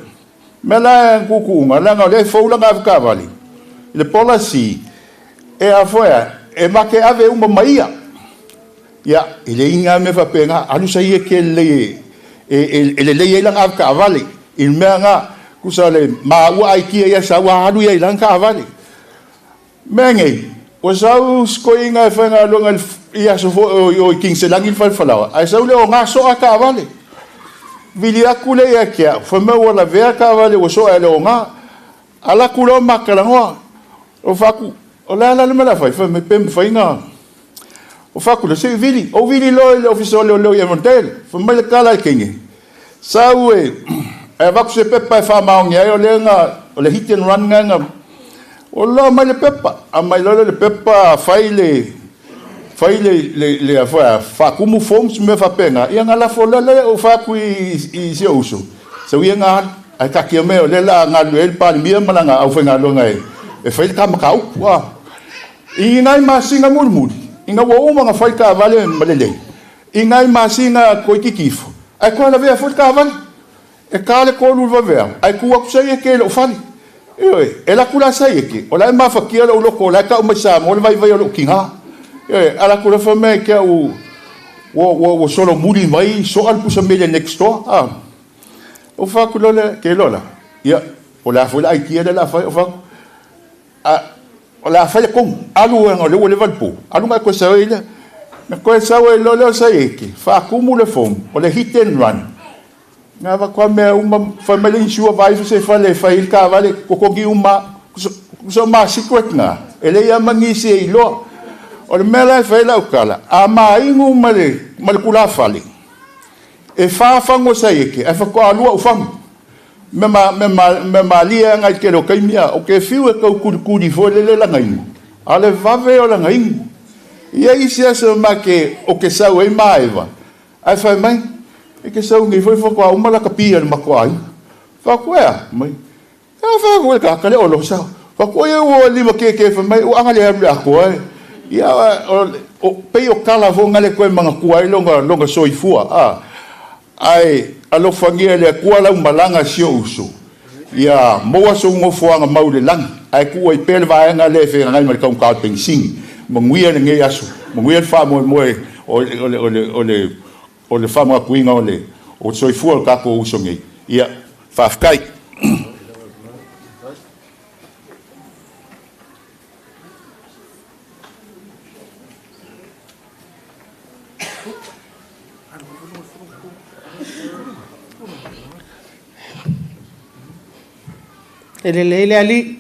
Speaker 3: mea la e kukuunga, langa o le faula ngā kawale. Le policy, e a foea, e make ave uma maia. Ia, i le inga me whapenga, alu sa ia ke le, e le lei e langa ave kawale. I mea ngā,
Speaker 13: Kusa le maua ai kia ia sa ua alu ia i langa kaavale. Mea nei, ua sau sikoiga e faigaluega i aso foi o i Kiniselagi le falefalaoa, ae sau le oga soa kaavale. Vili aku le ia ke au, fai mai ua lavea kaavale ua soa e le oga. Ala aku loa makalanoa. O faku, o le ala le mea la fai, fai mai pe mafai na. O faku le se vili, o vili loa i le ofisa o leoleo i Avondale. Fai mai le tala e kenge. Sau e avaku se pepa e whaamaongi ai o le nga, o le hit and run nga nga. O loa mai le pepa, a mai loa le pepa fai le fai le le le whaakumu forms me whapenga. Ia nga lafo le le o whaaku i si o uso. So ia nga ai kakia me o le la nga lue le palimia malanga au whainga loa e e fai le kamaka upu. I ngai masinga mulimuli. I ngā ua uma nga fai ka vale malele. I ngai masinga koi kikifo. Ai koa la vea fo le ka vale. E ka le kolu le vavea. Ai ku aku sai e ke le ufali. Ioe, e la kula sai e ke. O la e mafakia le uloko, o la e ka umai sa mo le vai vai o le ukinga. Ioe, ala kula fa me ke au ua solo muli mai, so al pusa mele next door. O fa ku lola, ke lola. Ia, o la fo la aitia le la fai, o fa o la fai le kong, alu e ngā le ua le valpo. Alu ngai koe sawe ile. Na koe sawe lola o sai e ke. Fa kumu le fomu, o le hit and run. Ngā wa kwa mea uma, whai mai le insua vai se whale, whai il ka vale, kokogi uma, kuso ma secret ngā. E le ia mangi se i loa. O le mea la e whai lau kala, a maa ingu ma le kula whale. E whāwhango sai e ke, e whakoa alua u whango. Me ma lia ngai te leo kaimia, o ke fiu e kau kurikuri fo le le langa ingu. A le vave o langa ingu. Ia isi asa ma ke o ke sau e maewa. Ai whai mai, e ke sau ngi foi whakoa uma la kapia le makoa ai. Whakoa mai. Ia whakoa ka kale o lo sau. Whakoa ia ua lima ke ke whai mai, o anga le aru le akoa e. Ia o pei o kala fo ngale koe manga kua i longa soifua. Ai alofangia le kua lau malanga si o uso. Ia moa so ngofoanga mau le langi. Ai kua i pele vaenga le whenga ngai ma le kaunga o pensingi. Manguia le ngei aso. Manguia le wha moe moe o le wha mga kuinga o le o soifua o kako uso ngei. Ia, whaafkai.
Speaker 8: E le leile ali.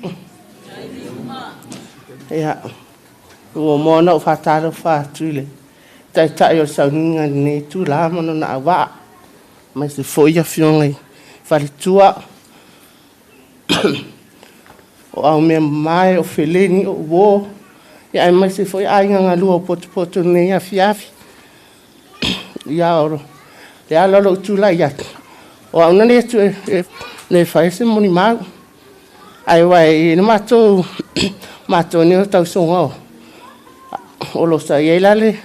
Speaker 8: Ia, ua moana o whātaro whātule. Tai tai o sauninga nei tū la mano na awa. Mai se foi a fionga i wharitua. O au mea mai o feleni o uo. Ia ai mai se foi ai ngā lua o potopoto nei a fiafi. Ia oro. Le ala lo tū la ia. O au nane atu e le whae se moni mau. Ai wai, na mātou ni o tausoga o. O lo sa iei lale,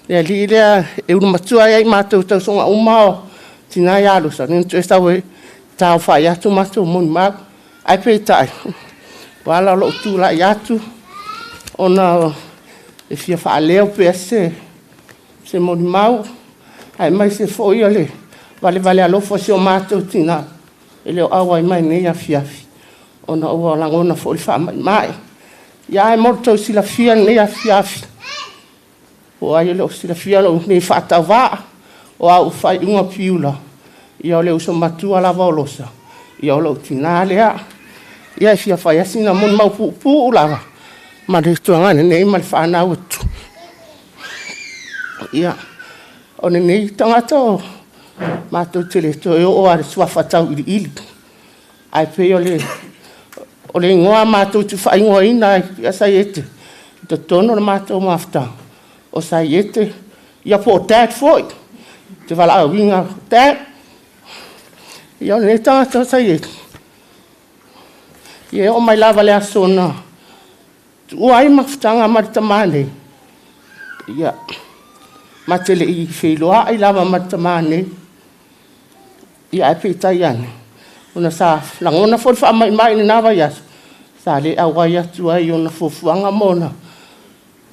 Speaker 8: le ali lea, e uru matua ai mātou tausoga uma o tina ia lo sa. Nina tu e sau e tāo whai atu mātou moni mau. Ai pei tai, wala lo tū la i atu, ona e fia whaaleo pea se moni mau. Ai mai se foi o le vale vale alofa se o mātou tina, e leo awa i mai nei a fiafi. Ona ua langona fo le wha mai mai. Ia e moro tau silafia nei a fiafi. O ai le o silafia lo nei whaatau waa. O au whai unga piula. Ia o le uso matua lava o losa. Ia o lo tina lea. Ia e fia whai asina mon mau pu pu lava. Ma le tuanga nei ma le whanau atu. Ia o nei tangata o mātou tele toe o a le suafa tau ili ili. Ai pe o le o le ingoa mātou tu whaingoa ina ia sai ete. I te tono le mātou mafta. O sai ete. Ia po o dad foi. Te wala au inga dad. Ia o le tangata sai ete. Ia o mai lava le aso na. Ua ai maftanga ma te tamane. Ia. Ma te le i whiloa ai lava ma te tamane. Ia ai peitai ane. Ona sa langona fo wha mai mai ni nā vai aso. Sa le au ai atu ai ona fuafuaga mona.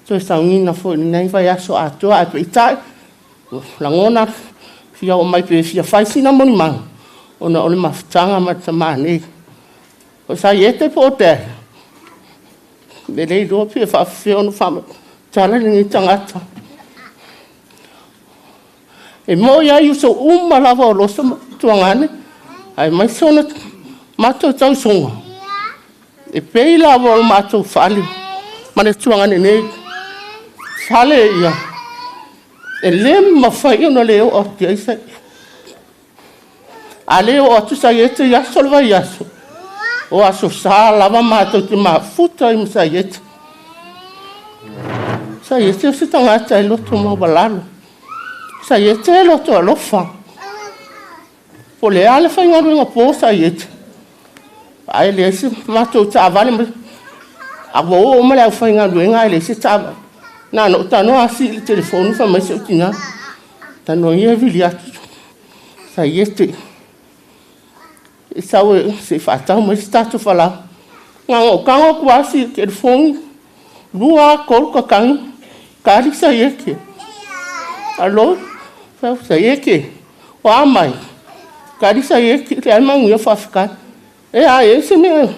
Speaker 8: Toe saugina foi lenei vaiaso atoa ae peitai. Lagona fia oo mai pe fia fai sina monimau.
Speaker 14: Ona o le mafutaga ma le tamā nei. O sa iete po o te e le iloa pe faafefea ona faamatala lenei tagata. E moi ai uso uma lava o Loso ma Tuagane, aemaise ona matou tausoga, e pei lava o le matou fale ma le Tuagane nei. Fale ia, e le mafai ona le oo atu i ai sa. A le oo atu Saiete i aso o le vaiaso, o aso sa lava matou te mafuta ai ma Saiete. Saiete o se tagata e loto maualalo. Saiete e loto alofa. Po le a le faigaluega po Saiete. Ae leai se matou taavale ma a ua oo ma le aufaigaluega ae leai se taavale. Na ona ou tago asi i le telefoni fai mai si ou tina. Tago ia e vili atu Saiete. E sau e se i faatau mai se tatou falaoa. Na ona ou tago atu asi i le telefoni, 2, 3 tatagi, kali Saiete. Alo, fai atu Saiete, o a mai? Kali Saiete, leai manuia faafetai. E a e se mea.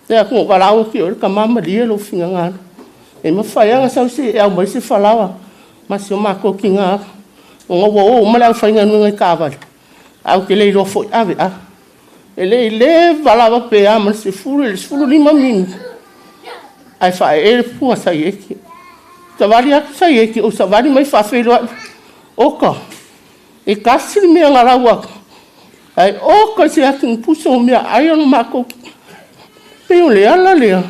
Speaker 14: E atu o valaau ki o le tama malie lou finagalo. E mafai lava ona sau se e aumai se falaoa ma si o matou tina. Ona ua oo uma le aufaigaluega i taavale. Ae ou te le iloa foi ave ave. E le i leva lava pe a ma le 10 i le 15 minute. Ae faaee le pua Saiete. Savali atu Saiete, ou savali mai faafeiloai. Oka, e tasi le mea na lau atu. Ae oka se atu puso o mea ai o le matou. Pei o le ala lea.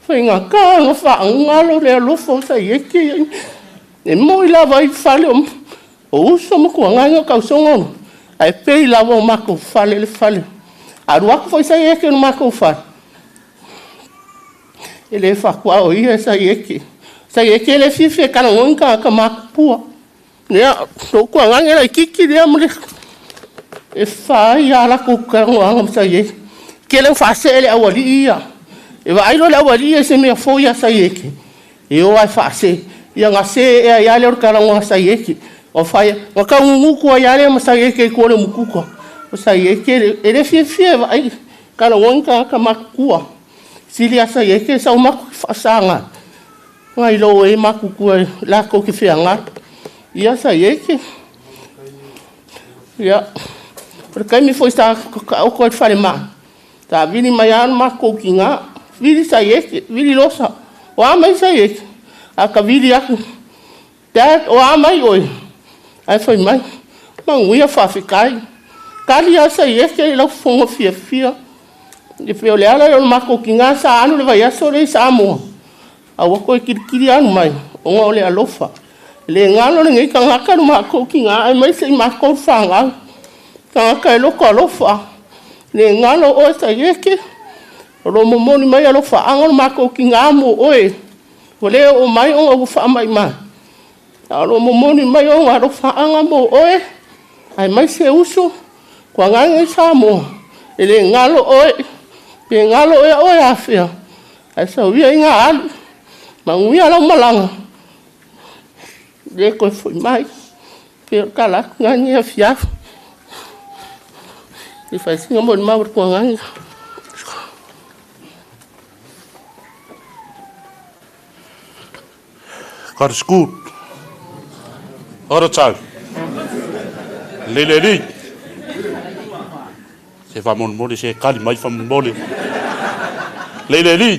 Speaker 14: Faigata ona faagalo le alofa o Saiete. E moi lava i fale o uso ma tuagaga o tausoga ona. Ae pei lava o matou fale le fale. Alu atu foi Saiete i le matou fale. E le faatoa o ia e Saiete. Saiete e le fiafia e talanoa ni tagata matutua. Lea, lou tuagaga laitiiti lea ma le e fai lava latou talanoaga ma Saiete. Tele o faasee le aualii ia. E vaai loa le aualii ia i se mea fou ia Saiete. E o lava e faasee. Ia gase ea ai lea o le talanoa a Saiete. O fai, na taununutu ai lava lea ma Saiete i tua o le umukuka. O Saiete e le fiafia e vaai talanoa ni tagata matutua. Sili lava Saiete e sau matou faasaga. Nai lo e matutua latou te feagai. Ia Saiete. Ia, o le taimi foi sa taoto ai le falemai, sa vili mai lava le matou tina. Vili Saiete, vili Losa. O a mai Saiete? A ka vili atu. Dad, o a mai oe? Ae fai mai, manuia faafetai. Kali lava Saiete i lau fofoga fiafia. E pei o le ala lea o le matou tina sa alu le vaiaso lea i Samoa. A ua toe kilikili anu mai, ona o le alofa. Le galo lenei tagata le matou tina aemaise i matou fanau. Tagata e loko alofa. Le galo oe Saiete. O lo momoli mai alofaaga o le matou tina mo oe. Ua le oo mai ona ua faamaimai. A o lo momoli mai ona alofaaga mo oe. Aemaise uso, tuagaga i Samoa. E le galo oe. Pe galo oe oe afea. Ae sau ia i ngā alu. Manuia lau malaga. Le koe foi mai. Pe o le tala atu ngā ni afiafi. I whaisinga mo le mau o le tuagaga.
Speaker 1: God is good. All the time. Lele li. Se whamonemone, se kali mai whamonemone. Lele li.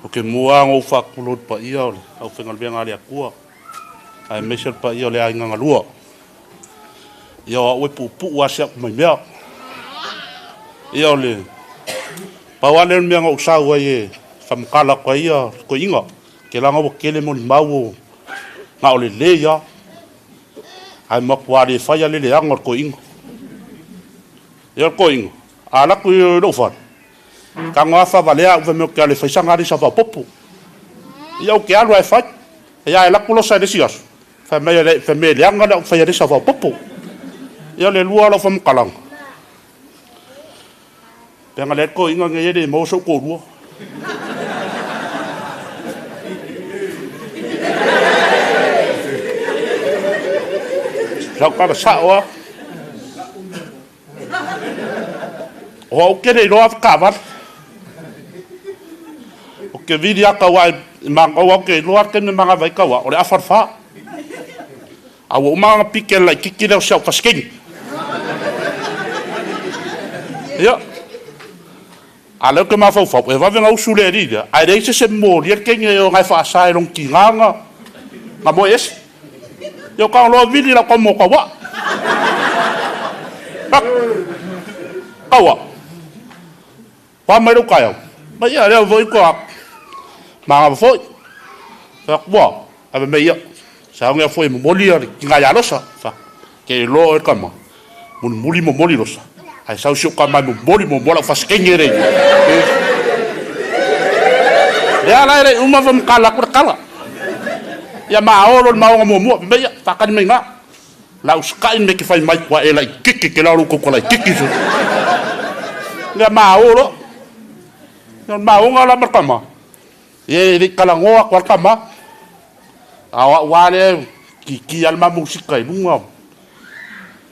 Speaker 1: O ke mua ngō whakulo pa ia o le au whengalwenga le akua. Ai mese le pa ia o le ai ngangalua. Ia o au e pupu a se aku mai mea. Ia o le pau ale le mea ngau sau ai e whamakala kwa ia ko inga. Ke langa o kele mo ni mau o ngā o le le ia. Ai maku ale whai ale le anga o ko inga. Ia ko inga. A laku i lou whare. Ka ngā wha valea uwe meo ke ale whaisanga ari sa popo. Ia o ke alu ai whai. Ia e laku losa e lesi aso. Whai mea le, whai mea le anga le whai ari sa popo. Ia le lua lau whamukalanga. Pea le ko inga ngai ele mo so ko lua. Lau kala sa oa. O au kele iloa taavale. O ke vili aka wa e mangau au ke iloa ke me manga vai kaua o le afa fa. A ua uma nga pike lai kiki leo siau faskeni. Ia. A leo ke mafaufau, e vave nga usu le ali lea, ae leai se se moli e le kenge e o ngai faasa e long tiganga, nga moe ese. Ia o ka loa vili lau ka mo kaua. Kaua. Wha mai lau kai au. Ma ia leo voi ko manga foi. Fa kua, ave me ia. Sa ngia foi mo moli ale ki ngai alosa. Fa ke lo e kama. Mun muli mo moli losa. Ai sau sio ka mai mo moli mo mola fa skenge re. Le ala re uma fa mkala ku kala. Ia ma olo ma o mo mo me ia fa ka me nga. La uskai me ke fai mai kwa e la kiki ke la ru ko la kiki so. Ia ma olo. Ia ma o la ma Ye le kalangoa kwa kama. Awa wale ki ki alma musika i lunga.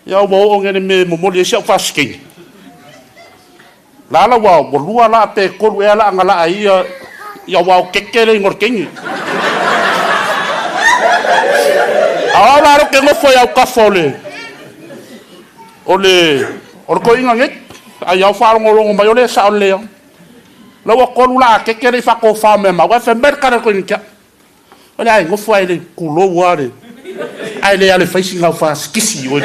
Speaker 1: Ia ua oo ngene me momoli e siau fasikeni. La la ua ua lua la pe kolu ea la anga la ia ia ua o keke le ingor kengi. Awa la ro ke ngofo ia kafa o le o le o le koinga nget. Ai au whaalongolongo mai o le sa o le lea. La ua kolu la keke le whako wha me ma. Ua fe merka le koinga kia. O le ai ngofo ai le kulou a le. Ai le ale faisi ngau wha skisi oi.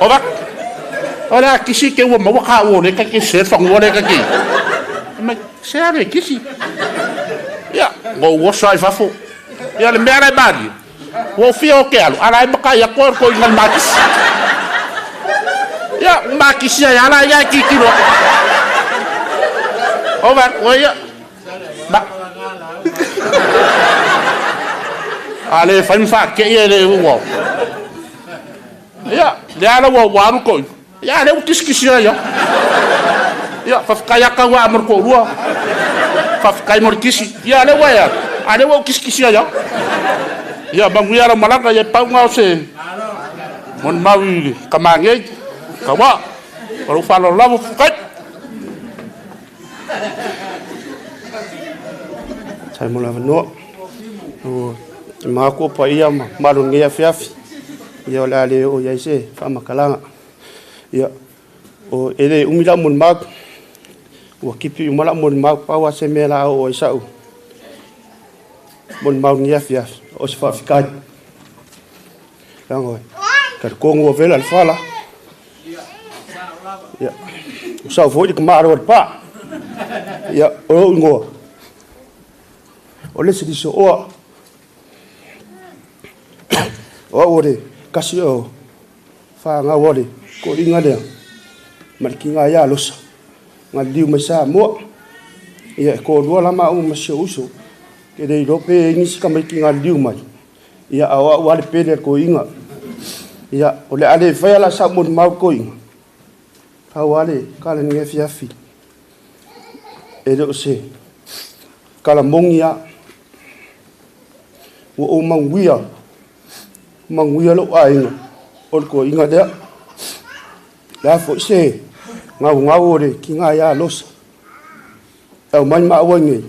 Speaker 1: O vak. O le a kisi ke ua maua ka ua le kake se whangua le kake. Mai, se ale kisi. Ia, ngo ua sa i fafo. Ia le mea lai mari. Ua fia o ke alu. Ala e maka ia koe ko ingal makisi. Ia, makisi ai ala ia kikiro. O vak, o ia. Ma. Ale fai mfa ke ia le ua. Ia, le ala ua waru koi. Ia, le ukisikisi ia. Ia, whawhikai aka ua amor ko rua. Whawhikai mori kisi. Ia, le ua ia. Ale ua ukisikisi ia. Ia, manguia ala malanga ia paunga o se. Mon maui ka mangei. Ka wā. Waru whalo lavo whakai.
Speaker 15: Tai mo lava noa. O te mākua pa ia ma malu ngea fiafi. Ia o le ale o ia ise whaamakalanga. Ia o ele umila mon māku. Ua kipi umala mon māku paua se mea la o isau. Mon mau ngea fiafi. O se whaafikai. Langoi. Ka te kongu o vela le whala. Ia. O sau foi ka maaro o le pā. Ia o lou ingoa. O le siliso oa. O au o le kasi o whaangau o le ko inga lea. Ma le ki ngā ia losa. Ngā liu mai sa mua. Ia e kōrua lama au ma sio uso. Ke rei rope e ingisi ka mai ki ngā liu mai. Ia au au ale pele ko inga. Ia o le ale whai ala sa mo mau ko inga. Pau ale kala nge fiafi. E le o se. Kala mongi a. Ua o manguia. Manguia lo ainga. O le ko inga lea. La fo se. Ngau ngau o le ki ngā ia losa. Au mai maa nge.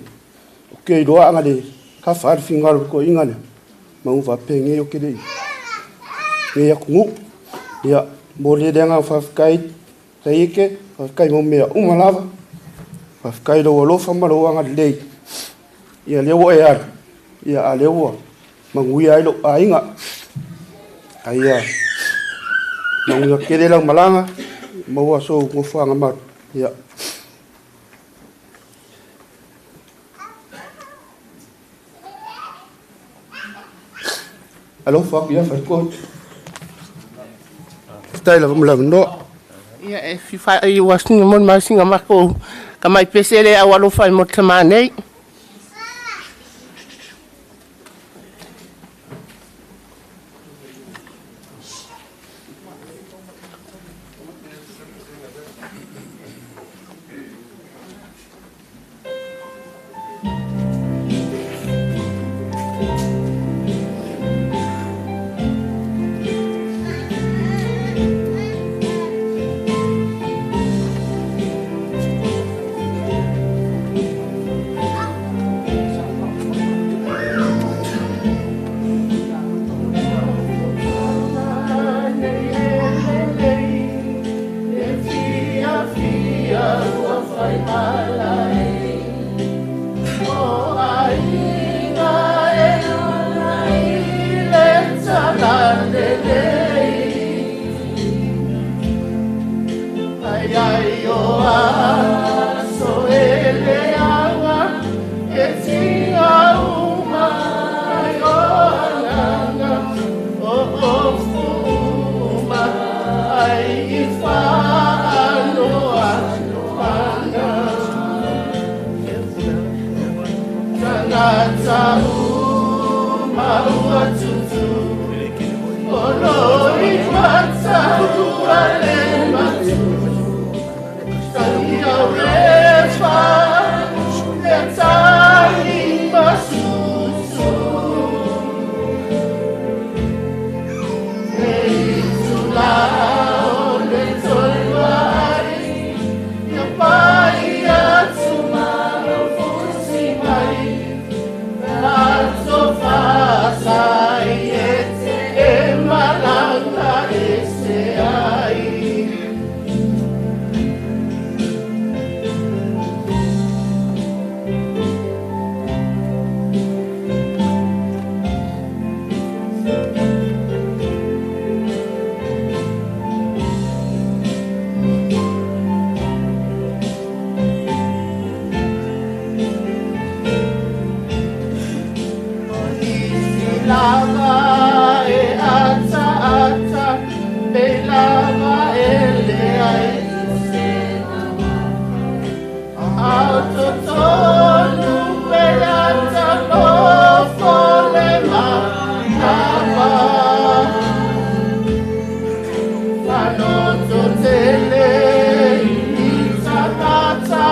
Speaker 15: O ke iloa anga le ka whaari fingaro ko inga lea. Mangu whape nge o ke lei. Nge aku ngu. Ia mo le lea ngā whawhikai. Taike, whawhikai mo mea umalava. Whawhikai lo alofa ma lo anga lei. Ia lea ua e alu. Ia a lea ua. Manguia ai lo ainga. Aia. Manguia kere lau malanga. Maua so ngofuanga maru. Ia. Alofa aku ia whaikoa. Tai lava mo lava noa.
Speaker 14: Ia e fifa i wasinga mon masinga mako ka mai pesele au alofa i mo tamanei. ai o aso e le awa e tinga uma ai o alanga o o fuma ai i whaanoa anga tangata uma ua tutu o loi mata ua le matu tangi au refa le tangi masusu e itula o le toiwai ia pai atu malo fusi mai ato fasai e te e malanga e se ai. Lava e ata ata, e lava e le ai. Autotonu pe ata lofo le manava. Fanoto tele i tangata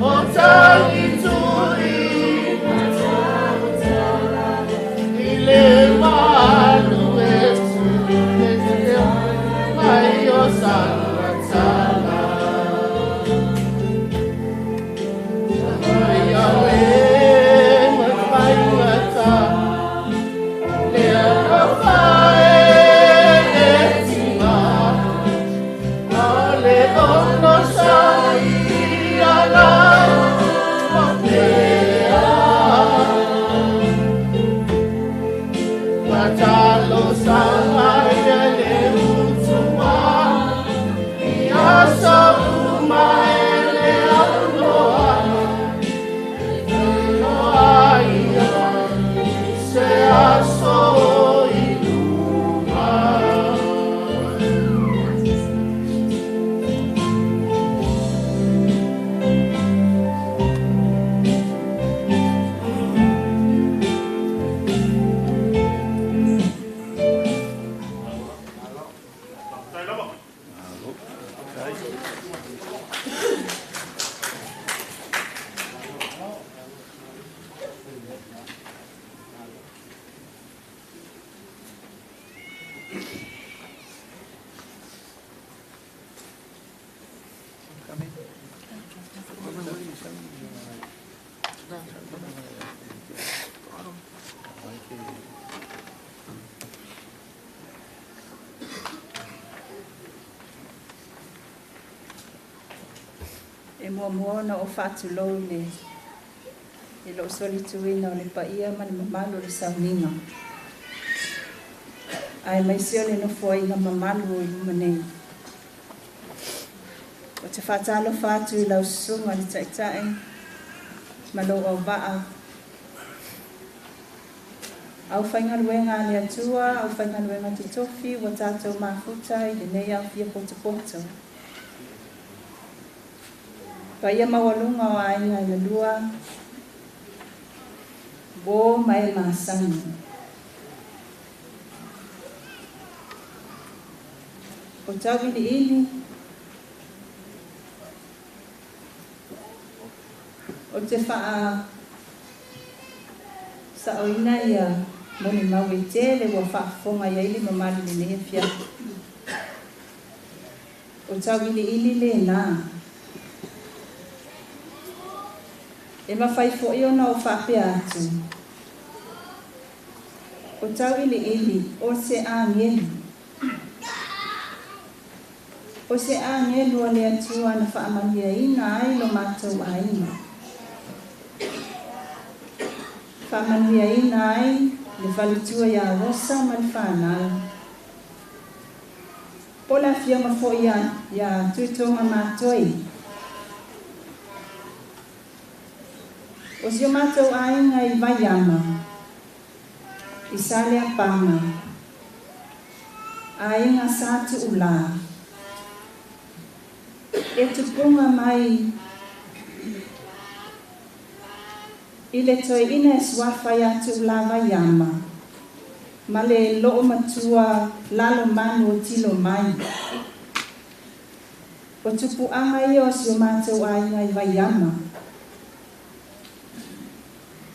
Speaker 14: o tangitui. I le malu e tu e te mai o sangatala. Mai au e mai whaingata, le alofa e e tima. O le ono sa i ala o pea. Matalo sa ai le utua, i asa uma e le auloa. Loa ia se aso i luma.
Speaker 16: E muamua ona o faatulou i le i lou solituina o le paia ma le mamalu o le sauniga. Ae maise o le nofoaiga mamalu o i luma nei. O te faatalofa atu i lau susuga le taʻitaʻi ma lou auvaa. Au faigaluega a le Atua, au faigaluega totofi ua tatou mafuta i lenei aofia potopoto. Paia maualuga o aiga e lalua, uō ma e masani. O tauiliili, o te faa saoina ia molimau e tele ua faafofoga i ai le mamalu i lenei afiafi. O tauiliili lenā. E mafai foʻi ona o faapea atu. O tauiliili o se agelu. O se agelu o le Atua na faamanuiaina ai lo matou aiga. Faamanuiaina ai le faletua iā Rosa ma le fanau. Po le afioga fo'i iā Tuitoga Matoi. O si o matou aiga i Vaiama, i Saleapaga, aiga Sa Tu'ulā, e tupuga mai i le toe'ina e suafa iā Tu'ulā Vaiama ma le lo'omatua Lalomanu o Tilomai. O tupu'aga ia o si o matou aiga i Vaiama.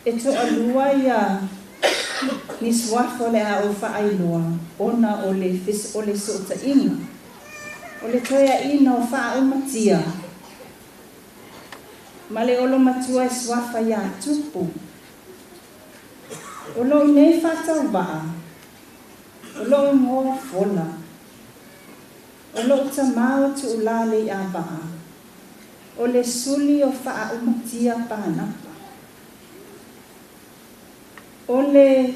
Speaker 16: E to'alua ia ni suafa o le a ou fa'ailoa ona o le o le so'ota'iga o le toea'ina o fa'aumatia ma le olomatua e suafa iā Tupu. O lo'u nei fa'atauva'a, o lo'u igoa o Fola. O lo'u tamā o Tu'ulā Lei'ava'a, o le suli o fa'aumatia Panapa. O le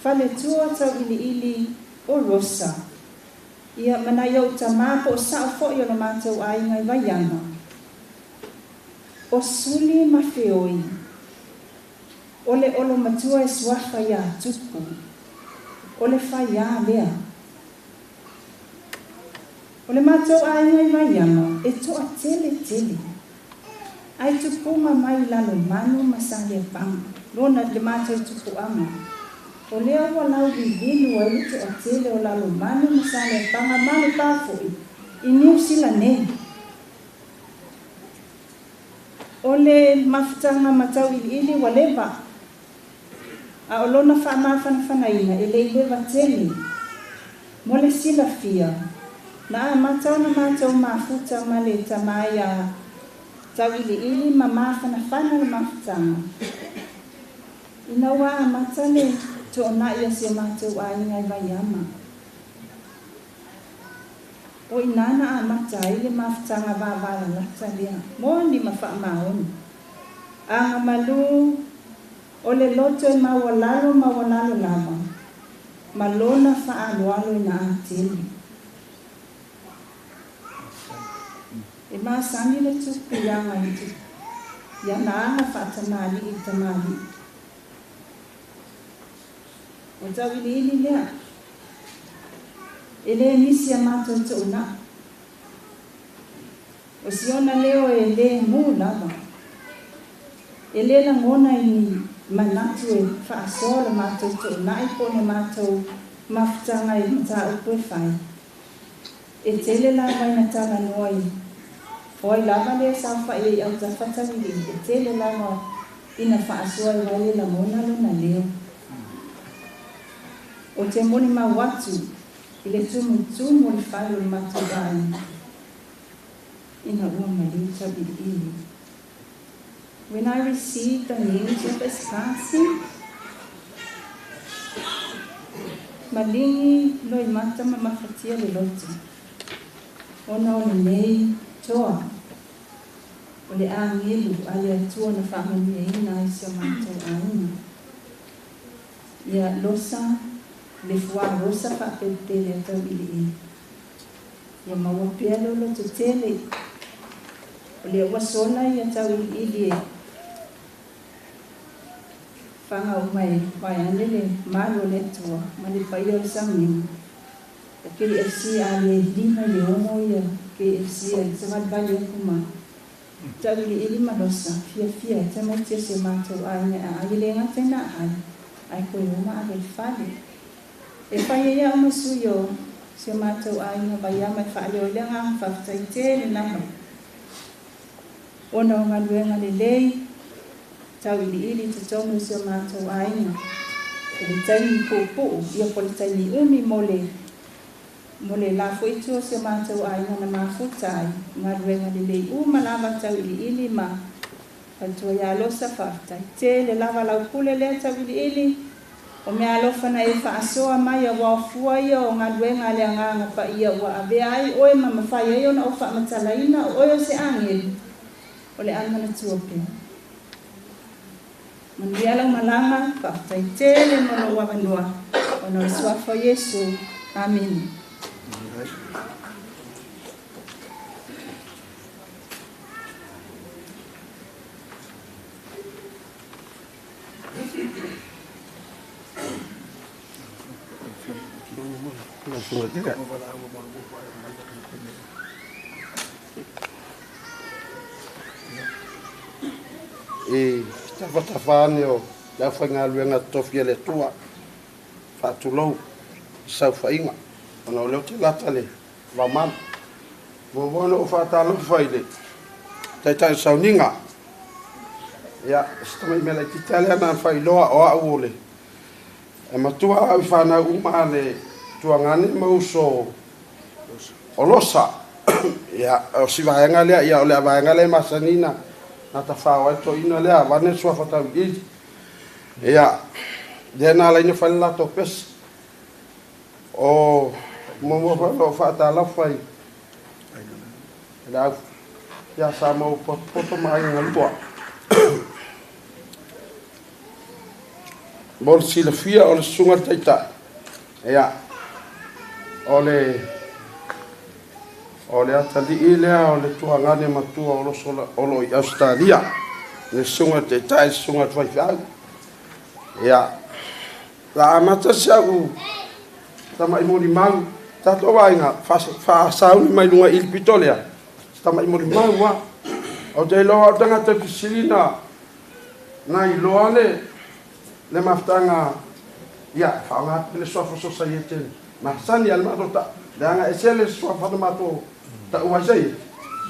Speaker 16: faletua tau'ili'ili o Rosa, ia ma nai o'u tamā po o sa'o fo'i o lo matou aiga i Vaiama, o Suli ma Feoi, o le olomatua e suafa iā Tupu, o le faiā lea. O le matou aiga i Vaiama e to'atele tele, ae tupuga mai i Lalomanu ma Saleapaga lona le matou tupu'aga. O lea ua laulivilu ai le to'atele o Lalomanu ma Saleapaga ma Lepā fo'i i Niu Sila nei. O le mafutaga ma tau'ili'ili ua leva, a o lona fa'amafanafanaina e le i leva tele. Mo le silafia, na amata ona matou mafuta ma le tamā iā Tau'ili'ili ma mafanafana le mafutaga ina ua amata le to'ona'i a si o matou aiga i Vaiama. O i ina na amata ai le mafutaga vavalalata lea, moni ma fa'amaoni. Agamalū o le loto e maualalo maualalo lava, ma lona fa'aaloalo ina atele. E masani le tupu i aga i tupu, i ana aga fa'atamāli'i i tamāli'i. O tau'ili'ili lea, e lē misi a matou to'una'i. O si ona leo e lē mū lava. E lē lagona i ni manatu e fa'asoa le matou to'una'i po o ni matou mafutaga i matāupu e fai. E tele lava ina talanoa i o ai lava lea e saofa'i ai i autafa tauiliili, e tele lava ina fa'asoa e wai e lagona lona leo. Ou te molimau atu i le tumutumu o le fale o le matou aiga ina ua maliu tauiliili. When I received the news of his passing, maligi loimata ma mafatia le loto, ona o lenei toa o le agelu a le Atua na fa'amanuiaina ai si o matou aiga. Ia Losa, le fuā rosa fa'apelepele a Tau'ili'ili. Ia maua pea lou loto tele, o lea ua sola ia Tau'ili'ili e faga uma e vaeane le malu o le Atua ma le paia o le sauniga. O KFC a le 5 i le 6 ia KFC a le savalivali atu ma Tau'ili'ili ma Losa, fiafia ai tamaiti o si o matou aiga e aai e lē gata ina aai, ae toe o ma ave i le fale. E fai ai a'u ma sui o si o matou aiga Vaiama e fa'aleo ai le agaga fa'afetai tele lava ona o galuega lelei tau'ili'ili i totonu o si o matou aiga i le taimi pu'upu'u ia po o le taimi umi mo le mo le la fo'i itu o si o matou aiga na mafuta ai galuega lelei uma lava tau'ili'ili ma faletua iā Losa. Fa'afetai tele lava lau pule lea Tau'ili'ili, o meaalofa na e fa'asoa mai auā o fua ia o galuega a le Agaga Paia ua avea ai oe ma mafai ai ona ou fa'amatalaina o oe o se agelu o le a manatua pea. Manuia lau malaga, fa'afetai tele mo lou avanoa ona o le suafa o Iesu. Amene.
Speaker 15: E tafatafa ane o le aufaigaluega totofi e le Atua, faatulou i saufaiga ona o lea ou te lata le vaomalu. Muamua ona ou faatalofa i le Taitai o sauniga. Ia, se tamai mea laitiiti lava lea na faailoa o au o le e matua au i fanau uma a le tuagane ma uso o Losa. Ia, o si vaega lea, ia o le vaega lea e masani na tafao ai toeaina lea avane le suafa tauiliili. Ia, lea na ala ai ona fai le latou pese. O muamua foi o lo o faatalofa i le au ia Samoa ua potopoto ma aiga galua. Mo le silafia o le susuga i le Taitai, ia, o le o le atalii lea o le tuagane matua o loso o lo o i Ausetalia, le susuga i le Taitai, le susuga i le Faifeau. Ia, la amata si au tamai molimau, tatou aiga faasauni mai luga i le pito lea, se tamai molimau lava. Ou te iloa au tagata fesili na na iloa le mafutaga, ia, faaaoga atu le suafa sosaiete masani a le matou tau, leaga ese le suafa na matou taua ai saiete,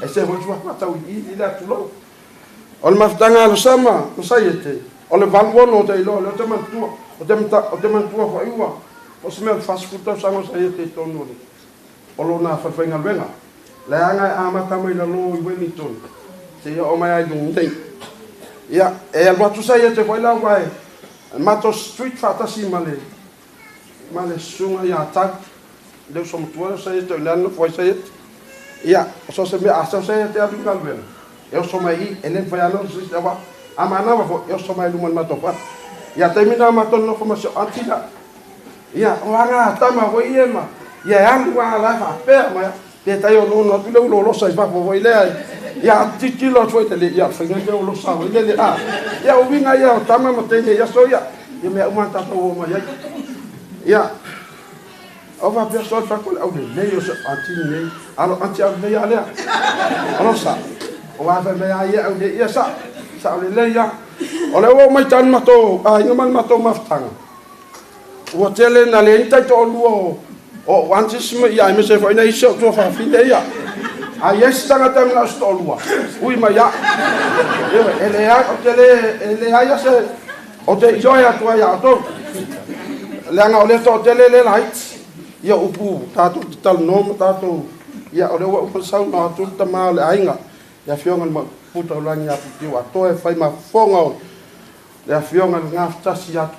Speaker 15: ese foi le suafa tauiliili lea, tulou. O le mafutaga a Losama ma Saiete, o le 86 ou te iloa, o lea ou te manatua, ou te manatua foi ua o se mea o le 40 tausaga o Saiete i totonu o le o lona falefaigaluega, leaga e amata mai lalo i Wellington seia oo mai lava i luga nei. Ia, e alu atu Saiete foi la ua e matou street faatasi ma le susuga ia Tau, le uso matua lea o Saiete, o i ina na nofo ai Saiete. Ia, so o se mea, a sau Saiete e alu i galuega, e oso mai i i, e le mafai lava ona oso se isi aua a manava foi, e oso mai i luma o le matou fale. Ia, taimi na matou nonofo ma si ou aunty la. Ia, o aga tama foi ia ma, ia e alu lava la e faapea mai, pe tai ono ono atu le ulo losa i fafo foi lea. Ia, tilotilo atu foi le, ia, faiga lea o losa foi lele, a. Ia, o uiga ia o tama ma teine i aso ia, ia mea uma tatou o mai ai. Ia, o faapea soa le fako le aulelei o se aunty lenei, alo aunty aulelei a lea. O losa, o a fai mai a ia aulelei, ia sa, sa aulelei ia. O le ua mai tanu matou aiga ma le matou mafutaga. Ua tele na leai ni taitoalua o ou aunties ma ia aemaise ai foi nai isi o tuafafine ia. A i ai se tagata e manao se toalua, ui mai au. Ioe, e leai, ou te le, e leai lava se, ou te ioe atu ai ia outou. Leaga o lea toatele lea laiti. Ia upu tatou te talanoa ma tatou, ia o lea ua uma ona saunoa atu le tama o le aiga, le Afioga i le Maopu Taulagi ia Putiu Atoa e fai ma fofoga o le Afioga i le Gafatasi ia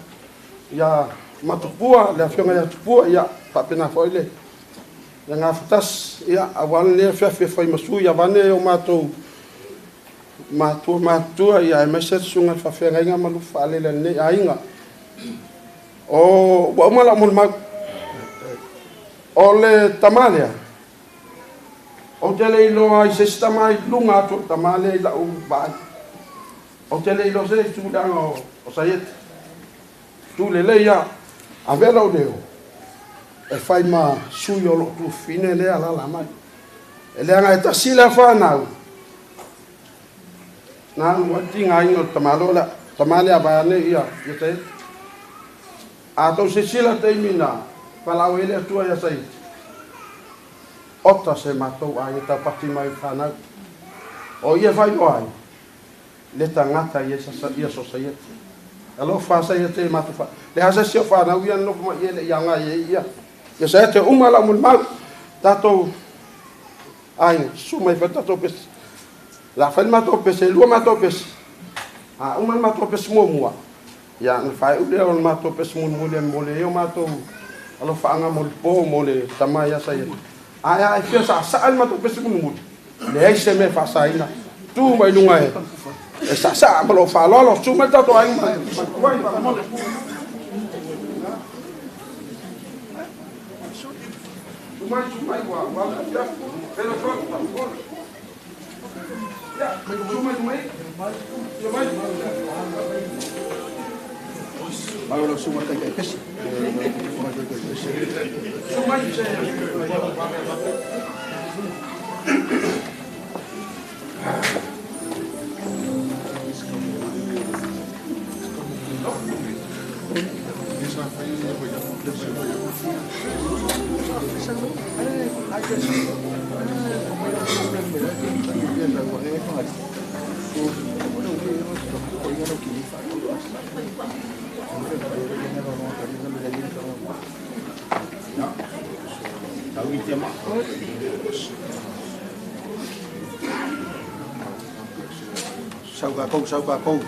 Speaker 15: ia Matupua, le Afioga ia Tupua, ia faapena foi le Gafatasi, ia aua lenei afiafi e fai ma sui avane o matou matua matutua, ia aemaise le susuga i le faafeagaiga ma lufu faalele a lenei aiga. O ua uma lau molimau. O le tama lea, ou te le iloa i se isi tama i luga atu o le tama lea i lau vaai. Ou te le iloa se itu leaga o Saiete. Tu lelei lava, avea lou leo e fai ma sui o lou tuafafine lea alaala mai. E leaga e tasi le fanau, na alu ai le tigaina o le tamaloa lea, tama lea vaeane ia Saiete. A tou silasila i le taimi na valaau ai le Atua ia Saiete, ota se matou aiga taupati mai i fanau. O ia e faailoa ai le tagata ia Sosaiete. Alofa Saiete i matou fa. Le a se isi o fanau ia na nofo mai ia e le i aoga i ai ia. Ia Saiete uma lau molimau. Tatou aiga, susu mai fai le tatou pese. La fai le matou pese, e lua matou pese. A uma le matou pese muamua, ia ona faaiu lea o le matou pese mulimuli e momoli ai o matou alofaaga mo le po mo le tama ia Saiete. Ae a e fia saasaa le matou pese mulimuli, leai se mea e faasaina. Tu mai luga e saasaa ma lou faaaloalo. Susu mai le tatou aiga matuai faamolemole. Susu
Speaker 17: mai, su mai, ua ua ya. Pero so, ya, su mai, mai. Su mai.
Speaker 2: Mai o lau suga taitai pesi.
Speaker 17: Su mai, se.
Speaker 2: Sau ka kou, sau ka kou.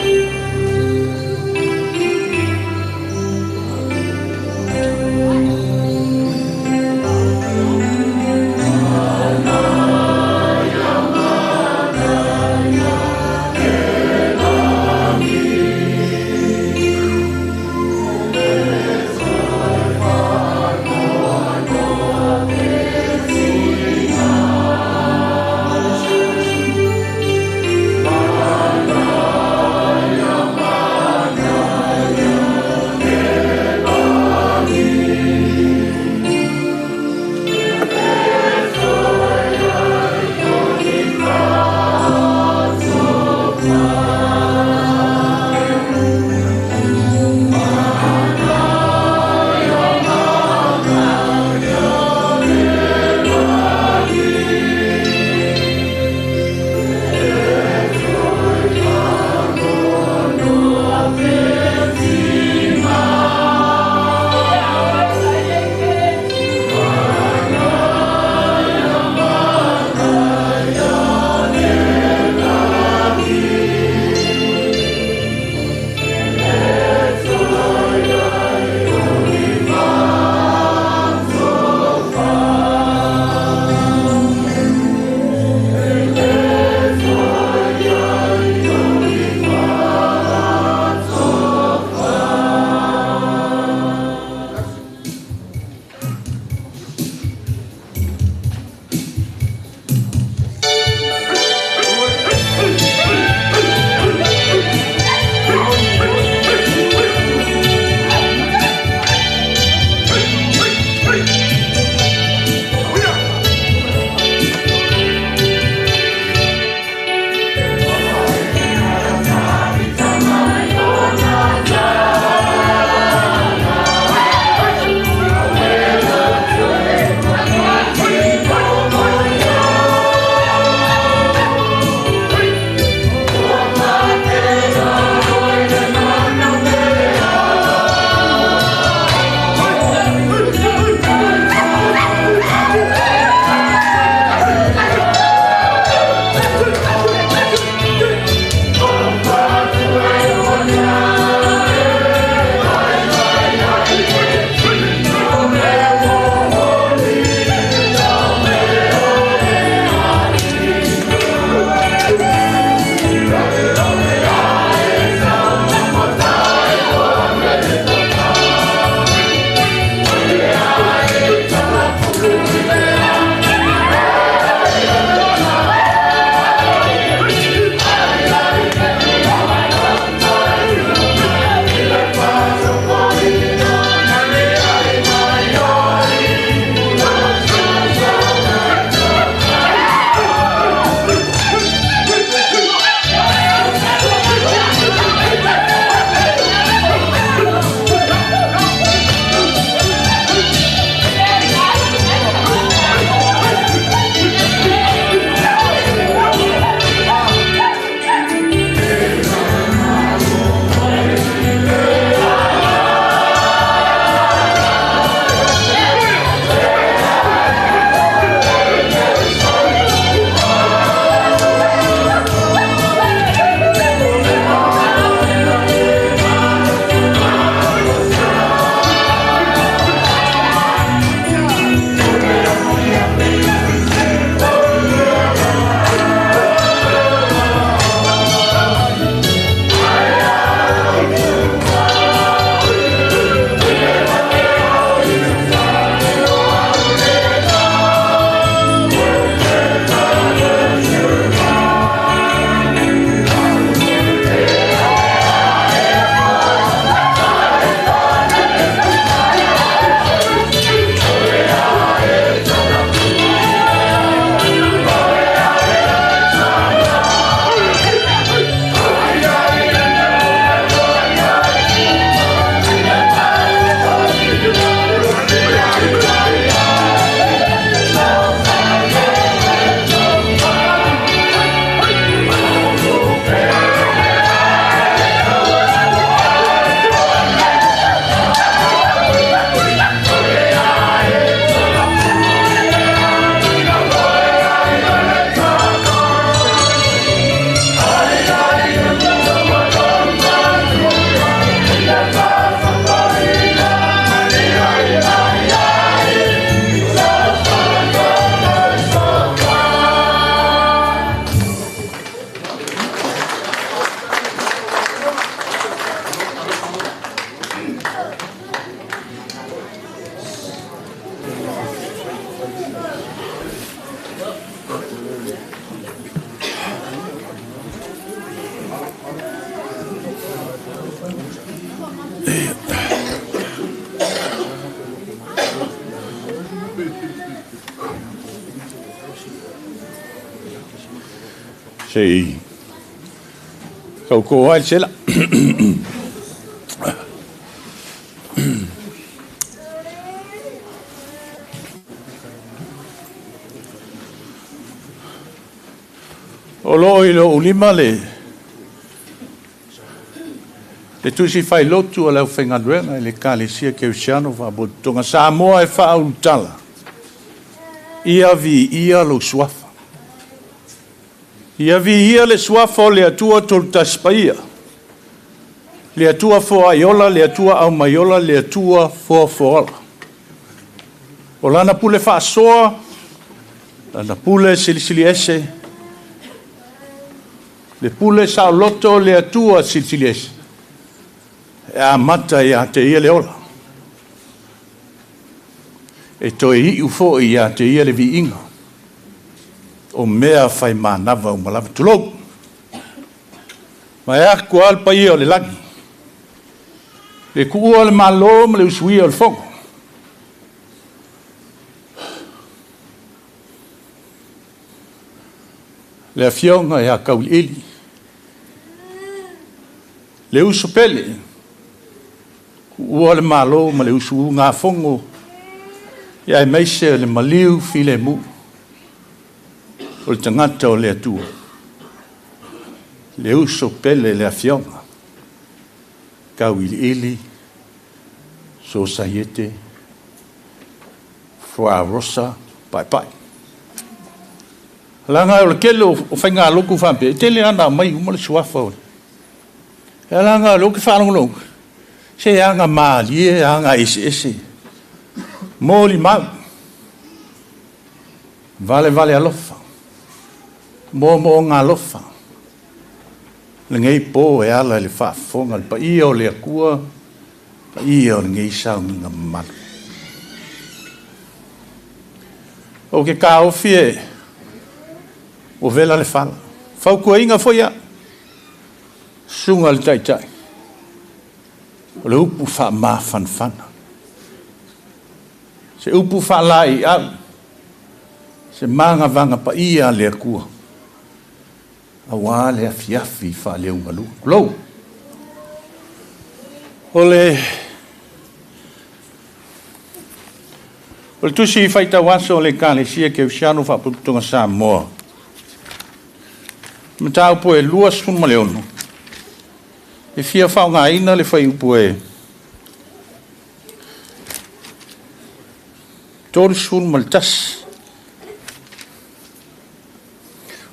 Speaker 17: Thank
Speaker 12: Se i kaukō ai le sela. O loo i lou lima le le tusi failotu a le aufaigaluega i le Ekalesia Kerisiano Faapotopotoga Samoa e faaulutala, ia viia lou suafa. Ia viia le suafa o le Atua Tolutasi Paia, le Atua foaiola, le Atua aumaiola, le Atua foafoaola. O lana pule faasoa, lana pule silisili ese, le pule saoloto o le Atua silisili ese, e amata ia te ia le ola. E toe iu foi ia te ia le viiga, o mea faimanava uma lava. Tulou. Ma e aku a le paia o le lagi. Le kuua le malo ma le usuia o le fogo. Le afioga ia Kauliili. Le uso pele. Kuua le malo ma le usu ngā fongo. Ia e meise le maliu file mu. O le tagata o le Atua. Le uso pele le afioga. Kauiliili. Sosaiete. Fuarosa. Pai pai. Langa o le kele o whainga loku whampe, e tele ana mai uma le suafa o. E langa o ke whaalongolongo, se anga maalie, anga ese ese. Mōli mau. Vale vale alofa. Mō mō ngā alofa. Le ngei pō e ala le whaafonga, le paia o le akua, paia o le ngei saungiga mamalu. O ke kāofi e, o vela le fala. Faukuainga foi ia. Sunga le taitai. O le upu wha mafanfana. Se upu wha lai au. Se manga vanga pa ia le akua. Awa le afiafi wha le ungalu. Lou. O le tusi whaitawaso o le Ekalesia Kerisiano Faapotopotoga Samoa. Mataupu e 26. E fia faaaogaina le fuaiupu e 31.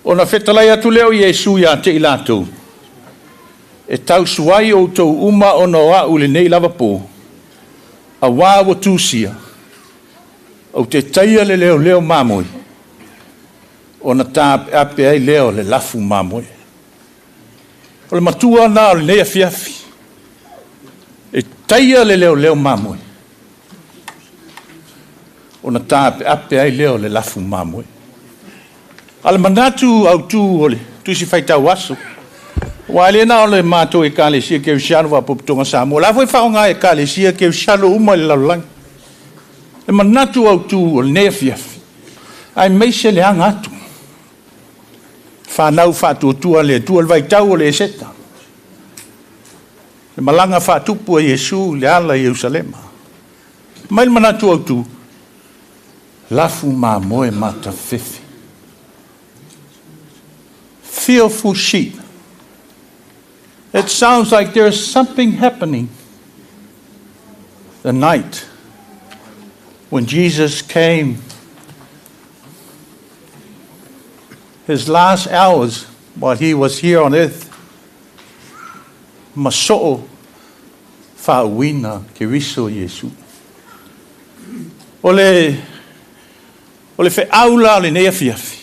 Speaker 12: Ona fetalai atu lea o Iesu ia te i latou. E tausuai outou uma ona o a'u lenei lava pō. Auā ua tusia. Ou te taia le leoleo mamoe. Ona tāpeape ai lea o le lafu mamoe. O le matua nā o lenei afiafi. E taia le leoleo mamoe. Ona tāpeape ai lea o le lafu mamoe. A le manatu au tū o le tusi whaitau aso. Wa le na o le mātou Ekalesia Kerisiano Faapotopotoga Samoa. La foi whaonga Ekalesia Kerisiano uma i le lalolagi. Le manatu au tū o lenei afiafi. Ai meise le anga atu. Whanau whaatuatua le atua le vaitau o le eseta. Le malanga whaatupu a Iesu le ala i Ierusalema. Mai le manatu au tū. Lafu mamoe mata fefe. Fearful sheep. It sounds like there is something happening the night when Jesus came, his last hours while he was here on earth. Maso'o fa'auina Keriso Iesu. O le fe'au la o lenei afiafi.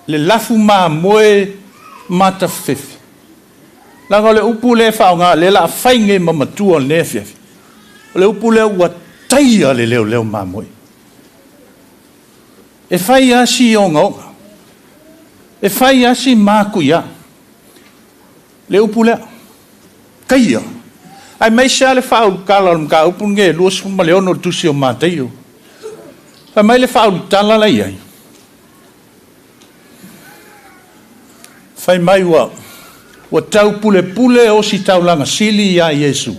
Speaker 12: Le lafu mamoe mata fefe. Laga o le upu le whaonga, le la whainge ma matua o le afiafi. O le upu le ua taia le leo leo mamoe. E whai asi o ngaoga. E whai asi māku ia. Le upu lea. Kaia. Ai meisa le whaulukala o le mga upu nge 26 o le tusi o Māteio. Fai mai le whaulutala la iai. Fai mai ua ua taupulepule ositaulaga sili iā Iesu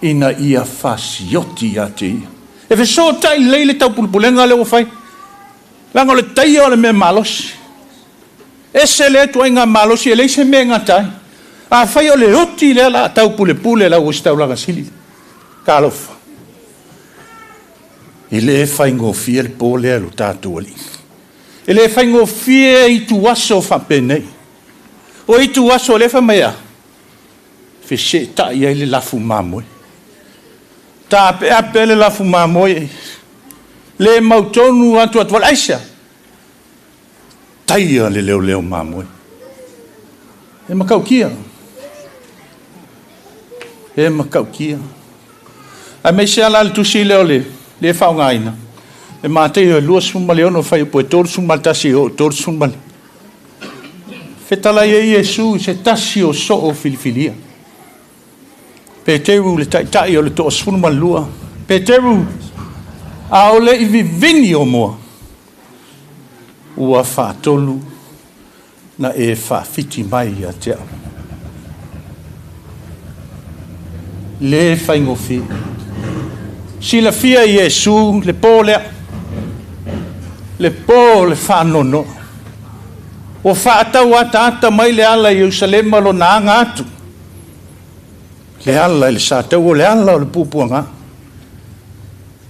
Speaker 12: ina ia fasioti ia te ia. E fesootaʻi lelei le taupulepulega lea ua fai, laga o le taia o le mea malosi. Ese lea ituaiga malosi e leai se mea e gata ai. Afai o le oti lea o le a taupulepule e lau ositaulaga sili, talofa. E le faigofie le po lea i lo tatou Alii. E le faigofie ituaso faapenei. O ituaso lea fai mai a, feseetai ai le lafu mamoe. Taapeape le lafu mamoe, le mautonu atu atu wale, aisea, taia le leoleo mamoe. E makaukia. E makaukia. Aemaise lava la le tusi lea o le lea e faaaogaina, e Mataio e 26 fuaiupu e 31 e oo i le 35. Fetalai ai Iesu i se tasi o soo filifilia. Peteru le taitai o le toa-12. Peteru, a o le i vivini o moa, ua faatolu na e faafiti mai ia te au. Le faigofie. Silafia e Iesu le po lea, le po o le faanoanoa. Ua faatau ataata mai le ala i Ierusalema lona aga atu. Le ala i le sataua, o le ala o le puapuaga.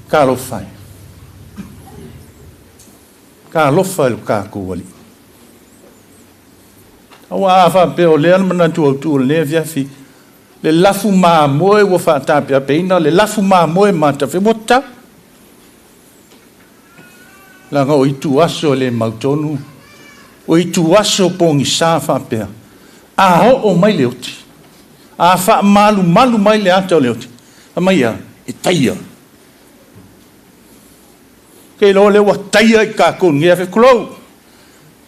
Speaker 12: Talofa e. Talofa i lo tatou Alii. Aua a faapea o lea le manatu autu o lenei afiafi, le lafu mamoe ua faatapeapeina, le lafu mamoe matafe, ua tatau. Leaga o ituaso e le mautonu, o ituaso pogisa faapea, a oo mai le oti, a faamalumalu mai le ata o le oti, fai mai a, e taia. Ke iloa lea ua taia i tatou i lenei afiafi, tulou,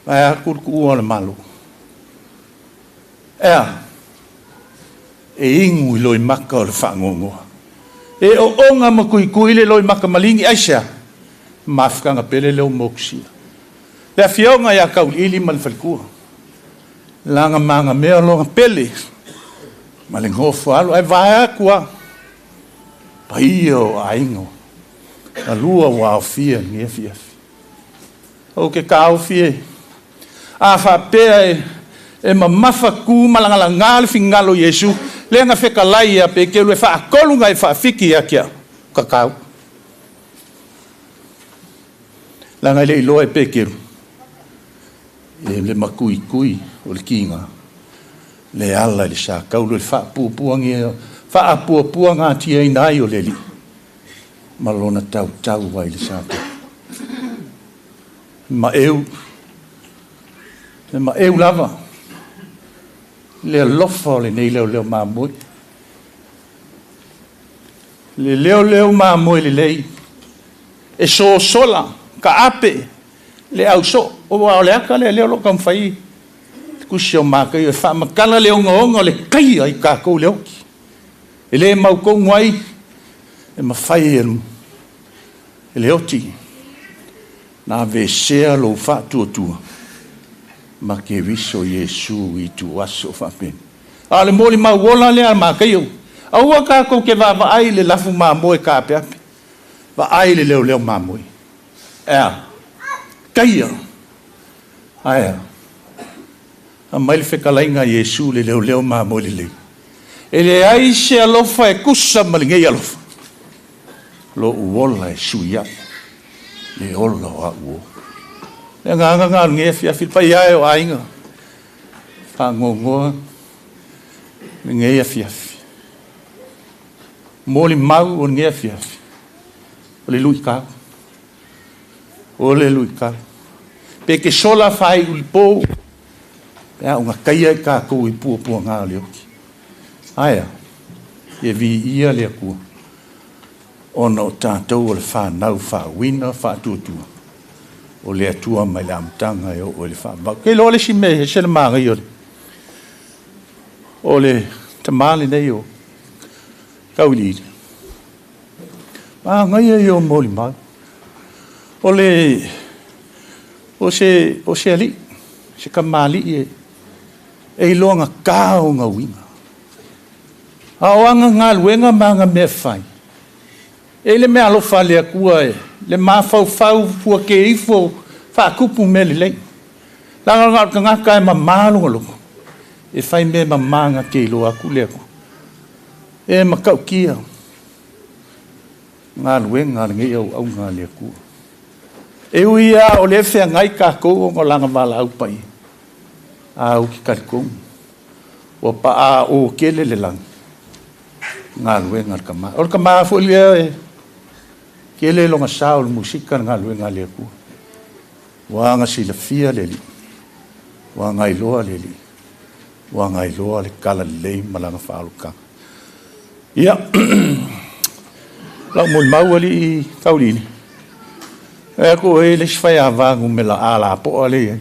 Speaker 12: ae a le tuua o le Malo. E a? E inu i loimata o le faanoanoa. E oona ma tuitui le loimata maligi, aisea? Mafutaga pele lea ua motusia. Le afioga ia Tauiliili ma le faletua. Laga magamea lona pele ma le nofo alo, ae vae atu lava. Paia o aiga na lua ua aofia i lenei afiafi. Ou te taofi e, a faapea e, e mamafa tu ma lagalaga le finagalo o Iesu, lea na fetalai ia Peteru e faatolu na e faafiki ia te au, tatau. Leaga e le i iloa e Peteru, e le matuitui o le kiga, le ala i le sataulu e le faapuapuagia, faapuapuagatiaina ai o le Alii ma lona tautau ai i le sataulu. Maeu, e maeu lava le alofa o lenei leoleo mamoe. Le leoleo mamoe lelei, e sosola, taape le ausoo. Aua o le ata lea lea o lo o taumafai le tusi o Mataio e faamatala le ogaoga o le taia i tatou le oti. E le mautonu ai e mafai e le oti na aveesea lou faatuatua ma Keriso Iesu i ituaso faapena. A o le molimau ola lea a Mataio, aua tatou te vaavaai i le lafu mamoe taapeape, vaai i le leoleo mamoe. E a? Taia! Ae a? Aumai le fetalaiga a Iesu le leoleo mamoe lelei. E leai se alofa e tusa ma lenei alofa. Lou ola e sui ai le ola o au uo. Le agaga lena o lenei afiafi, le paia e o aiga, faanoanoa lenei afiafi. Molimau o lenei afiafi, o le luitau. O le luitau. Pe ke sola faaiu i le po, pe a ona taia i tatou i puapuaga o le oti. Ae a? Ia viia le Atua, ona o tatou o le fanau faauina faatuatua o le Atua mai le amataga e oo i le faavavau. Ke iloa le isi mea e ese le manaia o le, o le tama lenei o Tauiliili. Manaia ia o molimau. O le, o se, o se alii. Se kamali'i e e iloa gatā ona uiga. A o aga galuega ma aga mea fai, e i le mea alofa a le Atua e le mafaufau fuake ifo faatupu mea lelei. Leaga na o le tagata e mamā lona loto, e fai mea mamā na te iloa atu le Atua. E matautia galuega a lenei auauna a le Atua. E ui lava o lea e feagai tatou ona o lana valaau paia, a ou te talitonu, ua paao tele le lagi, galuega a le tama. O le tama foi lea e tele lona sa o le musika le galuega a le Atua. Ua aga silafia le Alii, ua agailoa le Alii, ua agailoa le talalelei ma lana faaolotaga. Ia, lau molimau alii Taulili, e aku e le isi faiava numera A lapoa lea i ai.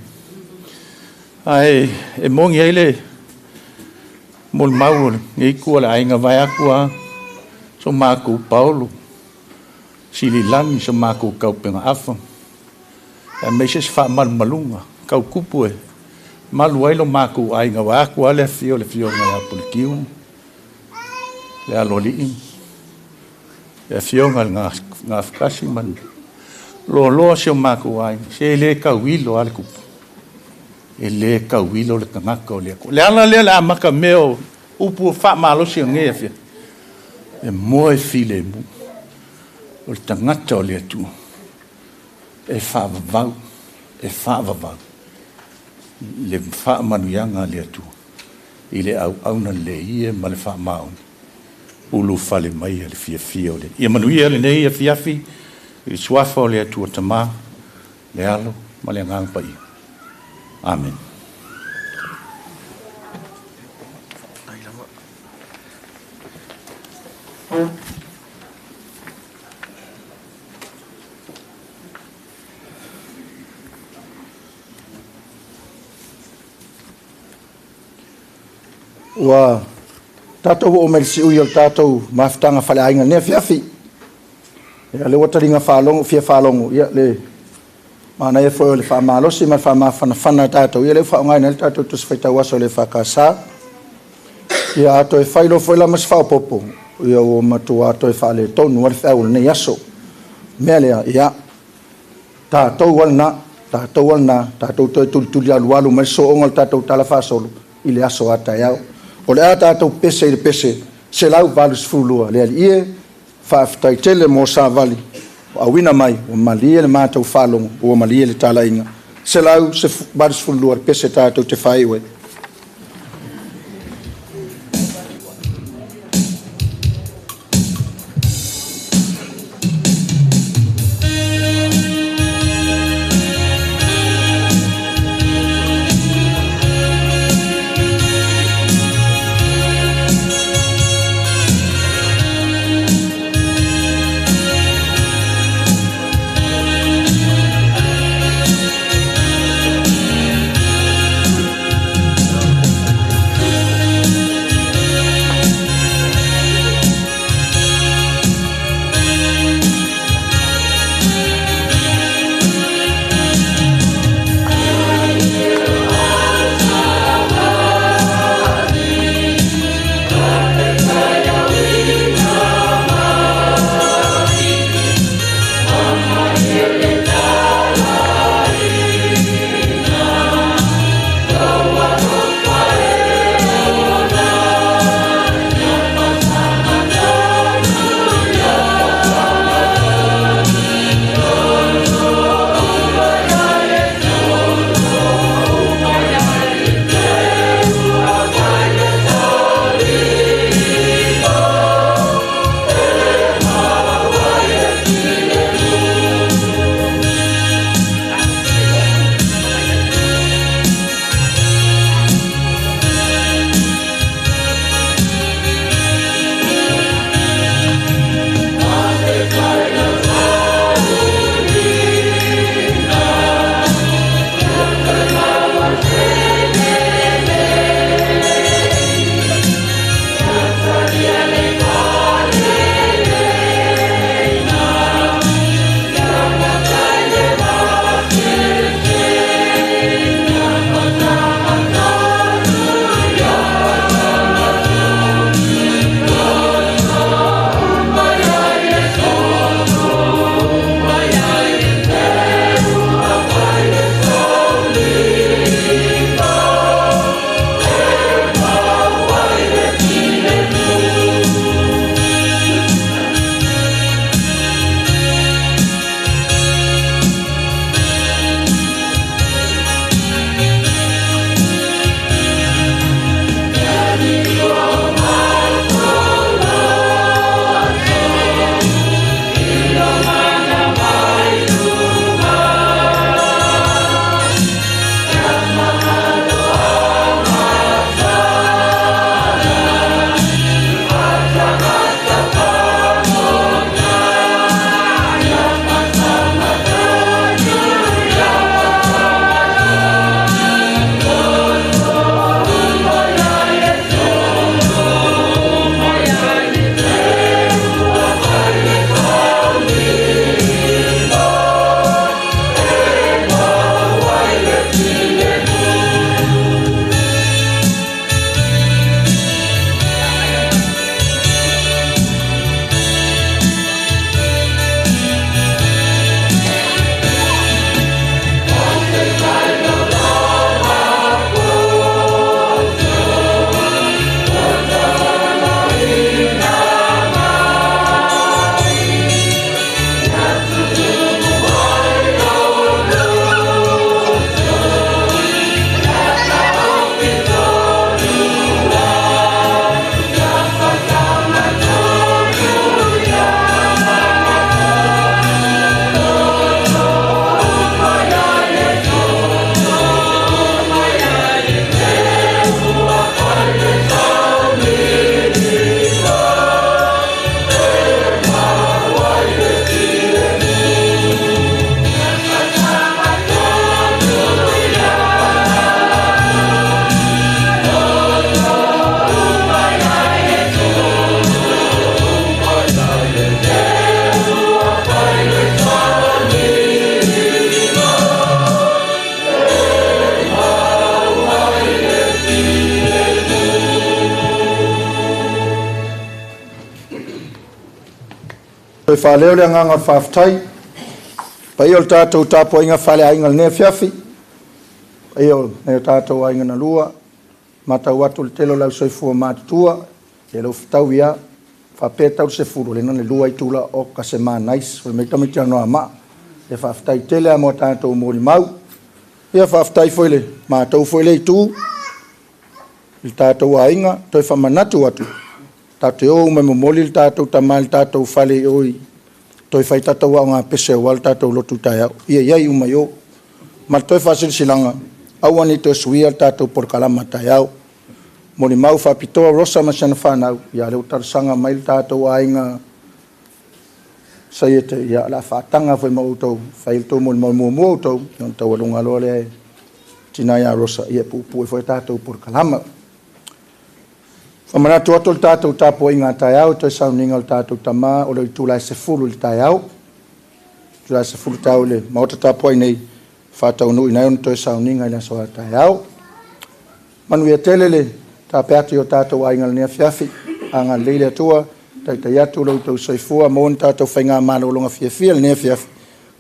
Speaker 12: Ae e moni ai le molimau o lenei itu o le aiga vaeatu a so matou paolo, Sililagi so matou taupegaafa, aemaise se faamalumaluga tautupu e malu ai lo matou aiga vaeatu a le afio o le Afioga ia Puletiu, le Aloalii, le Afioga i le Gafatasi ma le loaloa si o matou aiga, se le tauilo lava le tupu. E le tauilo le tagata o le Atua. Le ala lea o le amata mea o upu o faamalosi o lenei afiafi, e moe filemu o le tagata o le Atua e faavavau, e faavavau le faamanuiaga a le Atua i le auauna lelei ia ma le faamaoni ulufale mai a le fiafia o le Ia manuia lenei afiafi i le suafa o le Atua Tama, le Alo ma le Agaga Paia. Amen.
Speaker 2: Ua tatou oo mai i le siui o le tatou mafutaga faleaiga i lenei afiafi. Ia, lea ua taliga faalogo, fia faalogo, ia, le manaia foi o le faamalosi ma le faamafanafana a tatou, ia lea ua faaaogaina ai le tatou Tusi Faitau Aso a le EFKS. Ia, a toe fai loa foi la ma se faaopoopo, ia ua matua toe faaletonu lava le feau o lenei aso. O le mea lea, ia, tatou lava lena, tatou lava lena, tatou toe tulituli alualu mai le sooga o le tatou tala faasolo i le aso a taeao. O le a tatou pese i le pese 182, le Alii e, faafetai tele mo savali ua auina mai, ua malie le matou faalogo, ua malie le talaiga. 182 le pese tatou te faaiu ai. Faaleo le agaga o le faafetai paia o le tatou tapuaiga faaleaiga lenei afiafi, paia o nai o tatou aiga na lua, matau atu le tele o le ausoifua matutua, ia lou fetau ia, faapea tau le 10, lena le 2 itula o ka se manais, fai mai tamaiti Anoamaa, ia faafetai tele a mo tatou molimau. Ia faafetai foi le matou foi le itu, i le tatou aiga, toe faamanatu atu, tatou te o uma e momoli le tatou tama i le tatou fale i o i toe fai tatou aoga pese aua le tatou lotu taeao. Ia iai uma i o. Ma le toe faasilasilaga, aua ne i toe suia le tatou polokalama taeao. Molimau faapitoa Rosa ma si ana fanau, ia lea ua talosaga mai le tatou aiga Saiete, ia o le a faataga foi ma outou, fai le tou molimau muamua outou, ia ona taualuga loa lea e tina ia Rosa, ia puupuu foi tatou polokalama. Faamanatu atu le tatou tapuaiga taeao, toe sauniga o le tatou tama, o le itula e 10 i le taeao. Itula e 10 taeao i le maota tapuai nei, faataunuuina ai ona toe sauniga i le aso a taeao. Manuia tele le tape atu i o tatou aiga lenei afiafi, agalelei le Atua, taitai atu lo outou soifua, maua ni tatou faigamalologa fiafia lenei afiafi,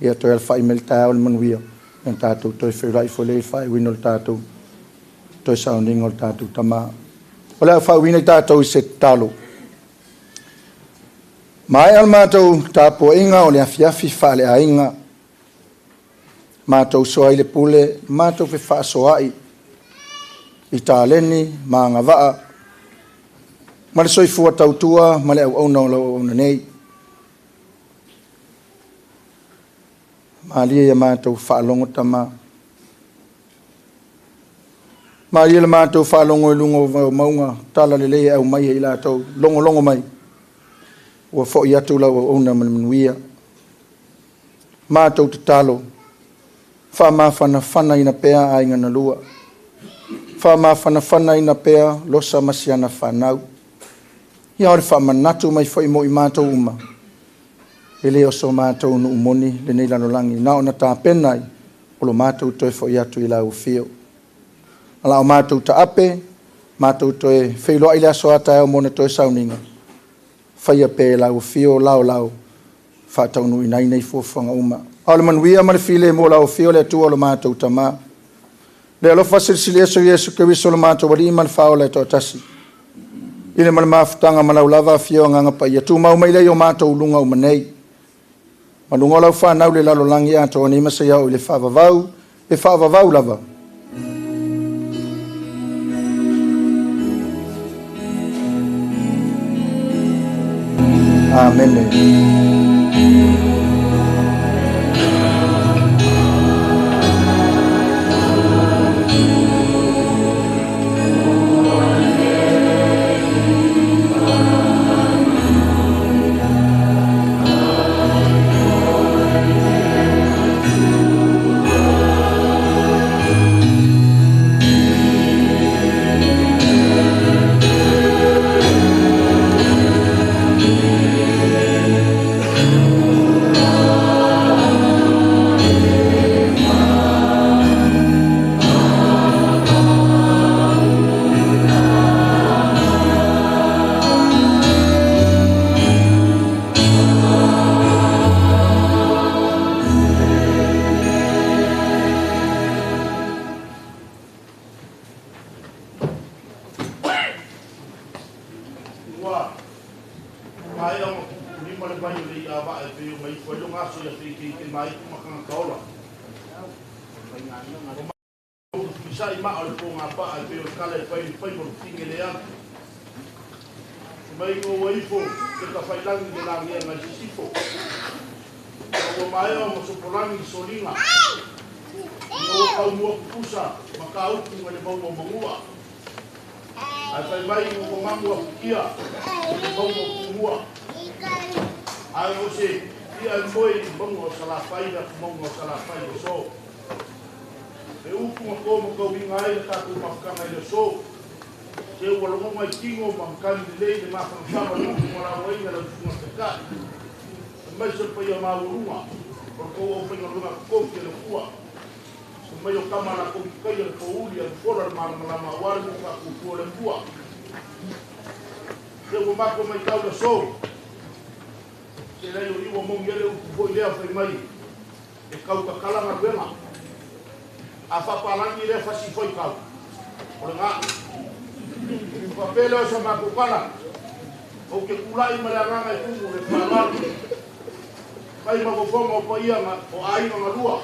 Speaker 2: ia toe alafai mai le taeao le manuia, ia tatou toe feiloai foi lea i le faaiuina o le tatou toe sauniga o le tatou tama. O le a faauiina i tatou i se tatalo. Maea le matou tapuaiga o le afiafi faaleaiga, matou soa i le pule, matou fefaasoaai i taleni ma agavaa, ma le soifua tautua ma le auauna o lau auauna nei. Malie ia matou faalogo tama. Malie le matou faalogo i luga o mauga, tala lelei e aumai e i latou, logologo mai, ua foi atu lau auauna ma le manuia. Matou tatalo, faamafanafanaina pea aiga na lua, faamafanafanaina pea Losa ma siana fanau. Ia o le faamanatu mai foi mo i matou uma, e le o so matou nuu moni lenei lalolagi, na ona tapena ai o lo matou toe foi atu i lau afio. Ala o matou taape, matou toe feiloai le aso a taeao mo na toe sauniga, faia pe lau afio lao lao, faataunuuina ai nei fuafuaga uma. A o le manuia ma le file mo lau afio le Atua o lo matou tama. Le alofa silisili ese o Iesu Keriso lo matou Alii ma le Faaola e toatasi. I le ma le mafutaga ma lau lava afio agaga paia, tumau mai lea i o matou luga uma nei. Ma luga o lau fanau le lalolagi atoa nei ma seia oo i le faavavau, e faavavau lava. Amene.
Speaker 1: Ua maea ona pupulima le vai o le i'a e pei ona ifo ai loga aso ia feikeike mai ma tagata ola. O tutuisa'i ma'a o le pogāpa'a e pei o le kala e fai le faiva o le fige leaga. Mai ua ifo le tafailagi le lagiaga i sisifo. Ua maea ona sopolagi i soliga. Ina ua taumua kukusa ma kaupu ngai le mauga o Magua. Ae fai mai ua mamagu afutia le mauga o Tumua. Ae o se ia e moe i le mauga o Salafai le atumauga o Salafai i le aso. E upu na to ma tauiga ai le tatou mafutaga i le aso. Se ua logona i tino ma matagi lelei le mafanafana le upu ma lauaiga le usuga taitai. E mai se le paia maualuga o le tou aufaigaluega totofi e le Atua. Se mai o tama latou tutaia le pouli a le fola le malamalama aua le nuu faatuatua o le Atua. Se ua matou matau le aso. Te lei o iwa mongi ele upu foi lea fai mai. E kau kakala ngā ruenga. A whapalangi lea fasi foi kau. O le ngā. Whapele o sa makukala. O ke kulai ma le anganga i kumu le whalalu. Kai mafofonga o paia o aiga galua.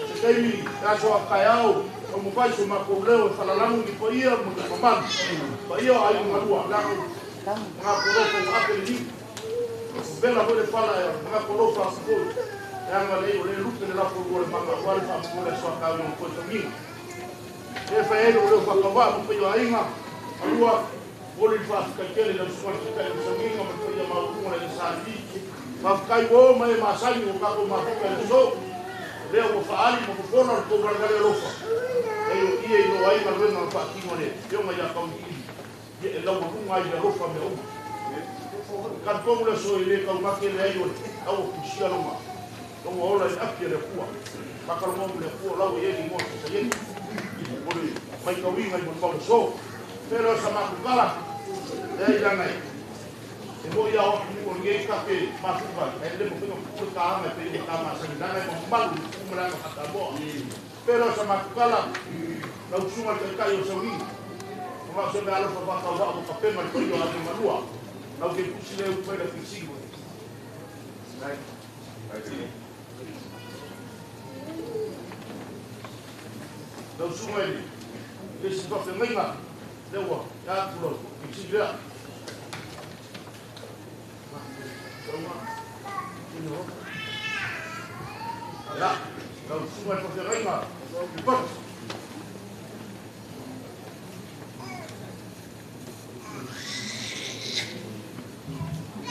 Speaker 1: Se taimi e aso a kaeao, taumafai so makou leo e falalagu i paia ma le mamalu. Paia o aiga galua, leaga magakolofa ua ape le niu. Vela foi le fala e magakolofa aku foi. Leaga lei o le lupe le lafolua le maga aua le faamomoe le aso a kaeao i ona toe tagiga. E fai ai lou leo faakavaa ma paia o aiga galua, oli le faafetaitele lau susuga le taitai o le saugiga ma le paia maualuga le Salili. Faafetai ua o ma e masani ua tatou mafuta i le aso. Lea ua faaali ma fofola le tou valevale alofa. E o ie i loa ai galuega na faatino e le Afioga ia Kauliili, ia e laualuga ai le alofa mea uma. E talitonu le aso e le taumate leai o le au o fusia lona lona ola i le api a le Atua. Faatalofa ma le Atua o lau e i ai le igoa o Sasaieni. O le maitauina i molimau le aso. Fea lea o sa matou tala, leai leaga e e moi a o atunuu o lenei ta te mafuta ai, ae le mafai ona tupu le taga e pei ona ta masani leaga e mamalu i le tupu ma le aga faa-Samoa. Fea lea o sa matou tala, lau susuga i le taitai o le sauniga, ona o se meaalofa faatauvaa ua tapena le paia o aiga malua, lau te tusi lea upu ai le afisini. Lau susuga i le isi faafeagaiga, lea ua atu lau afisini lea. Ia, lau susuga i le faafeagaiga, Ripoti.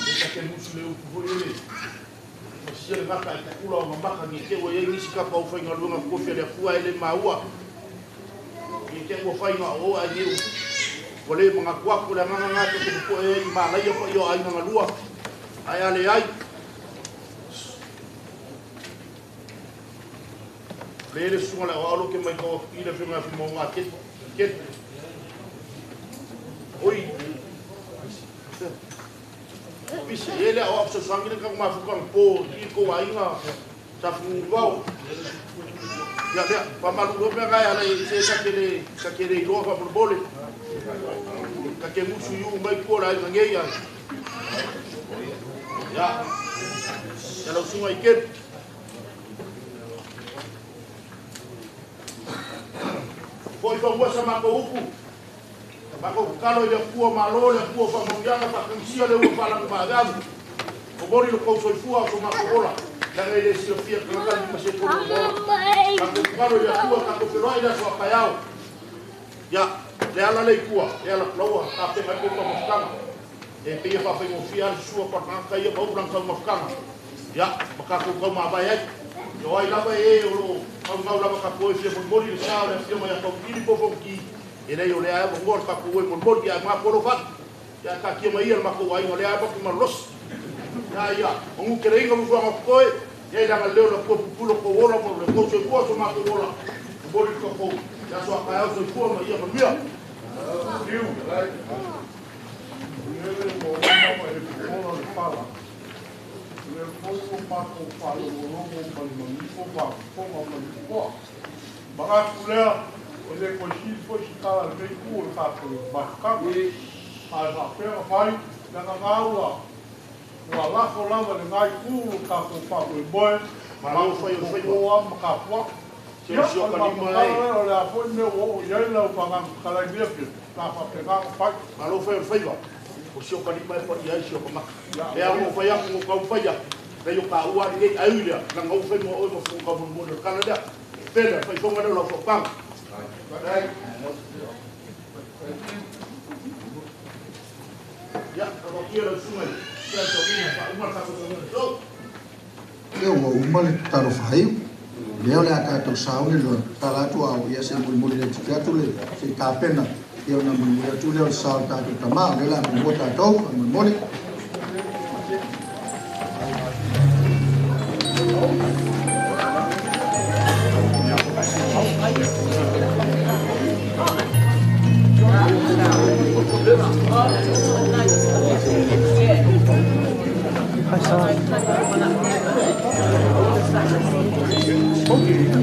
Speaker 1: E ta te musu le upu foi ele. Masia le gata e takula o mamaka ni te ua iai nisi kapa o faigaluega kofi a le Atua e le maua. Ni te ua faiga o oa ai nei ua le manatu atu le agaga na te popoe ai i malaia paia o aiga galua. Ae a leai. Le le susuga le aoao lo ke maitau atu i le afioga ia Fimauga a Ketu. Ketu. Oi. Pisi, e le aoao fesoasoani le ka mafuta po i ko aiga sa fuguvao. Ia lea, faamalu loa mea gae ala i se sa ke le iloa faamolemole. Ka ke musu i u mai tua le aiga nei ai. Ia, ia lau susuga i Ketu. Foi fanua sa matou upu. Matou tatalo i le Atua Malo, le Atua faamanuiaga faatagisia le ua faalagimaeaveave. Momoli lo tou soifua o so matou ola, leaga e le silafia tagata le lima setolu o ola. Tatou tatalo i le Atua, tatou feloai le aso a taeao. Ia, le ala le i tua, le ala laua tapena ai kou taumafataga. E pei e faafaigofie lava le susua o tagata ia ma ou lana taumafataga. Ia, ma tatou taumavae ai. Ia o ai lava e o loo gaugau lava tatou e fia molimoli le sa o le Afioga ia Tautili po o Fonoti. E leai o lea e avanoa le tatou e molimoli ae matou alofa atu. Ia ae taatia mai ia le matou aiga o lea e matou malolosi. Ia ia, manu keleina fuafuaga o totoe, ia i le agalelei o le Atua pupula o tou ola ma le tou soifua o so matou ola. Momoli le tatou i aso a taeao soifua ma ia manuia.
Speaker 3: Liu, lele ua uma ma e fofola le fala. O lea foi ua matou faalogologo ma le manifo faafofoga ma le totoa. Manatu lea, e le toe sili foi se tala i lenei itu o le tatou mafutaga. Ae faapea na fai, leaga na ua ua lafo lava i lena itu lo tatou faamoemoe,
Speaker 1: Malo fai o le faiva.
Speaker 3: Fofoa ma tapua'a.
Speaker 1: Se
Speaker 3: Ia,
Speaker 1: o si
Speaker 3: o
Speaker 1: o
Speaker 3: le
Speaker 1: ka
Speaker 3: matou
Speaker 1: lima
Speaker 3: tala
Speaker 1: e.
Speaker 3: lea, o le a foi mea ua oo i ai lau agaga fetalai i lenei afiafi, o le a faapena ona fai.
Speaker 1: Malo fai o le faiva. O si o ka lima e paia ai si o ka maka.
Speaker 3: Ia,
Speaker 1: E ao
Speaker 3: maia.
Speaker 1: no fai atu no taumafai atu. Lei o taua ali nei ai lea, leaga ua fai mua oe ma fofoga taumolimoli o le tala lea. Pele, faifoga lea o lau faautaga. Ia, talokia lau susuga i le tauiga faauma le tatou galuega so.
Speaker 2: Ia ua uma le tatalo faaiu, lea o le a tatou sauni loa, tatala atu a o ia se i mulimuli laitiiti atu le se i tapena ia ona mulimuli atu lea o le sa o le tatou tama, o lea o le a muamua tatou faamolemole.
Speaker 18: Yesu e.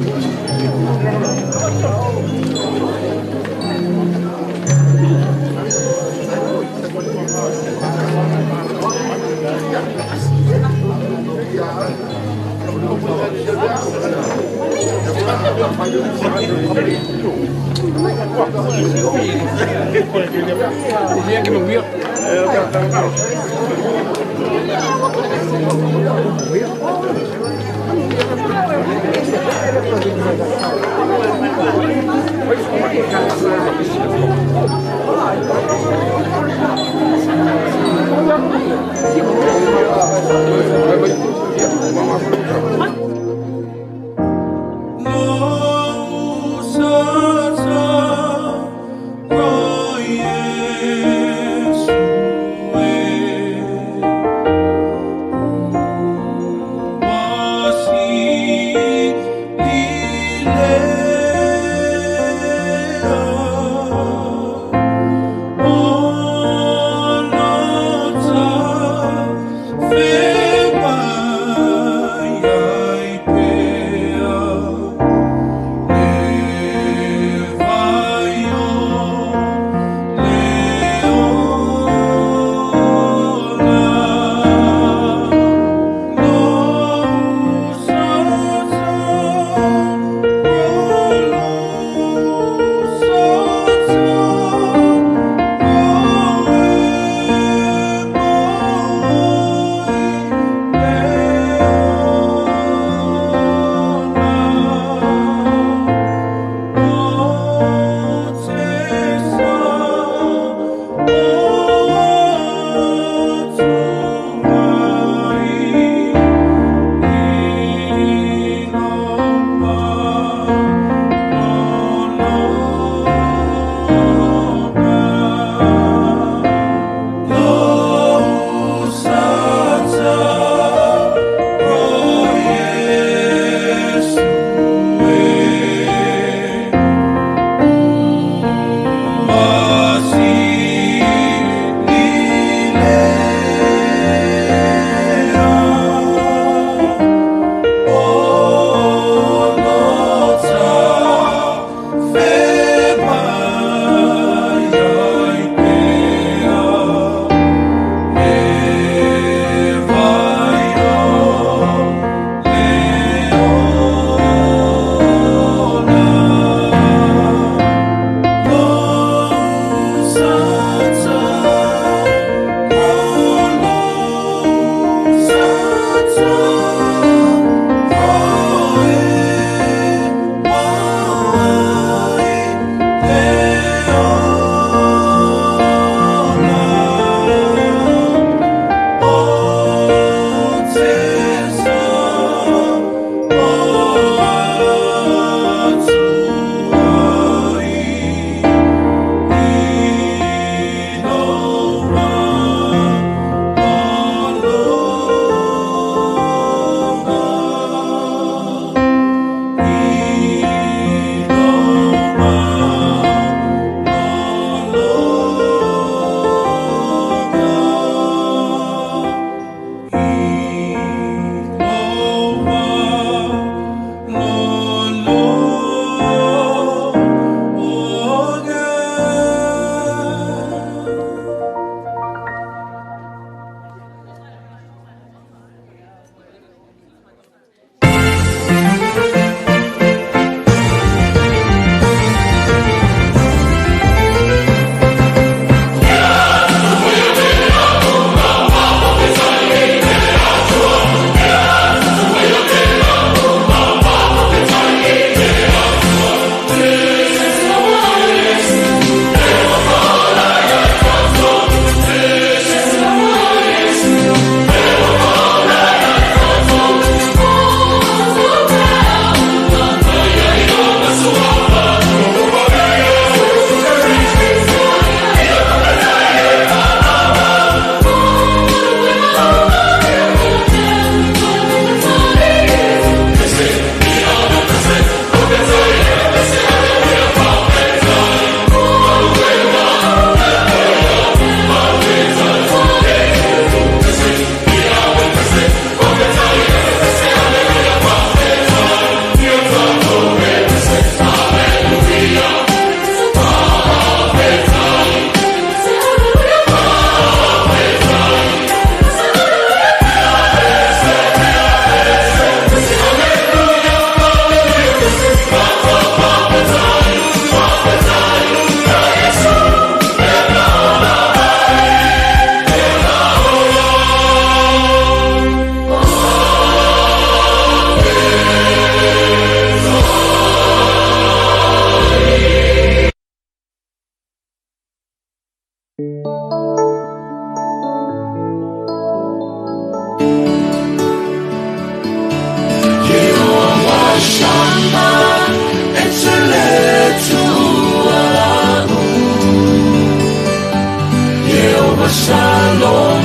Speaker 18: Shalom.